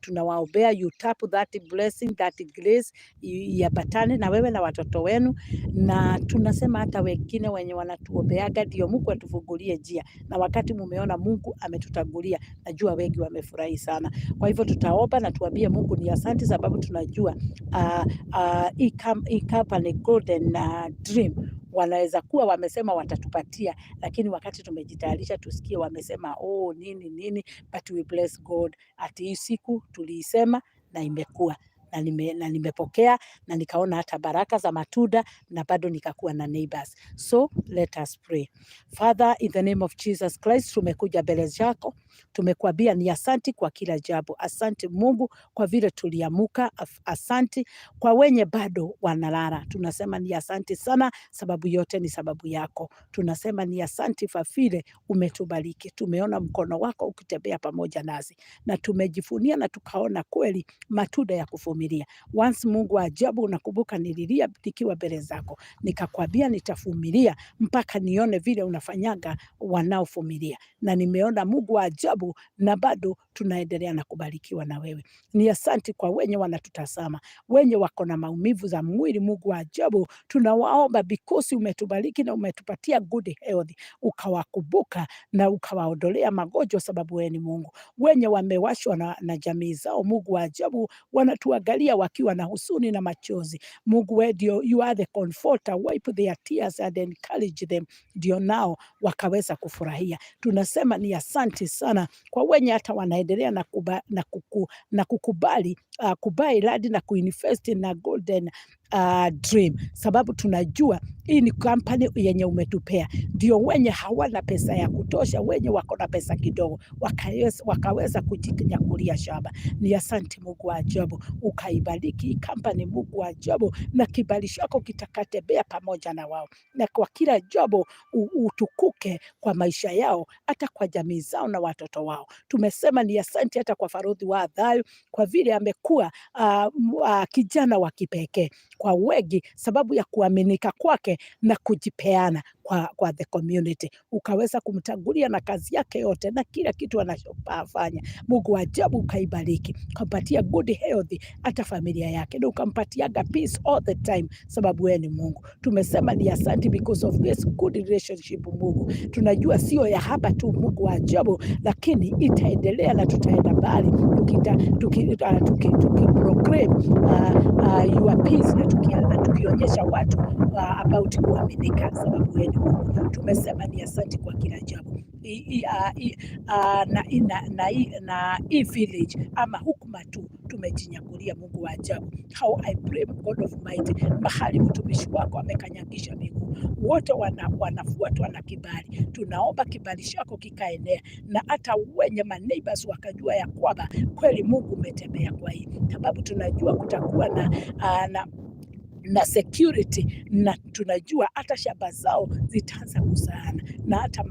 Tunawaombea you tap that blessing, that grace iambatane na wewe na watoto wenu, na tunasema hata wengine wenye wanatuombeaga ndio Mungu atufungulie njia, na wakati mumeona Mungu ametutangulia, najua wengi wamefurahi sana. Kwa hivyo tutaomba na tuambie Mungu ni asante, sababu tunajua hii company Golden Dream wanaweza kuwa wamesema watatupatia, lakini wakati tumejitayarisha tusikie wamesema oh, nini nini, but we bless God ati hii siku tuliisema Na imekuwa na nimepokea na nikaona hata baraka za matunda na bado nikakuwa na neighbors. So let us pray. Father, in the name of Jesus Christ, tumekuja mbele zako, tumekuambia ni asanti kwa kila jambo. Asante Mungu kwa vile tuliamuka, asanti kwa wenye bado wanalala. Tunasema ni asante sana, sababu yote ni sababu yako. Tunasema ni asante kwa vile umetubariki. Tumeona mkono wako ukitembea pamoja nasi na tumejivunia na tukaona kweli matunda ya kuvumilia. Once, Mungu wa ajabu, unakumbuka nililia nikiwa mbele zako, nikakwambia nitavumilia mpaka nione vile unafanyaga wanaovumilia, na nimeona, Mungu wa ajabu, na bado tunaendelea na kubarikiwa na wewe. Ni asanti kwa wenye wanatutazama, wenye wako na maumivu za mwili. Mungu wa ajabu, tunawaomba because umetubariki na umetupatia good health, ukawakumbuka na ukawaondolea magonjwa, sababu wewe ni Mungu. Wenye wamewachwa na jamii zao, Mungu wa ajabu, wanatuangalia wakiwa na huzuni na machozi. Mungu, wewe ndio, you are the comforter, wipe their tears and encourage them, ndio nao wakaweza kufurahia. Tunasema ni asante sana kwa wenye hata wanaendelea na kukubali kubuy land na kuinvest na Golden Dream, sababu tunajua hii ni company yenye umetupea, ndio wenye hawana pesa ya kutosha, wenye wako na pesa kidogo wakaweza kujinyakulia shamba. Ni asante Mungu wa ajabu, ukaibariki hii company, Mungu wa ajabu, na kibali chako kitakatembea pamoja na wao, na kwa kila jambo utukuke kwa maisha yao, hata kwa jamii zao na watoto wao. Tumesema ni asante hata kwa Farodhi wa Adhayo kwa vile amekuwa kijana wa kipekee kwa wengi, sababu ya kuaminika kwake na kujipeana kwa the community, ukaweza kumtangulia na kazi yake yote na kila kitu anachofanya. Mungu wa ajabu, ukaibariki, ukampatia good health hata familia yake, na ukampatiaga peace all the time, sababu wewe ni Mungu. Tumesema ni asante because of this good relationship. Mungu, tunajua sio ya hapa tu, Mungu wa ajabu, lakini itaendelea na tutaenda mbali tuki proclaim your peace na tukionyesha watu about kuaminika, sababu wewe ni Mungu. Tumesema ni asante kwa kila jambo. I, I, na, na, na, na hii village ama huku Matu tumejinyakulia, Mungu wa ajabu. How I pray, God of might, mahali mtumishi wako amekanyagisha miguu, wote wanafuatwa na kibali. Tunaomba kibali chako kikaenea, na hata wenye ma neighbors wakajua ya kwamba kweli Mungu umetembea kwa hii, sababu tunajua kutakuwa na security na tunajua hata shamba zao zitaanza kuzaana na hata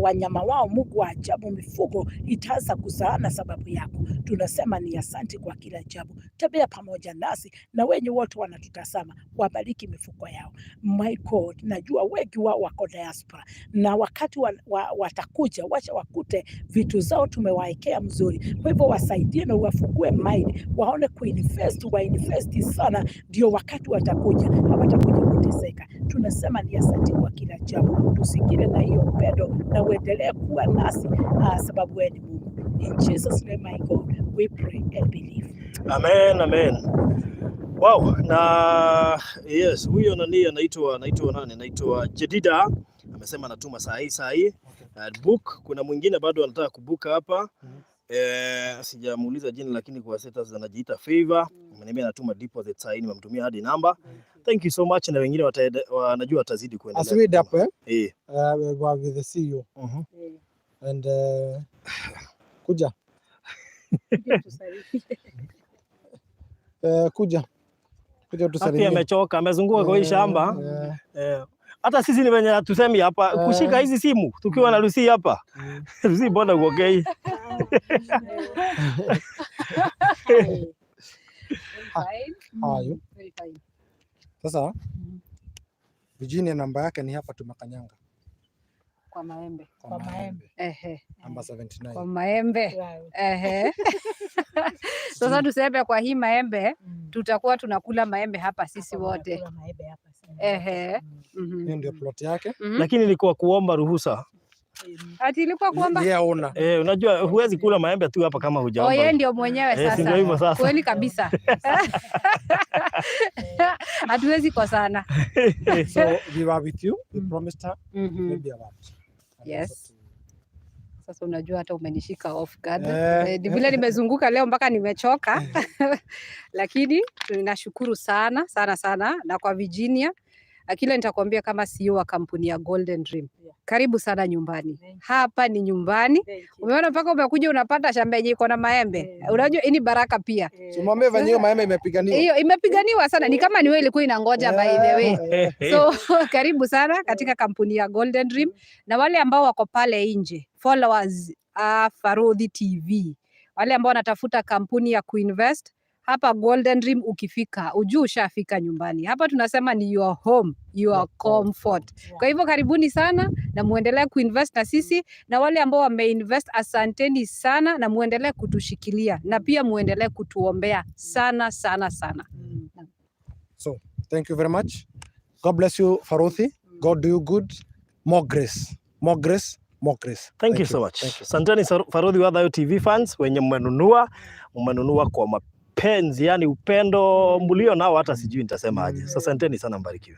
wanyama wao, Mungu wa ajabu, mifugo itaanza kuzaana sababu yako. Tunasema ni asante kwa kila jambo. Tembea pamoja nasi na wenye wote wanatutazama, wabariki mifuko yao. My God, najua wengi wao wako diaspora na wakati watakuja, wacha wakute vitu zao tumewaekea mzuri. Kwa hivyo wasaidie na uwafungue mind, waone kuinvest, wainvest sana, ndio wakati watakuja hawatakuja kuteseka. Tunasema ni asante kwa kila jambo, tusikile na hiyo upendo na uendelee kuwa nasi sababu wewe ni Mungu. In Jesus name, my God, we pray and believe. Amen, amen. Wow, na yes, huyo nani anaitwa nani? Anaitwa Jedida. Amesema anatuma saa hii saa hii. Book. Kuna mwingine bado anataka kubook hapa. Sijamuuliza jina lakini kwa status anajiita Favor. Ameniambia anatuma deposit saa hii, nimemtumia hadi namba. Thank you so much na wengine wanajua watazidi kuendelea. As we up, eh? Eh. We were with the CEO and kuja kuja kuja Hapi tusalimie. amechoka, amezunguka kwa hii shamba. Eh, Eh. Hata sisi ni wenye hatusemi hapa kushika hizi simu tukiwa na Lucy hapa. Lucy, mbona uongei? Very fine. How are you? Very fine. Sasa Virginia, namba yake ni hapa tumekanyanga Kwa maembe. kwa Kwa maembe Ehe. namba 79. Kwa maembe. Wow. Ehe. Sasa tuseme kwa hii maembe tutakuwa tunakula maembe hapa sisi Hapa wote. wanakula maembe hapa sana. Ehe. Hiyo ndio plot yake. Lakini ilikuwa kuomba ruhusa. Ati ilikuwa kwamba Yeye owner. Eh, unajua huwezi kula maembe tu hapa kama oh, hujaomba. yeye ndio mwenyewe Eh, si ndio sasa. hivyo sasa. Kweli kabisa. Hatuwezi kosana. So we were with you. We promised her maybe about. And Yes. also to Sasa unajua hata umenishika off guard. Eh. Ni vile nimezunguka leo mpaka nimechoka, lakini tunashukuru sana sana sana, na kwa Virginia kile nitakwambia kama CEO wa kampuni ya Golden Dream. Karibu sana nyumbani. Thank you. Hapa ni nyumbani. Thank you. Umeona mpaka umekuja unapata shamba yenye iko na maembe. Unajua hii ni baraka pia. So mwambie venye hiyo maembe imepiganiwa. Hiyo imepiganiwa sana, ni kama ni wewe ilikuwa inangoja, by the way. So karibu sana katika kampuni ya Golden Dream, na wale ambao wako pale nje, followers Farodhi TV, wale ambao wanatafuta kampuni ya kuinvest hapa Golden Dream, ukifika ujue ushafika nyumbani. Hapa tunasema ni your home, your Your comfort. Kwa hivyo karibuni sana na muendelee kuinvest na sisi, na wale ambao wameinvest, asanteni sana na muendelee kutushikilia na pia muendelee kutuombea sana sana sana. So thank you very much. God bless you, Faruthi. God do you good. More grace. More grace. More grace. Thank you so much. Thank you. Asanteni Farodhi wa Thayo TV fans wenye mmenunua kwa mapenzi, yani upendo mlio nao hata sijui nitasema aje. Asanteni sana, mbarikiwe.